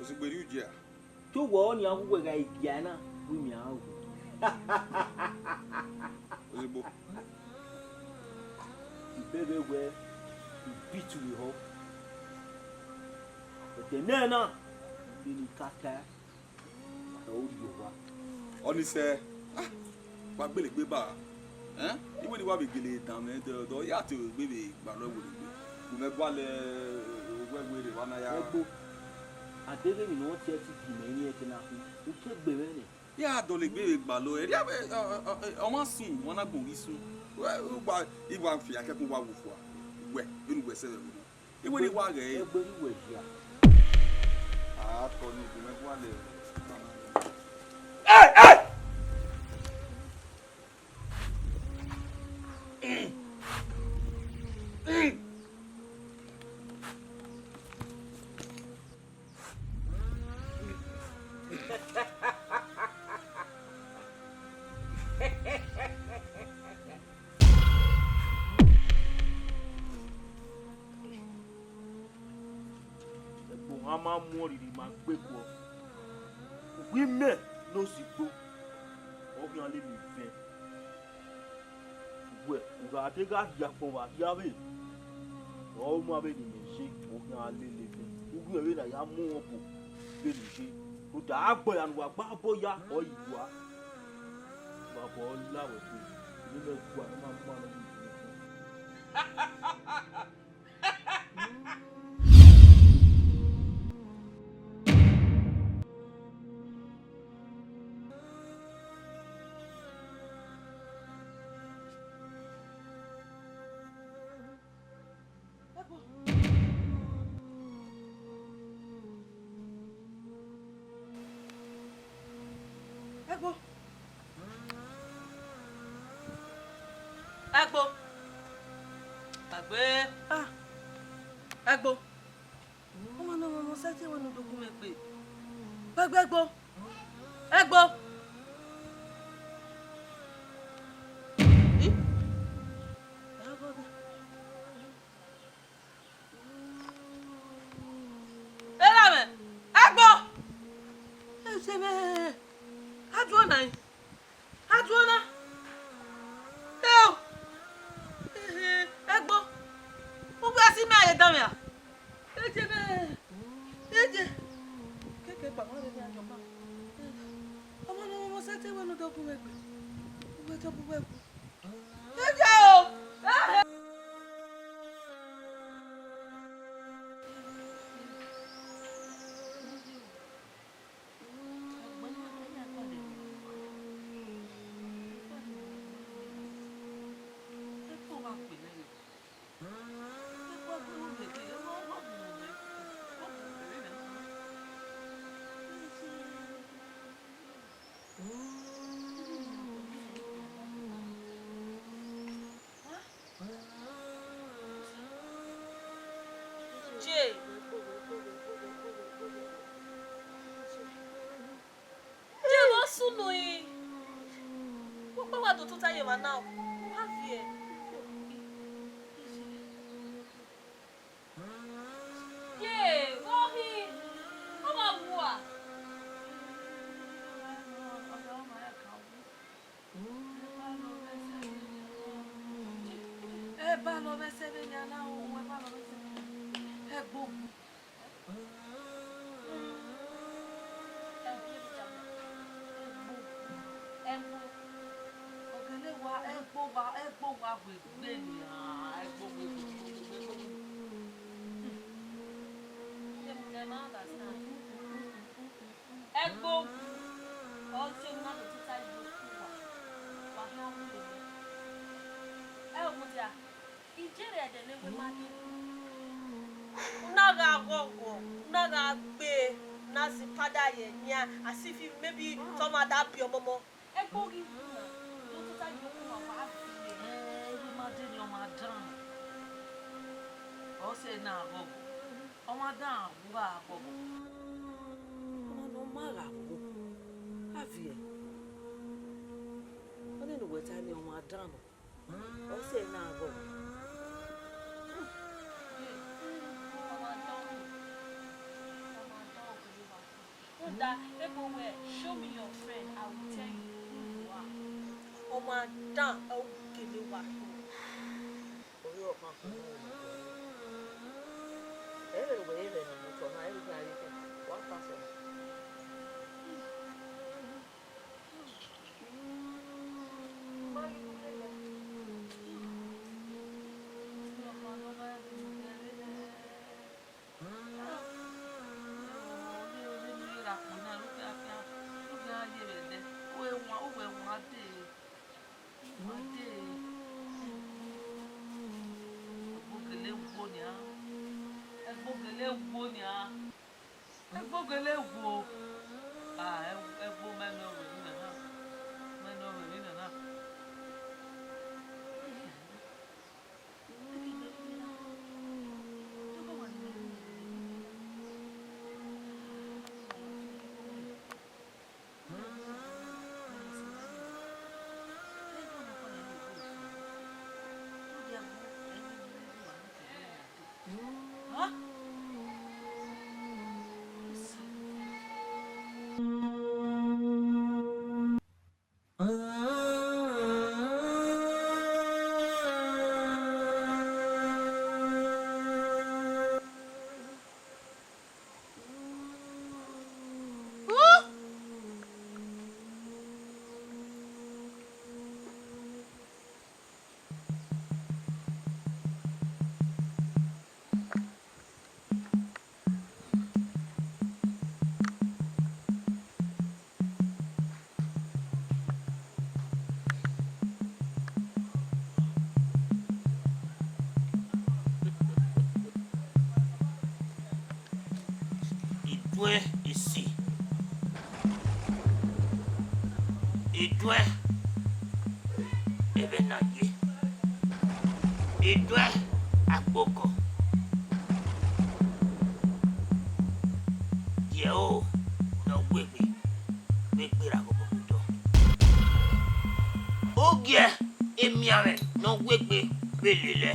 Ozigbo, erriọ u gia. Te uwẹ ọnii a wu wẹ gha gia na, wẹ mẹ a wu. Ozigbo. Ibẹghe wẹ, I beat uwẹ họ. But ẹmwẹ na, vbene I ka tae, ọ rrie owa. Ọnii sẹ, ah, wa gbele egbe ba. Ẹn? I wẹ ne I wa vbe gele danmwẹ dẹ, dẹ ọ ya te egbe vbe gbalọ ẹvbo egbe. U mwẹ gualọ, eh, wẹ wẹ rre wa na ya. Ẹgbo, a deghẹ emwi ne ọ tie ẹtin gie mẹ yin ẹtin na khin, u te gbe mwẹ nẹ. Ya dọlegbe vbe gbalọ, erriọ vbe, ọ, ọ, ọ, ọ ma sun, wa na gbọn ghi sun. Wẹ, u gba, I wa fian kẹkan wa wu fua. Wẹ, vbene uwẹ sẹ vbe ẹvbo. I wẹ ne I wa ghẹ ẹre. Egbe ne uwẹ hia. A tọ ni, gu mwẹ gualọ. Hey, hey! Ẹgbẹe ohan ma mu ọrhirhi ma gbe guọ. Uwu imẹ ne Ozigbo, ọ khian lele vẹ. Wẹ, u gha de gha rhie akpọn vbe arria vbe, ọ ma vbene imẹ ye, ọ khian lele vẹ. U ghi vbe na ya mu ọbo vbene u ye. Rhunmwuda agbọn ya ne uwa gba obọ ya, ọ i wa. Vbe abọ la wẹ gbe, ne imẹ gua, ne ọ ma mu aro yi. Ẹgbo. Ẹgbo. Gbagbe. Ah. Ẹgbo. Ọmọ ne ọmọ sẹtin wẹ ne u do gu mwẹ gbe. Gbagbe Ẹgbo. Ẹgbo. Ih. Eramwẹ, Ẹgbo! Ẹ jẹ mwẹ, a duọ na rin, a duọ na. Eo! Ehe, Ẹgbo! Ugbẹn si mẹ a ye danmwẹ a? Ẹ jẹ mwẹ, ẹ jẹ. Keke kpa mwa vbe ne a jọ kpa. Ọmọ ne ọmọ sẹtin wẹ ne u do gu mwẹ gbe. Uwẹ tọ bu uwẹ gu. Ẹ jẹ o! Je. Je vbe ọ sunu rin. Ukpẹ wa do tota ye emwa na, u gha viẹ. Ye, vbe ọ khin? Ọ ma wu a? Ẹ ba lọ vbe ẹsẹ vbe nian na o, ẹ ba lọ vbe ẹsẹ vbe nian. Ẹ gbogun. Ẹ gbogun. Ẹ gbogun. Ọgẹlẹ wa, ẹ Ẹgbo wa, ẹgbo wa wegbe nian, ẹgbo wegbe, ẹgbo wegbe, ẹgbo wegbe. Hmm. Dem, dem understand. Ẹgbo, ọ tie na do tota yi do ku wa, wa khian wu lele. Ẹ o, mudia, I je rre ẹdẹ ne wẹ ma dee. U na gha ghọghọ, u na gha gbe, u na zin pada ye nian, as if maybe te ọmwa da biẹ ọmọmọ. Ẹgbo ghi wu na, do tota yi do ku wa, wa viẹ. Ẹ, wẹ ma dee ne ọmwa dan. Ọ sẹ na ghọghọ. Ọmwa dan wu gha ghọghọ. Ọmwa ne ọ ma gha ghọghọ. A viẹ. Ọ nene uwẹ ta ne ọmwa dan nọ. Ọ sẹ na ghọghọ. Ọmwa dan, ọmwa dan, ọmwa dan, ọmwa dan. Rhunmwuda, Ẹgbo wẹẹ, "Show me your friend, I will tell you who you are." Ọmwa dan, ọ gele wa. Ovbi ọkhan kunu. Ẹ vbe wẹ vbe ne otọ na, ẹ vbe gha ye khin, wa ta sẹ. Ẹgbo gele wo nian. Ẹgbo gele wo nian. Ẹgbo gele wo. Ah, ẹ-, ẹgbo mẹ nọ vbe emwi nana. Mẹ nọ vbe emwi nana. Iduẹ esi, iduẹ ẹmwẹ ne a ye, iduẹ agbokọ, gie ẹro ne ọ wegbe vbe gberra ghọghọ vbe odọ. Ogiẹ emianmwẹ ne ọ wegbe vbe lelẹ.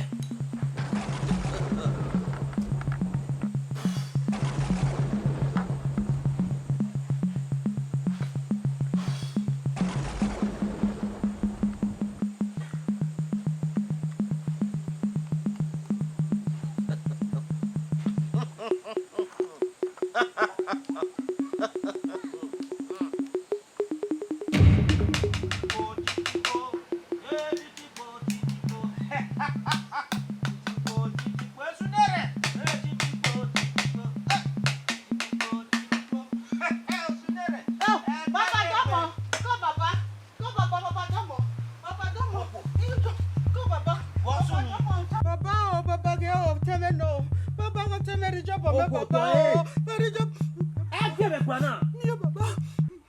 Baba, dọmọ, kọ baba, kọ baba, baba dọmọ, baba dọmọ, kọ baba, baba dọmọ. Baba o, baba ghe o, tẹmwẹ nọ, baba ghe tẹmwẹ rhie iyobọ mẹ, baba o, rhie iyobọ. Ẹ gie mwẹ gua na. Nian baba.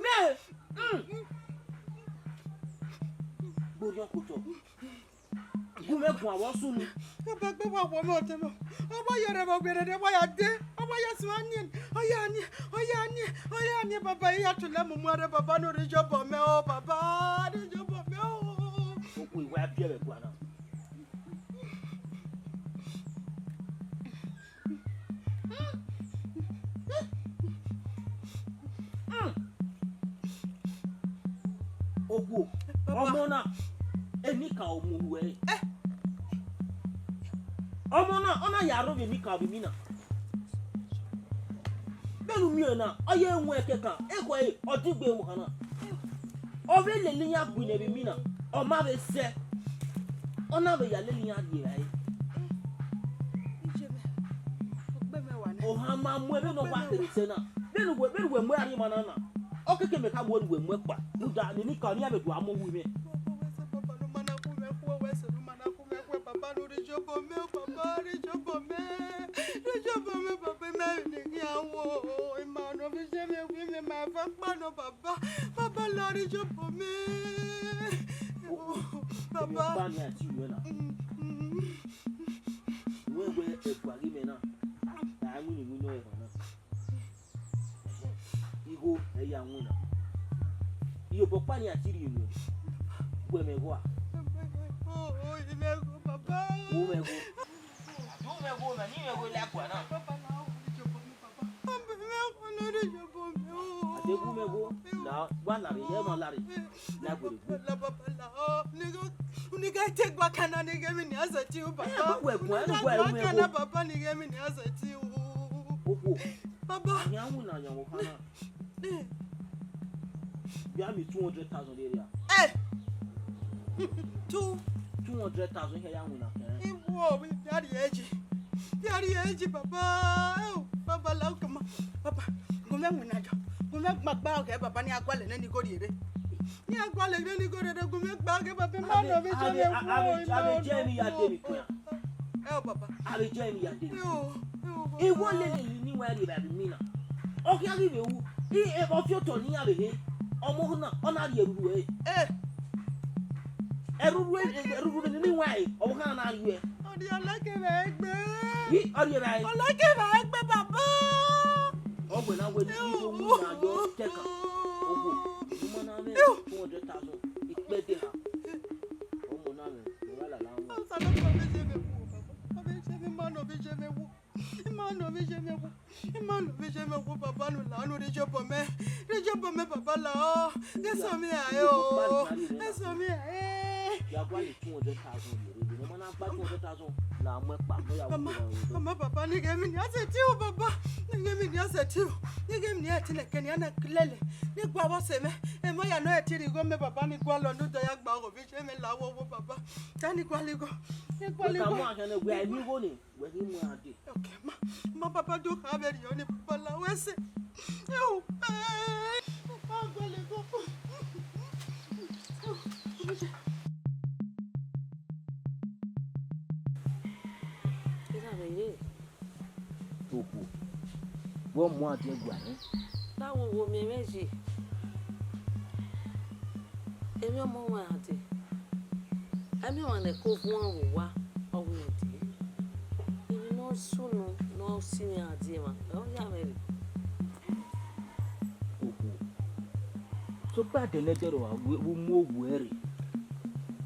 Mẹ, mm. Gborian kotọ. Gu mwẹ guan vbe ọ sunu. Baba gbe wa wọ mẹ ọtẹn mẹ. Ọ wa ya rre vbe ọgberere, ọ wa ya dee, ọ wa ya suẹn aniẹn, ọ ya aniẹn, ọ ya aniẹn, ọ ya aniẹn, baba, I ya tula mu mu ẹre, baba, ne u rhie iyobọ mẹ o, baba, rhie iyobọ mẹ o. Okhuo, I wa biẹ mwẹ gua na. Okhuo, baba. Ọmọ na, enikaro mu ruẹ. Eh. Ọmọ na, ọ na ya rre ovbi enikaro vbe imina. Vbene u miẹn na, ọ ye wọn ẹkẹkan, ekhọe, ọ digbe mu hana. Ọ vbe lele iran gui nẹ vbe imina, ọ ma vbe sẹ. Ọ na vbe ya lele iran rhie evbare. Iye mẹ, ọ gbe mẹ wa nẹ. Ohan ma mu ẹmwẹ ne ọ wa kere sẹ na. Vbene uwẹ, vbene uwẹ mu ẹre rhie emwa na na. Ọ keke mẹ kha wẹ ne uwẹ mu ẹkpa. Rhunmwuda, ne eni ka ọnii ya vbe do a mu uwu mwẹ. Baba, wẹ sẹ, Baba, ne u ma na khu mwẹ khu, wẹ sẹ, ne u ma na khu mwẹ khu, Baba, ne u rhie iyobọ mẹ, Baba, rhie iyobọ mẹ. Rhie iyobọ mẹ, Baba, ima emwi ne I khian ru o. Ima ne ọ vbe ye mwẹ wu, ima ma eva kpa nọ, Baba. Baba, la rhie iyobọ mẹ. Baba. Ọkpa ni a ti ru ẹre na. Mm, mm. Wẹ wẹ ẹguae ghi mwẹ na, a winna iwinna ọre emwa na. Igho ẹ ya winna. Iyobọ ọkpa ni a ti rhie unu, wẹ mwẹ igho a? Oh, oh, imẹ igho, Baba. Wu mwẹ igho. Wu mwẹ igho, mẹ ne imẹ igho la ẹguae na. Baba, na rhie iyobọ mẹ, Baba. Baba, imẹ igho ne ọ rhie iyobọ mẹ o. A de wu mwẹ igho, la, wa la rre, ye ma la rre. La gbe rre. Baba, la, Baba, la, oh, nigga, nigga, take back and nigga, mi ni asẹ ti u, Baba. Ẹ, wẹ gun, ẹ, wẹ gun, ẹ, wẹ gun. Baba, nigga, mi ni asẹ ti u. Okhuo. Baba. Ayan winna yan vbe ọkpa na. Eh. Bia mi two hundred thousand area. Eh. Two. Two hundred thousand hia ya winna kẹrẹ. Iwo, mi bia rhie ẹji. Bia rhie ẹji, Baba. Eh, Baba, la okẹ ma. Baba, gu mwẹ winna yọ. Gu mwẹ gbagba ọghẹ, Baba, ne a gualọ nene igho rhie rre. Ne a gualọ nene igho rhie rre, gu mwẹ gba ọghẹ, Baba, ima nọ vbe je mwẹ wo, ima nọ vbe je mwẹ ya de mi kua. Eh, Baba. A vbe jọ emwi ya dee. Eo, eo, Baba. Igho lele ne I wa rhie evbare emwi na. Ọ khian ghi vbe ru, i, e, ọ fi otọ ne iran vbe he, ọmọ na, ọ na rhie erhurhu ẹre. Eh. Erhurhu, e, erhurhu ne I wa re, ọ kha na rhie. Ọ rhie ọlẹkẹ vbe egbe. I, ọ rhie vbe. Ọlẹkẹ vbe egbe, Baba. Ọ wẹ na wẹ ne I do mu na yọ kẹkan. Owo, ne u ma na mwẹ two hundred thousand, ikpẹdẹ ha. Ọmọ na mwẹ, ne ọ gha lala wọn. Osanobua vbe je mwẹ wo, Baba. Ọ vbe je mwẹ, ima nọ vbe je mwẹ wo. Ima nọ vbe je mwẹ wo. Ima nọ vbe je mwẹ wo, Baba, ne u la, ne u rhie iyobọ mẹ. Rhie iyobọ mẹ, Baba, la o. Ghe sẹ mwẹ rae o. Ghe sẹ mwẹ rae. Ya gualọ two hundred thousand ye rre, ne ọ ma na gba two hundred thousand, na mu ẹkpa, ne ọ ya wu. Mama, Baba, ne I ghẹ emwi ne I sẹtin ru, Baba. Ne I ghẹ emwi ne I sẹtin ru. Ne I ghẹ emwi ne I sẹtin leke ne I na lele. Ne I gua vbe ọse mwẹ. Emọ ya nọ ẹtin rhie igho mẹ, Baba, ne I gualọ ne u do ya gba ọghọ vbe iye mwẹ la wo wo, Baba. Ta ne I gualọ igho? Ne I gualọ igho? Wẹ ka mu akhian ne wẹ a mu igho ni, wẹ ghi mu iran dee. Okay, ma, ma, Baba, do kha vbe rhie ọnii, Baba, la wẹ sẹ. Eo, eh, ma gualọ igho. Ira vbe ye. Okhuo, wẹ ọ mu adiẹn gua nẹ. Na wo wo miẹn mwẹ yi. Emwi ọmọ wan a dee. Emwi ọmwa ne ẹko vuọn vbe owa, ọ wẹ irẹn dee. Emwi ne ọ sunu ne ọ si mwẹ a die emwa, ọ ya mwẹ rre. Okhuo, sokpan ẹdẹ ne ẹdẹ rua, wẹ u mu owu ẹre,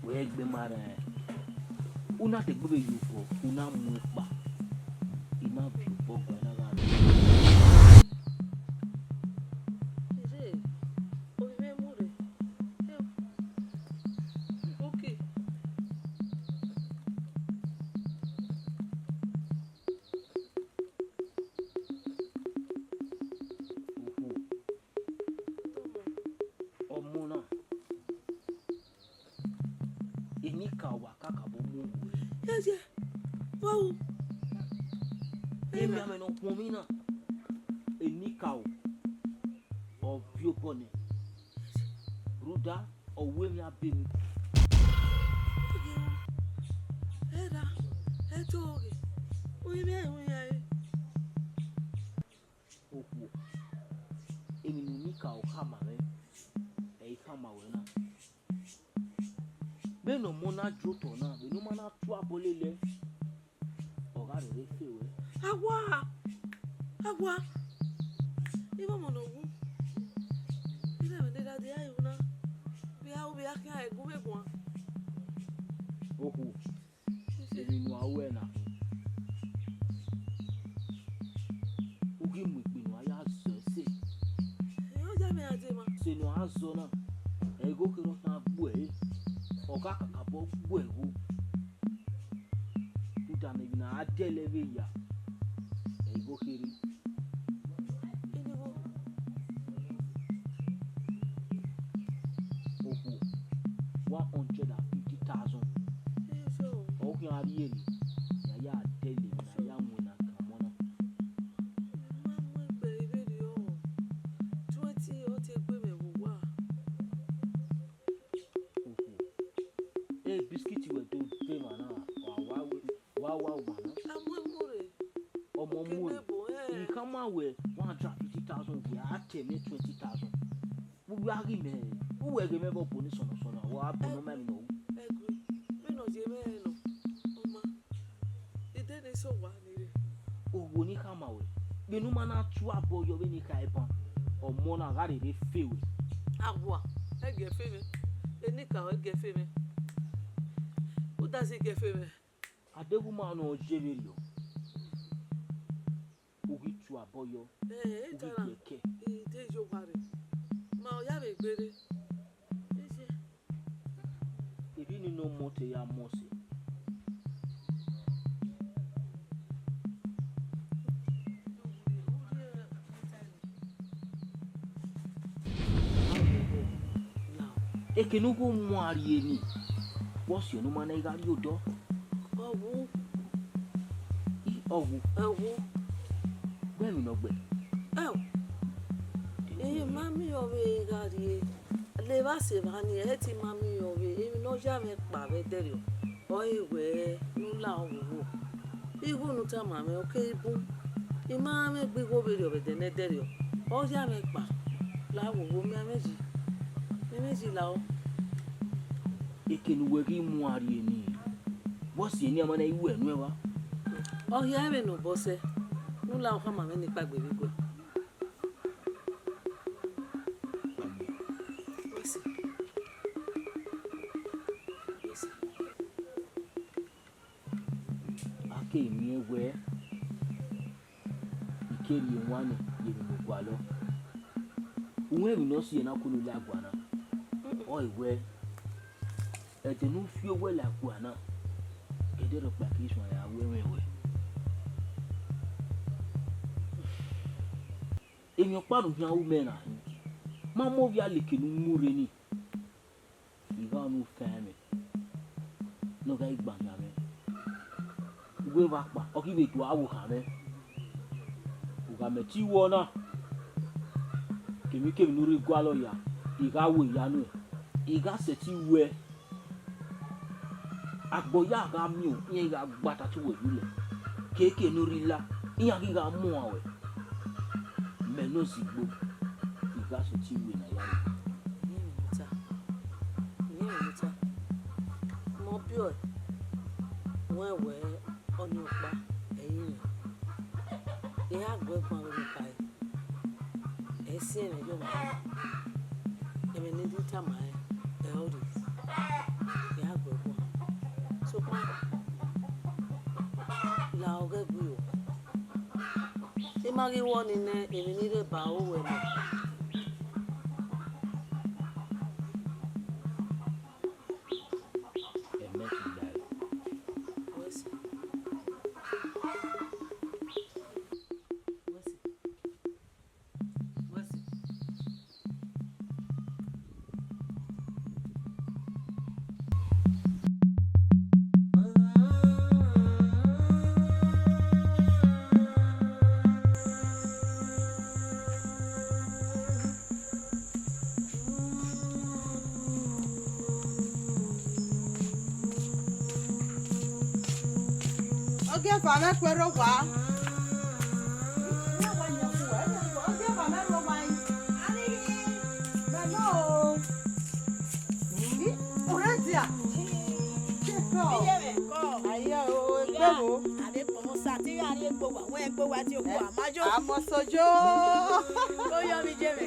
wẹ gbe ma rẹn. U na degbe vbe ye obọ, u na mu ẹkpa, I na viọ obọ guan na gha rre. Ire, ovbi mwẹ mu rre. Eo. Uki. Okhuo. Ọmọ na. Enikaro wa kakabọ mu owu ẹre. Yes, yes. Wow. Emwi amẹ ne ọ khuọnmwi na, enikaro, ọ viọ obọ nẹ. Rhunmwuda, ọ wu emwi abe emwi. Erha, ẹdẹ ọghe, u i mwẹ iran ẹre. Okhuo, emwi ne unikaro khama mwẹ, ẹ i khama ruẹ na. Vbene ọmọ na jẹ otọ na, vbene ọ ma na tu abọ lele ẹe, ọ gha rherhe fe ruẹ. Awa! Awa! Ivbi ọmọ ne ọ wu. Ivbi ẹmwẹ ne erha dia ru na. Vbe a ru vbe a khian ẹgun vbe guan. Okhuo. Emwi ne uwa ruẹ na, u ghi mu egbe ne uwa ya zọ ẹse. Ẹ, ọ ya mwẹ a dee ma. Sẹ ne uwa zọ na, ẹ i gho kherhe ọ khian gbuẹ ẹre, ọ gha kakabọ gbuẹ ẹre. Rhunmwuda ne emwi ne a dẹlẹ vbe ya, ẹ i gho kherhe. Okhuo, one hundred and fifty thousand. Ọ khian rhie ni, ya ya dẹle emwi ne a ya winna kan ọmọ na. Ma mu egbe vberriọ, twenty ọ te gbe mwẹ vbe owa. Oho. E biskit wẹ do de emwa na, wa wa wa wa wa na. A mu emu rre. Ọmọ mu rre. Kene ebo, eh. I khama wẹ one hundred fifty thousand, wẹ a te mẹ twenty thousand. Vbe uwu a ghi mẹ, uwẹ ghe mẹ vbe ọbo ni sọnọ sọnọ, wa bọ nọ ma emwi ne ọ ru. Ẹgui, vbene ọ ye mwẹ rẹn nọ, ọ ma, I de ne sẹ owa ni rre. Owo ni khama wẹ, vbene u ma na tu abọ yọ vbene I kha ban, ọmọ na gha rherhe fe wẹ. Awa, ẹgiẹ fe mwẹ, enikaro ẹgiẹ fe mwẹ, udazi ẹgiẹ fe mwẹ. Adeghuma nọ ye vberriọ. U ghi tu abọ yọ, eh, u ghi dara, gie ẹkẹ. I de ye owa rre. Ma ọ ya vbe gbe rre. Eye. Emwi ni ne ọ mọ te ya mọ sẹ. Ekene u ghi mu a rrie ni, vbọ siẹn ne u ma na gha rrie odọ? Ọ wu. I, ọ wu. Ọ wu. Wẹ emwi ne ọ gbe? Ẹo, I ma miẹn ọvbehe gha rrie. Levba sẹ evba ni, ẹ te ma miẹn ọvbehe. Emwi ne ọ ya mwẹ kpa vbe ẹdẹrriọ, ọre wẹ ne u la owowo. Igho ne u tama mwẹ, ọ kere bun. I ma mwẹ gbe igho vberriọ vbe ẹdẹ ne ẹdẹrriọ. Ọ ya mwẹ kpa, la owowo, miẹn mwẹ yi. Miẹn mwẹ yi la o. Ekene uwẹ ghi mu a rrie ni, vbọ siẹn ne a ma na ru ẹre nuẹn vba? Ọ hia vbene obọ sẹ, ne u la okhama mwẹ ne ikpagbe vbe iguẹ. A keghi miẹn wẹẹ, I ke rhie ewanniẹn ye emwi ne u gualọ. U mwẹ emwi ne ọ si ẹre na kunu la guan na. Ọ wẹẹ, ẹdẹ ne u fi owẹ la guan na, ẹdẹ rhọkpa ke suẹn ya ru ẹmwẹ ruẹ. Emwi ọkpa ne u khian ru mẹ na hin, ma mu ovbi aleke ne u mu rre ni. I gha ọnii fan mwẹ ne ọ gha gba khian mwẹ. Uwu evba kpa, ọ ghi vbe do aro khan mwẹ. U gha mẹ te ru ọna, kemwikemwi ne u rre gualọ ya, I gha ru eya nuẹn, I gha sẹtin ru ẹe. Agbọn ya gha miẹn, iran gha gba otọ uwẹ ye ulẹ. Keke ne u rre la, iran ghi gha muan ruẹ. Mẹ ne ozigbo, I gha sẹtin ru ẹe ne a ya ru. Rẹn emwi ne u ta, rẹn emwi ne u ta. Mẹ ọ biẹ ọe, wẹ wẹẹ ọnii ọkpa, ẹ i re. I gha gu ẹe guan vbene I kha re. Ẹ i si ẹmwẹ ye ọmwa. Ẹmwẹ ne I tama rẹn, ẹ i re. I gha gu ẹe guan. Sokpan, la ọghẹ gui o. I ma ghi wọọ ni nẹ emwi ne I rre ba ru ruẹ nọ. Ẹmwẹ ti gba ẹre. Wẹ sẹ. Wẹ sẹ. Wẹ sẹ. Ogieva mwẹ, ku ẹre owa. Ogieva mwẹ, rre owa. Mẹ nọ o. Ih, u rre dia? Iye mwẹ kọ. Aye o, egbe vbo? A vbe kpọnmwẹ Osa, te I gha rrie egbe owa, wẹ egbe owa tie okhuo, a ma yo. A mọ sẹ ojo. Ko yọ vbe iye mwẹ.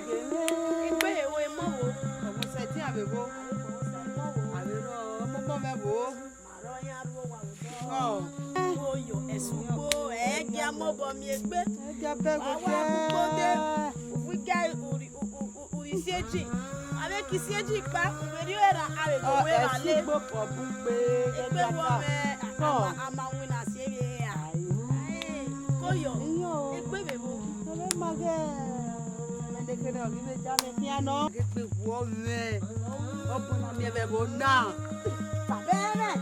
Egbe he wo, emọ vbo? Ọmọ sẹ dia vbe vbo? A vbe kpọnmwẹ Osa, emọ vbo? A vbe rrọọ, ọmọ ọmọ mwẹ vbo? Ma rrọọ, iran rre owa vbe odọ. Ọ. Oyo, ẹsugbo, ẹ gia mobọ miẹn egbe. Ẹ gia bẹghe odẹ. Wa wa bu kpode, uwu iga uri, u, u, u, uri si eji. A vbe ke si eji kpa, u vbe rhie ra, a vbe do wẹ ra le. Ẹsugbo kọ bu gbe, egbe wọ mwẹ, a ma, a ma winna si evbi ehia. Aye. Aye, ko yọ. Iyo. Egbe vbe vbo? Ọ ma ghe. Mẹ nekherhe, ọ ghi vbe ja mwẹ khian nọ. Egbe wọ mwẹ. Ọ bu na miẹn vbe ẹvbo na. Baba mwẹ.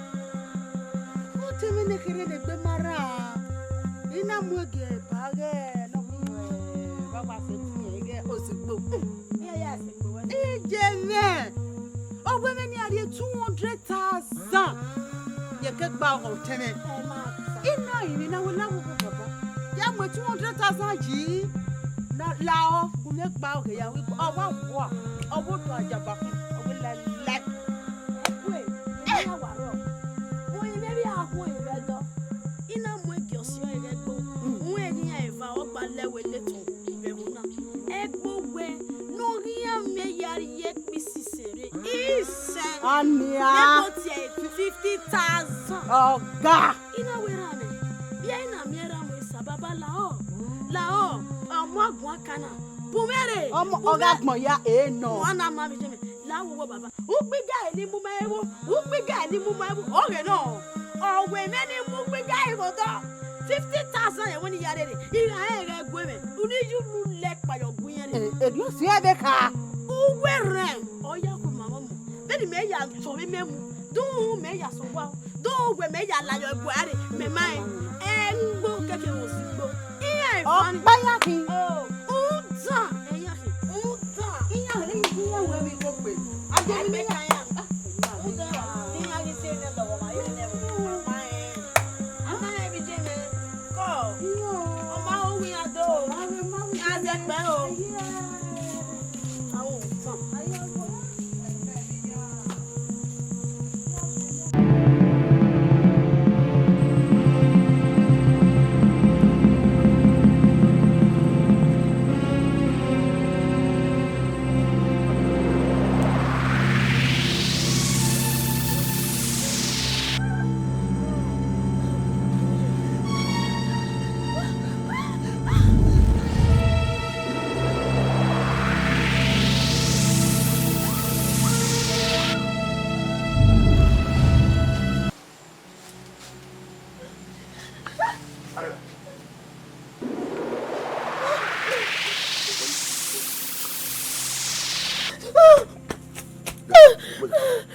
Te kherhe ne egbe ma rran, I na mu egie ba ghẹ ne ọ ghi rẹn, wa wa sẹ tin ighẹ ozigbo. Iran ya sẹ egbe wẹ. Iye mwẹ, ọ wẹ mwẹ ne a rhie two hundred thousand. Ye ke gba ọghọ otẹn mwẹ. Ẹ ma sa. I na rinmwian na wẹ la wo baba. Ya mu two hundred thousand yi. Na la ọ, gu mwẹ gba ọghẹ ya wẹ ọ wa wa. Ọ wo do ajaba, ọ wẹ laelae. Ẹ kue, ẹ ya wa rrọọ. Vbe orinmwi vbe a khuẹn vbe ẹdọ, I na mu egie ọse ọre ghẹ gbe, uhunmwu eghi iran eva ọgba lẹ wẹ letọ vbe ẹvbo na. Ẹgbe wẹ ne ọ ghi iran mwẹ ya rrie ekpi sisẹ rre. Ania. Ẹgbe tie fifty thousand. Ọga. I na wẹ erha mwẹ, vbe I na miẹn erha mwẹ sa baba lahọ, lahọ, ọmọ aguan kana, bu mwẹ rre, ọmọ bu ọghe mwẹ. Agbọn ya, e nọ. Wan na ma vbe je mwẹ, la wo wo baba. Ukpiga ni mu ma ẹvbo, ukpiga ni mu ma ẹvbo, ọ ghe nọ. Ọ wẹ mwẹ ni mu ukpiga ẹvbo dọ. Fifty thousand ẹvbo ni ya rere, I gha rẹn ghẹ gu mwẹ, unu yu unu lẹ kpa yọ gu iran rre. E, e, dio si ẹvbe kha. Uwẹ rẹn, ọ ya khu ma mọ. Vbene mẹ ya tọn vbe mẹ mu, do mẹ ya sẹ owa, do wẹ mẹ ya la yọ ẹguae rre, mẹ ma rẹn. Ẹgbe kẹkẹ vbe ozigbo. Iran evani. Ọkpa ya khin. Oh, udan, ẹyan khin, udan. Iran rre, iran wẹ vbe igho gbe. A de mi ka ya. Udan, iran ghi si ẹre lọghọ ma, iran nẹ vbe ama rẹn. Ama rẹn vbe je mẹ. Kọ. Ọ ma ho wi iran do. Ma vbe, ma vbe. Iran zẹ kpẹ o. Aye. Awo udan. Aye, awo.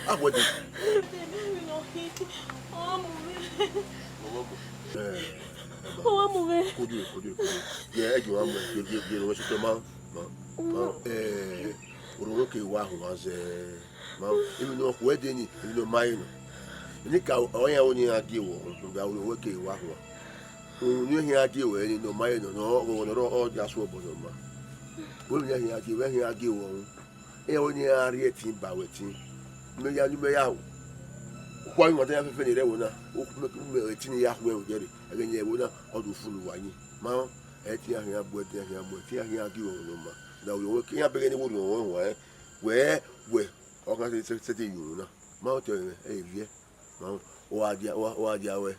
Awẹdẹ. Ọ wa mu mwẹ. Kodiẹ, kodiẹ, kodiẹ. Ye, ẹ jọ wa mu, ye, ye, ye, wẹ sotọ ma, ma, ma, eh, orhọnmwẹ ke wa hua zẹ. Ma, emwi ne ọ khuẹ dee ni, emwi ne ọ ma re nọ. Enikaro, ọ yan aro ne iran gie wẹ, rhunmwuda orhọnmwẹ ke wa hua. Unu ne iran gie wẹ ni ne ọ ma re nọ, nọ, ọ, ọ, ọ, ọ dia sẹ obọ nọ ma. Wẹ emwi ne iran gie wẹ, iran gie wẹ ọnrẹn. Iran wẹ ne iran rhie ẹtin ba wẹ ẹtin. Mẹ ya, mẹ ya ho. Okhuo avbe imwata iran fẹfẹ ni rre ẹvbo na, u, mẹ, mẹ ẹtin ni ya khuẹ odẹ rre, ẹghẹ ne ẹvbo na, ọ do funu uwa yin. Ma, ẹtin iran khian bu, ẹtin iran khian bu, ẹtin iran khian gie wẹ ọnrẹn nọ ma. Na orhọnmwẹ ke iran bẹghe ne wo orhọnmwẹ huan, wẹ, wẹ, ọ gha sẹ, sẹ, sẹtin ye unu na. Ma otọ mwẹ, ẹ i viẹ. Ma, u gha dia, u gha, u gha dia ruẹ.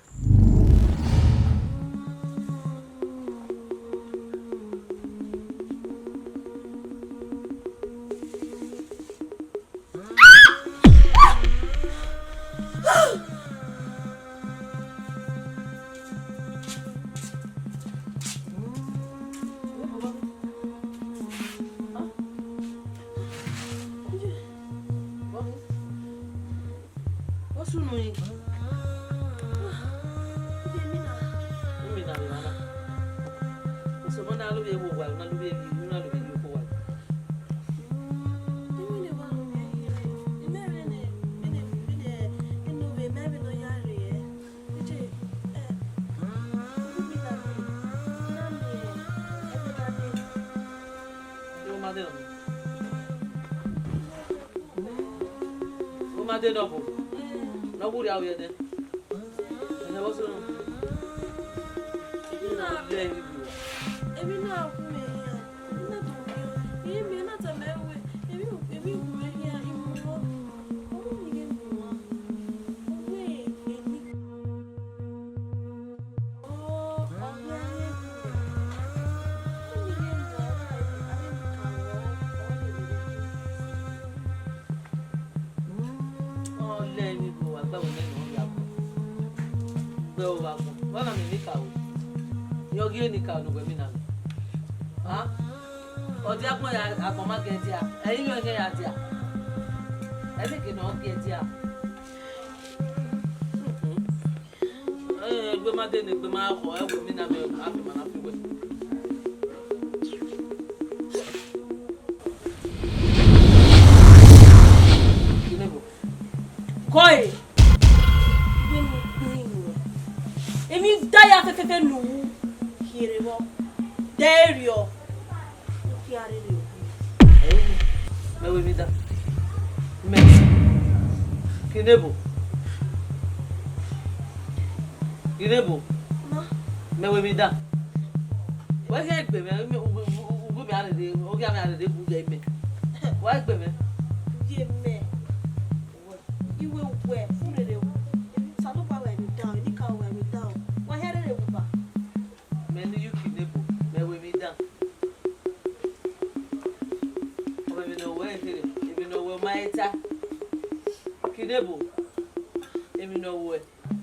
Ọ sunu yin. Emwi na vbe emwa na. Usun na lo vbe wo owa, na lo vbe emwi, na lo vbe yo owa. Emwi ne wa lo vbe emwi, emwi ne, emwi ne, emwi ne, emwi ne, emwi ne ọ ya rre. Ije, eh, emwi na rre, na miẹn, ẹgbẹdade. Ọ ma de nọ. Ọ ma de nọ ọbọ. Ne ọ wu rria vbe ẹdẹ. Ẹnẹ vbọ sunu. Emwi na, emwi na wu mwẹ hia. Emwi na do mwẹ hia. Emwi na tama ẹre wẹẹ, emwi, emwi wu mwẹ hia, I mu ọmọ ni ghe mu uwa. Ọ wẹẹ, emwi. Ọ lẹ emwi vbe owa gbe ẹvbo nẹ ne ọ ya gbẹ. Gbe ẹvbo vbe agbọn. Wẹ na miẹn enikaro. Rẹn ọ ghi re enikaro ne uwẹ mina mẹ. A? Ọ dia agbọn ya, agbọn ma giẹ dia. Ẹ i yọ ẹghẹ ya dia. Ẹ i miẹn eke ne ọ giẹ dia. Ẹ, Egbe ma de ne egbe ma khọ, ẹ wo emwi na mẹ, a fi ma na fi wẹ. Kọ e. Vbene u kpirri nuẹn, emwi da ya fẹfẹfẹ ne u ru, khian rre vbọ, de erriọ, u khian rherhe ru. Mẹ wẹ emwi da. Mẹ. Kinebo. Kinebo. Ma. Mẹ wẹ emwi da. Wẹ ghi gbe mwẹ, u, u, u, u, u gbe mwẹ a rherhe, u ghi a mwẹ a rherhe bu ye imẹ. Wa gbe mwẹ. Ye mẹ. Iwe uwẹ, u rherhe ru. Osanobua wẹ emwi dan, enikaro wẹ emwi dan. Wa hia rherhe ru ba. Mẹ ne Yuki ne ebo, mẹ wẹ emwi dan. Ọ vbe emwi ne ọ wẹ kherhe, emwi ne ọ wẹ ọ ma he ta. Kinebo, emwi ne ọ wẹ,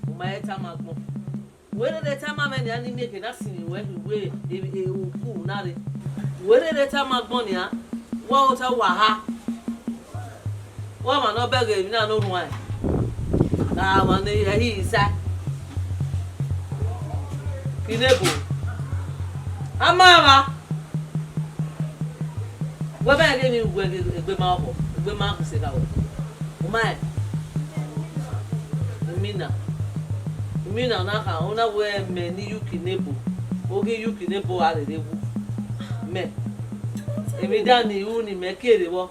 ọ ma he tama agbọn. Wẹ rherhe tama mwẹ nian ne I miẹn eke na sinmwi ruẹ, ruẹ, e, e, uku na rre. Wẹ rherhe tama agbọn nian, wa ota uwa ha. Wa ma ne ọ bẹghe emwi na ne orhuan, a ma ne ẹ hi sa. Kinebo, a ma vba. Wẹ ma rẹn ghe emwi wẹ ghe egbe ma ọkhọ, egbe ma khin sẹ gha wẹ. U ma rẹn? Imina, imina na kha, u na wẹ mẹ ne Yuki ne ebo, oghi Yuki ne ebo a rherhe wu. Mẹ, emwi dan ne I ru ne imẹ kie rre vbọ.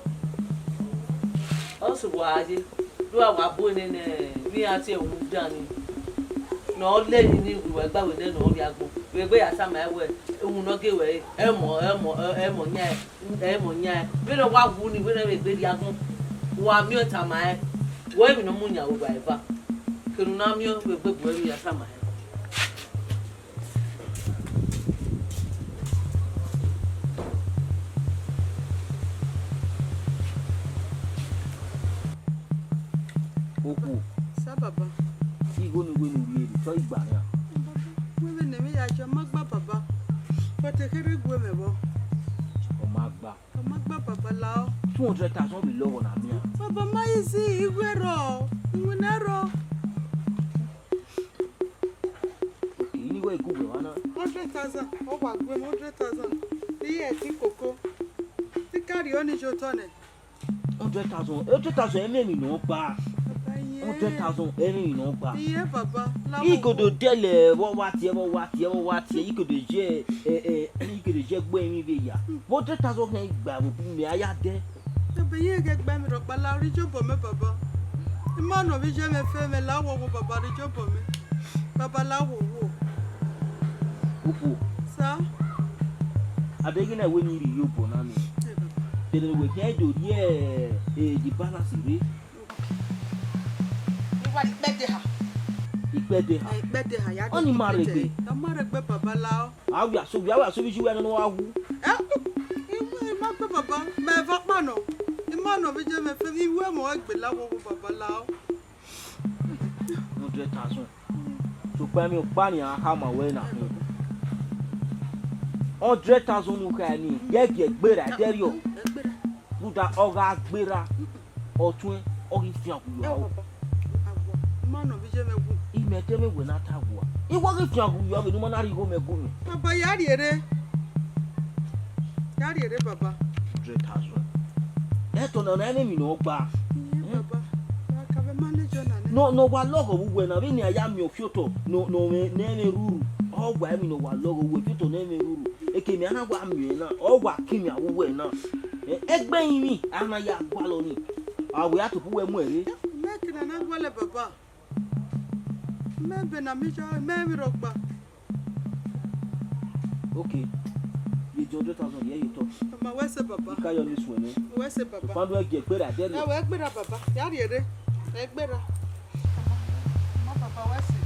Ọ sẹ uwa ye, do a wa bu nene vbe iran tie uhunmwu dan ni, ne ọ lẹ emwi ni vbe uwa gba wẹ nẹ ne ọ rrie agbọn. Vbe egbe ya tama ẹn wẹ, uhunmwu ne ọ gie wẹ re, ẹmọ, ẹmọ, ẹmọ yan ẹn, ẹmọ yan ẹn. Vbene ọ wa wu ni, wẹ nẹ vbe egbe rrie agbọn, wa miẹn ọẹn tama ẹn, wẹ emwi ne ọ mu yan vbe uwa eva. Kene u na miẹn vbe egbe bu ẹre ya tama ẹn. Okhuo. Sa baba. Igho ne uwẹ ne u rhie, te ọ i gba nian. Baba, wẹ vbene emwi ya jọ, ọ ma gba baba. But ekherhe gu mwẹ vbọ. Ọ ma gba. Ọ ma gba baba lao. Two hundred thousand vbe lọghọ na miẹn. Baba, ma easy, igho rrọọ, iwinna rrọọ. Okay, ini wẹ i gu wẹ emwa na. Hundred thousand, ọ wa gu mwẹ hundred thousand. Iye ẹtin koko. Te I ka rhie ọnii ye otọ nẹ. Hundred thousand, hundred thousand ẹmwẹ emwi ne ọ gba. Baba, iye. Hundred thousand ẹmwẹ emwi ne ọ gba. Iye, baba, la I kodo dẹlẹ vbe ọ wa tie, vbe ọ wa tie, vbe ọ wa tie, I kodo ye, ẹ, ẹ, I kodo ye gbe emwi vbe ya. Vbe hundred thousand khian gba vbe obọ mẹ a ya dẹ. Ebe, I ghẹ gbe mwẹ rhọkpa, la rhie iyobọ mẹ, baba. I ma nọ vbe iye mwẹ fe mwẹ, la wọ wo, baba, rhie iyobọ mẹ. Baba, la wọ wo. Okhuo. Sa. A deghẹ na wẹ ne I rhie iyobọ na nẹ. Ẹ, baba. Dede wẹ khian do rhie, eh, the balance rre. Uwa ikpẹdẹ ha. Ikpẹdẹ ha. Ẹ, ikpẹdẹ ha, ya Ọni ma rre egbe. Ọ ma rre egbe, baba, la ọ. A wia so, wia, wia so vbe iye uwẹ nọ ne ọ wa wu. Ẹ, I ma, I ma gbe baba, mẹ eva ọkpa nọ. I ma nọ vbe iye mwẹ fe, I ru ẹmwẹ egbe la wọ wo baba la ọ. Hundred thousand. Sokpan emwi ọkpa ni a khama wẹ na khin. Hundred thousand ne u kha ni, ye gie gberra, ẹdẹrriọ. Rhunmwuda ọ gha gberra, ọtuẹn, ọ ghi fian gu yọ. Ẹ, baba, a wọ, I ma nọ vbe iye mwẹ wu. Imẹ te mwẹ wẹ na ta wua. I wa ghi fian gu yọ vbene u ma na rhie igho mẹ gu mwẹ. Baba, ya rhie rre. Ya rhie rre, baba. Hundred thousand. Ẹtọ na, na emwi ne ọ gba. Iye, baba. Wa ka vbe manage ọna nẹ. Nọ, nọ wa lọghọ vbe uwẹ na, vbene a ya miẹn ọfiotọ, nọ, nọ mwẹ, ne ẹmwẹ ruru. Ọ wa emwi ne ọ wa lọghọ vbe uwẹ, ọfiotọ ne ẹmwẹ ruru. Eke mẹ a na wa miẹn na, ọ wa kin mẹ avbe uwẹ na. Ẹ, egbe ẹrinmwi, a na ya gualọ ni. A wẹ a tobọ uwẹ mu ẹre. Mẹ ke na na gualọ baba. Mẹ be na mi jọ, mẹ vbe rhọkpa. Okay. Ye the hundred thousand, ye ye otọ. Mama, wẹ sẹ baba. I ka yọ ni suẹn nẹ. Wẹ sẹ baba. Ifandu ẹgie gberra, dẹrriọ. Ẹ wẹ gberra baba. Ya rhie rre. Ẹ gberra. Mama, baba, wẹ sẹ.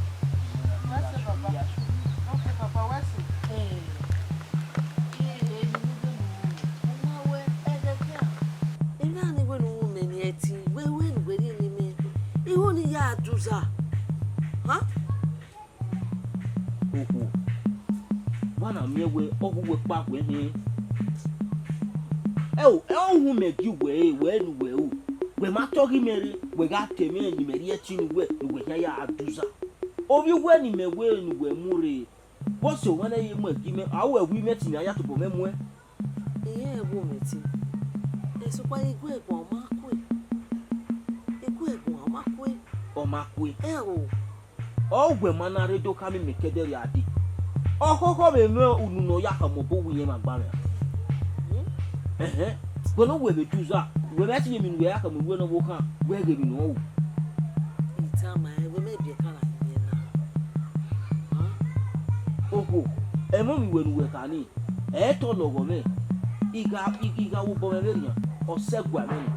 Wẹ sẹ baba. Okay, baba, wẹ sẹ. Ẹ, ẹ, ẹ, ni mi vbe nu. Mama, wẹ, ẹ, ẹ, ẹ. Emwa ni wẹ ne u ru mẹ ni ẹtin, wẹ, wẹ ne uwẹ rhie ne imẹ. Igho ni ya duza. Ha? Okhuo, wa na miẹn wẹ ọghe uwẹ kpa wẹ hẹn. Ẹ o, ẹ o, uhunmwu mẹ gie uwẹ re, wẹ ne uwẹ ru. Wẹ ma tọghe imẹ rre, wẹ gha ta ẹmwẹ ne imẹ rhie ẹtin ne uwẹ, ne uwẹ khian ya duza. Ovbi uwẹ ne imẹ wẹ ne uwẹ mu rre, vbọzẹ ọmwa nẹ ye mu ẹgi mẹ, a ru ẹwu imẹ te imẹ a ya tobọ mwẹ muẹn? Irẹn ẹwu mwẹ te. Sokpan iguẹguan ọ ma kue. Iguẹguan ọ ma kue. Ọ ma kue. Ẹo. Ọ wẹ ma na rre do khama mẹ kẹdẹ rria dee. Ọ khọkhọ vbe mwẹ unu ne ọ ya khama obọ uwu iyẹn ma gba mwẹ. Ẹhẹn. Wẹ ne uwẹ vbe duza, wẹ ma te ye emwi ne uwẹ ya khama uwẹ ne ọ vbe khan, wẹ ghe emwi ne ọ ru. I tama ẹn, wẹ mẹ biẹ kan na yin na. Okhuo, ẹmwẹ ovbi uwẹ ne uwẹ kha nii, ẹ i tọ lọghọ mwẹ, I gha, I, I gha vbe obọ mwẹ vberrian, ọ sẹ ẹguae mwẹ nọ.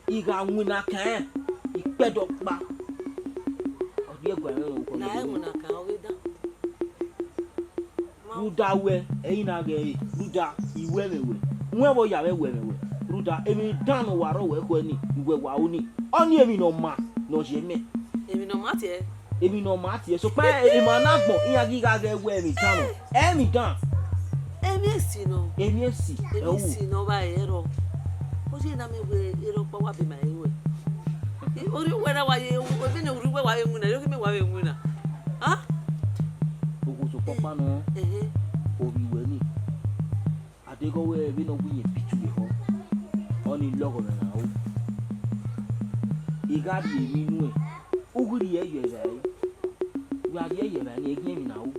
I gha winna kan rẹn, I kpẹdẹ ọkpa. Ọ rhie ẹguae mwẹ nọ, okhuo. Na ẹ winna kan ọ ghe dan. Rhunmwuda wẹ, ẹ i na ghẹ ẹre, rhunmwuda I ru ẹmwẹ wẹ, wẹ vbe ọ ya mwẹ ru ẹmwẹ wẹ, rhunmwuda emwi dan ne ọ wa rrọọ wẹ ekhọe nii, ne uwẹ wa ru nii, ọnii emwi ne ọ ma ne ọ ye mẹ. Emwi ne ọ ma tiẹ. Emwi ne ọ ma tiẹ, sokpan emwa ne agbọn, iran ghi gha ghẹ wẹ emwi dan nọ, emwi dan. Emwi esi nọ. Emwi esi, emwi esi nọ vba ẹre rrọọ. Ọ ye na mẹ wẹ erha ọkpa wa be ma ẹre ruẹ. Orhiọn uwẹ na wa ye, vbene orhiọn uwẹ wa vbe winna, erriọ ghi mẹ wa vbe winna. Ah? Okhuo sokpan ọkpa nọ, ẹhẹn, ovbi uwẹ nii. A deghẹ ọ wẹ vbene ọ wu iyẹn bitu ye ehọ, ọnii lọghọ mwẹ na ru. I gha rhie emwi nuẹn, u ghi rhie ye evbare. Wẹ a rhie ye evbare nii, eghian emwi na ru.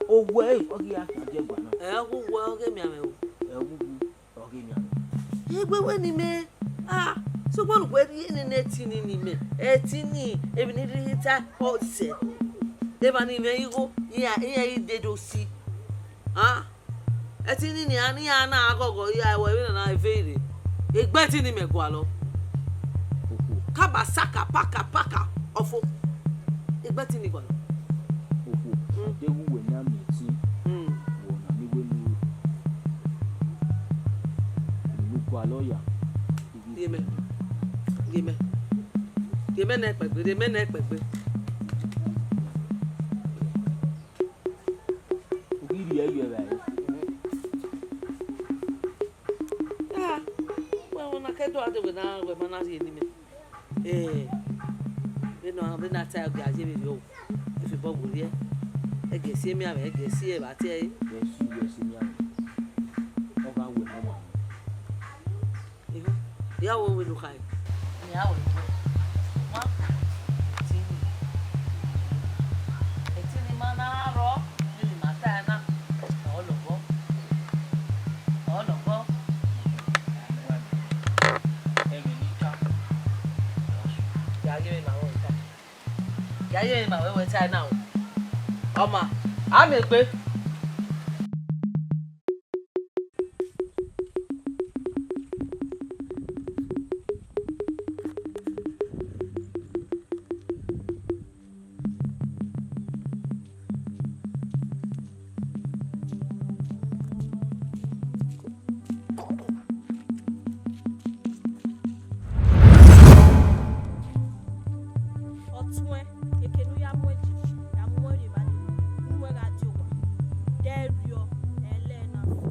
Owẹ ọ ghi ra khian die ẹguae na. Ẹ, ọ gu wẹ ọghe mianmwẹ o. Ẹ, ọ gu gu ọghe mianmwẹ. Egbe wẹ ne imẹ, ah, sokpan ne uwẹ rhie nene ẹtin ni ne imẹ, ẹtin ni, emwi ne I rhie ta ọ sẹ. Emwa ni mwẹ igho, iran, iran i dede osi. Ah, ẹtin ni nian, iran na ghọghọ, iran ẹvbo vbene na ve rre. Egbe ẹtin ni mẹ gualọ. Okhuo. Kaba saka, paka, paka, ọfo. Egbe ẹtin ni gualọ. Okhuo, mm, deghẹ uwẹ na miẹn ẹtin, mm, wẹ ọna ni wẹ ne u ru. Unu gualọ ya. Rhie mẹ. Rhie mẹ. Rhie mẹ nẹ kpẹgbe, rhie mẹ nẹ kpẹgbe. U ghi rhie ye evbare. Ah, wẹ ọna ke do a de wẹ na, wẹ ma na rhie ne imẹ. Eh, vbene ọ, vbene a ta ẹre, ọ gia ye vberriọ o. Efibọ werriẹ. Ẹgẹ si emianmwẹ, ẹgẹ si ẹre vbe a tie ẹre. Ẹgẹ si, ẹgẹ si emianmwẹ. Ọ gha wẹ ne ọ ma. Ehọ, ya wẹ wẹ ne u khare. Mẹ a wẹ ne u wẹ. Wa, ẹtin ni. Ẹtin ni ma na rrọọ, vbene ima ta ẹre na. Ọ lọghọ. Ọ lọghọ. Ẹmwẹ ne I ta. Ya ghe emwi ne ọ ta. Ya ye emwi ne wẹ ta na o. Ọ ma, a miẹn egbe. Ọtuẹn, eke ne u ya mu ẹji, ya mu ẹre rri evba nii, ne uwẹ gha die owa, de ẹrriọ, ẹlẹ na fo,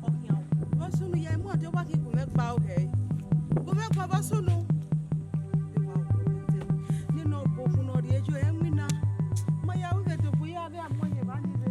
ọ khian wu. Vbọ sunu ya mu ọdiọn, wa ghi gu mwẹ gba oghẹ. Gu mwẹ gba vbọ sunu. Nene ọ bọ okhuo ne ọ rhie yo ẹwinna. Ma ya ru vbe dobu ya vbe a mu ẹre rri evba nii rre.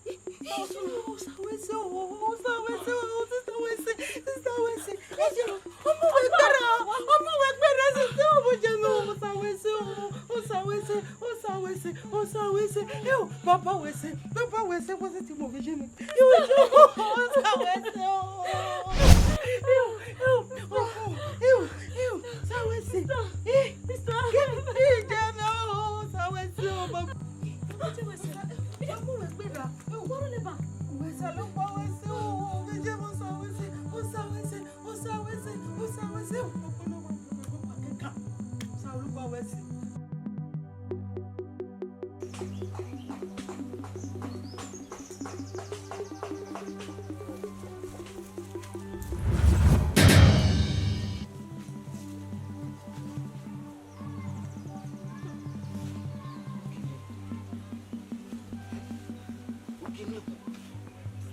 Osa wẹ sẹ o, osa wẹ sẹ o, sista wẹ sẹ, sista wẹ sẹ. Ẹ jẹ, ọmọ wẹ gbẹrẹ, ọmọ wẹ gbẹrẹ, sista, ọmọ jẹ mi o, osa wẹ sẹ o. Osa wẹ sẹ, Osa wẹ sẹ, eo, Baba wẹ sẹ, Baba wẹ sẹ, wẹ sẹ ti mọ vbe ye mwẹ. Eo, eo, Osa wẹ sẹ o. Eo, eo, eo, eo, Osa wẹ sẹ. Eh, sister, give me, give me, Osa wẹ sẹ o, Baba. Osa wẹ sẹ. Eo, wẹ gbe ra. Eo, wẹ rọ leba. Wẹ sẹ lọ pa wẹ sẹ o, vbe ye mwẹ Osa wẹ sẹ, Osa wẹ sẹ. Osa wẹ sẹ, Osa wẹ sẹ, ọpọlọ wa, ọpọlọ wa kẹkan. Osa Osa wẹ sẹ.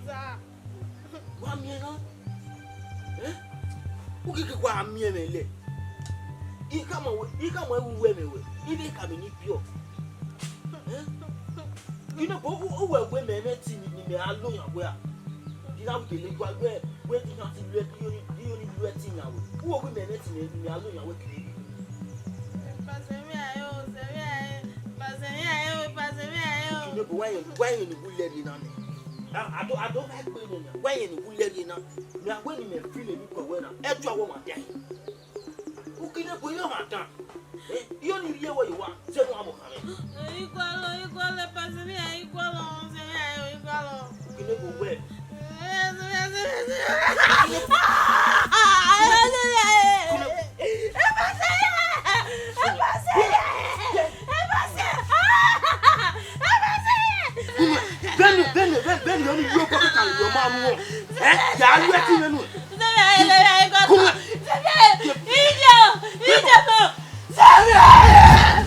Sir. Wa miẹn na. Eh? U ghi ghi wa miẹn mwẹ lẹ. I khama wẹ, I khama wẹ u ru ẹmwẹ wẹ. I vbe khama ni biẹ. Eh? Ghi nọ bọ, u, u wẹ wẹ mẹ, mẹ ẹtin ni, ni mẹ a lo yan wẹ a. Ghi na wẹ gele gua wẹ, wẹ di na ti lu ẹ, di yo ni, di yo ni lu ẹtin yan wẹ. U wẹ wẹ mẹ, mẹ ẹtin ni, ni mẹ a lo yan wẹ kere. Pastor, mi ayo, sẹ mi ayo, pastor, mi ayo, pastor, mi ayo. Kine bo wa yẹn, wa yẹn ni wu lẹ rhie na nẹ. A, a do, a do va gbe nẹ na. Wa yẹn ni wu lẹ rhie na. Mẹ a wẹ ni mẹ fi lele ikọ wẹ na. Ẹ tua wẹ ma dia. U kine bo yọ ma dan. Eh, iyo ni rhie wẹ yo wa. Zẹ no amo khan mẹ. Igualọ, igualọ, pastor, mi ayo, igualọ, sẹ mi ayo, igualọ. Kine bo wẹ. Vbene, vbene, vbene, vbene, ọ ni yo kọkọ ka yo ma mu. Eh? Ya lu ẹtin mwẹ nu. Come here.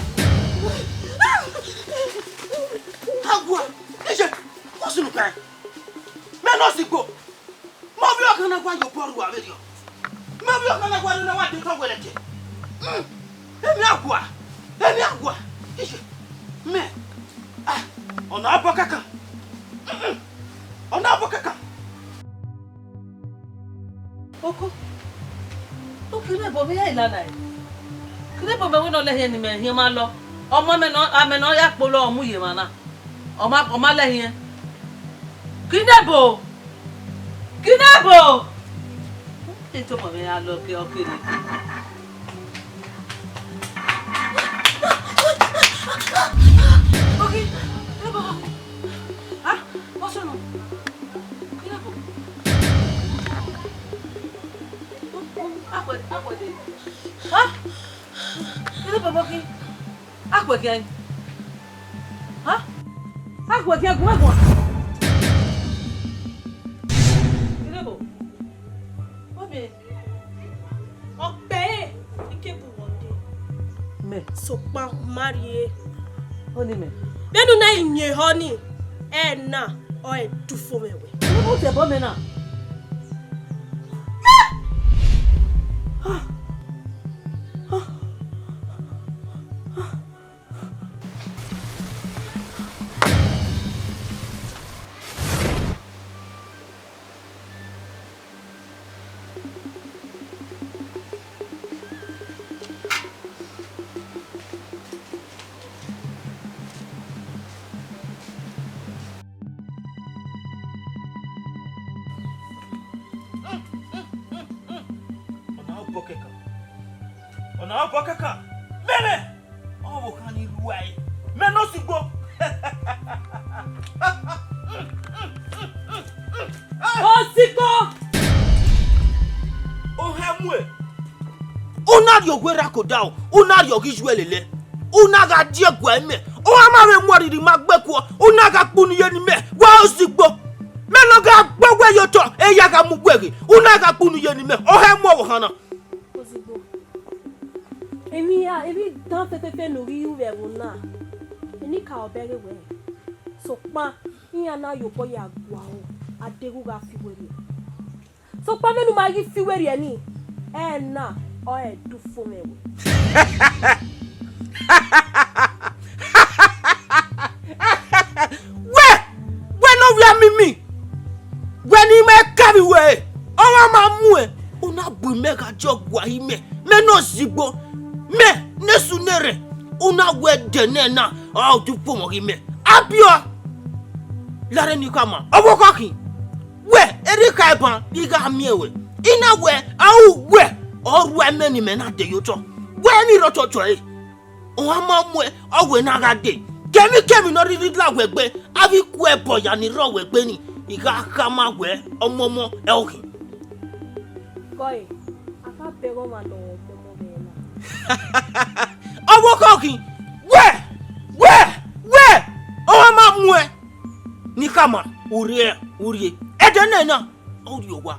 Agua, iye, what's in the car? Mẹ nọ sigbo. Mẹ ovbi ọkhan na wa ye obọ rua vberriọ. Mẹ ovbi ọkhan na wa rre na wa de otọ wẹrẹkẹ. Mm. Emwi agua, emwi agua. Iye, mẹ, ah, ọ na obọ kankan. Mm-mm. Ọ na obọ kankan. Oko, u kine ebo vbe ya lala ẹre? Kine ebo mẹ wẹ ne ọ lẹ hiẹn ne imẹ hiẹn ma lọ. Ọmọ mẹ nọ, amẹ ne ọ ya kpolo ọ mu ye emwa na. Ọ ma, ọ ma lẹ hiẹn. Kine ebo! Kine ebo! Etọmọ mwẹ ya lọ ke ọ kere. Ogi, ebo. Ah, what's wrong? Kine ebo? Akwẹ, akwẹ de. Ah! Kine ebo, Ogi? Akwẹ khian. Ha? Akwẹ khian guan guan. Irebo. Obe. Ọkpẹ ike bu wọ de. Mẹ. Sokpan ma rrie. Oni mẹ. Vbene u na yin ehọ ni, ẹna ọ ẹdufo mwẹ wẹ. Irebo tẹ ẹbọ mẹ na. Ọ na obọ kẹkan. Ọ na obọ kẹkan. Mẹmẹ! Ọvbokhan ni rua ẹre, mẹ ne osigbo. Osigbo! Ohẹn mu ẹre. U na rhie owa erha ke odaro, u na rhie ọghe iye lele, u na gha die ẹguae mẹ, ọ ma vbe mu ọrhirhi ma gbe kuọ, u na gha kpunu ye ne imẹ, wa osigbo. Mẹ ne ọ gha gbe uwẹ ye otọ, eya gha mu uwẹ ghe, u na gha kpunu ye ne imẹ, ohẹn mu ọvbokhan na. Ozigbo, emwi hia, emwi dan fẹfẹfẹ ne u ghi ru vbe ẹvbo na, enikaro bẹghe wẹ, sokpan iran na ye obọ ya gua aro, a deghẹ u gha fi werriẹ. Sokpan vbene u ma ghi fi werriẹ ni, ẹna ọre ẹdẹ ufomwẹ wẹ. Wẹ, wẹ ne ovbi amimi, wẹ ne ima ka vbe wẹ, ọmwa ma muẹn, u na bu imẹ gha die ọguae imẹ, mẹ ne ozigbo, mẹ ne esu ne erhẹn. U na wẹ ẹdẹ nẹ na, ọ du ukpomọ ghi mẹ. Abiọ! Larre ne I khama, ọvbokhan khin. Wẹ, erha kha ban, I gha miẹn wẹ. I na wẹ, a ru wẹ, ọ rua ẹmwẹ ne imẹ na de ye otọ. Wẹ emwi rhọtọtọ ẹre. Ọmwa ma muẹn, ọ wẹ ne a gha dee. Kẹmwikẹmwi ne ọ rhirhi la wẹ egbe, avbe ikuẹbọ ya ni rrọọ wẹ egbe ni, I gha khama wẹ, ọmọmọ ẹre ọ khin. Kọe, a ka bẹghe ọmwa ne ọ ọmọmọ mwẹ na. Ọvbokhan ọ khin, wẹ, wẹ, wẹ, ọmwa ma muẹn. Ne I khama, u rrie, u rrie. Ẹdẹ nẹ na, ọ rrie owa.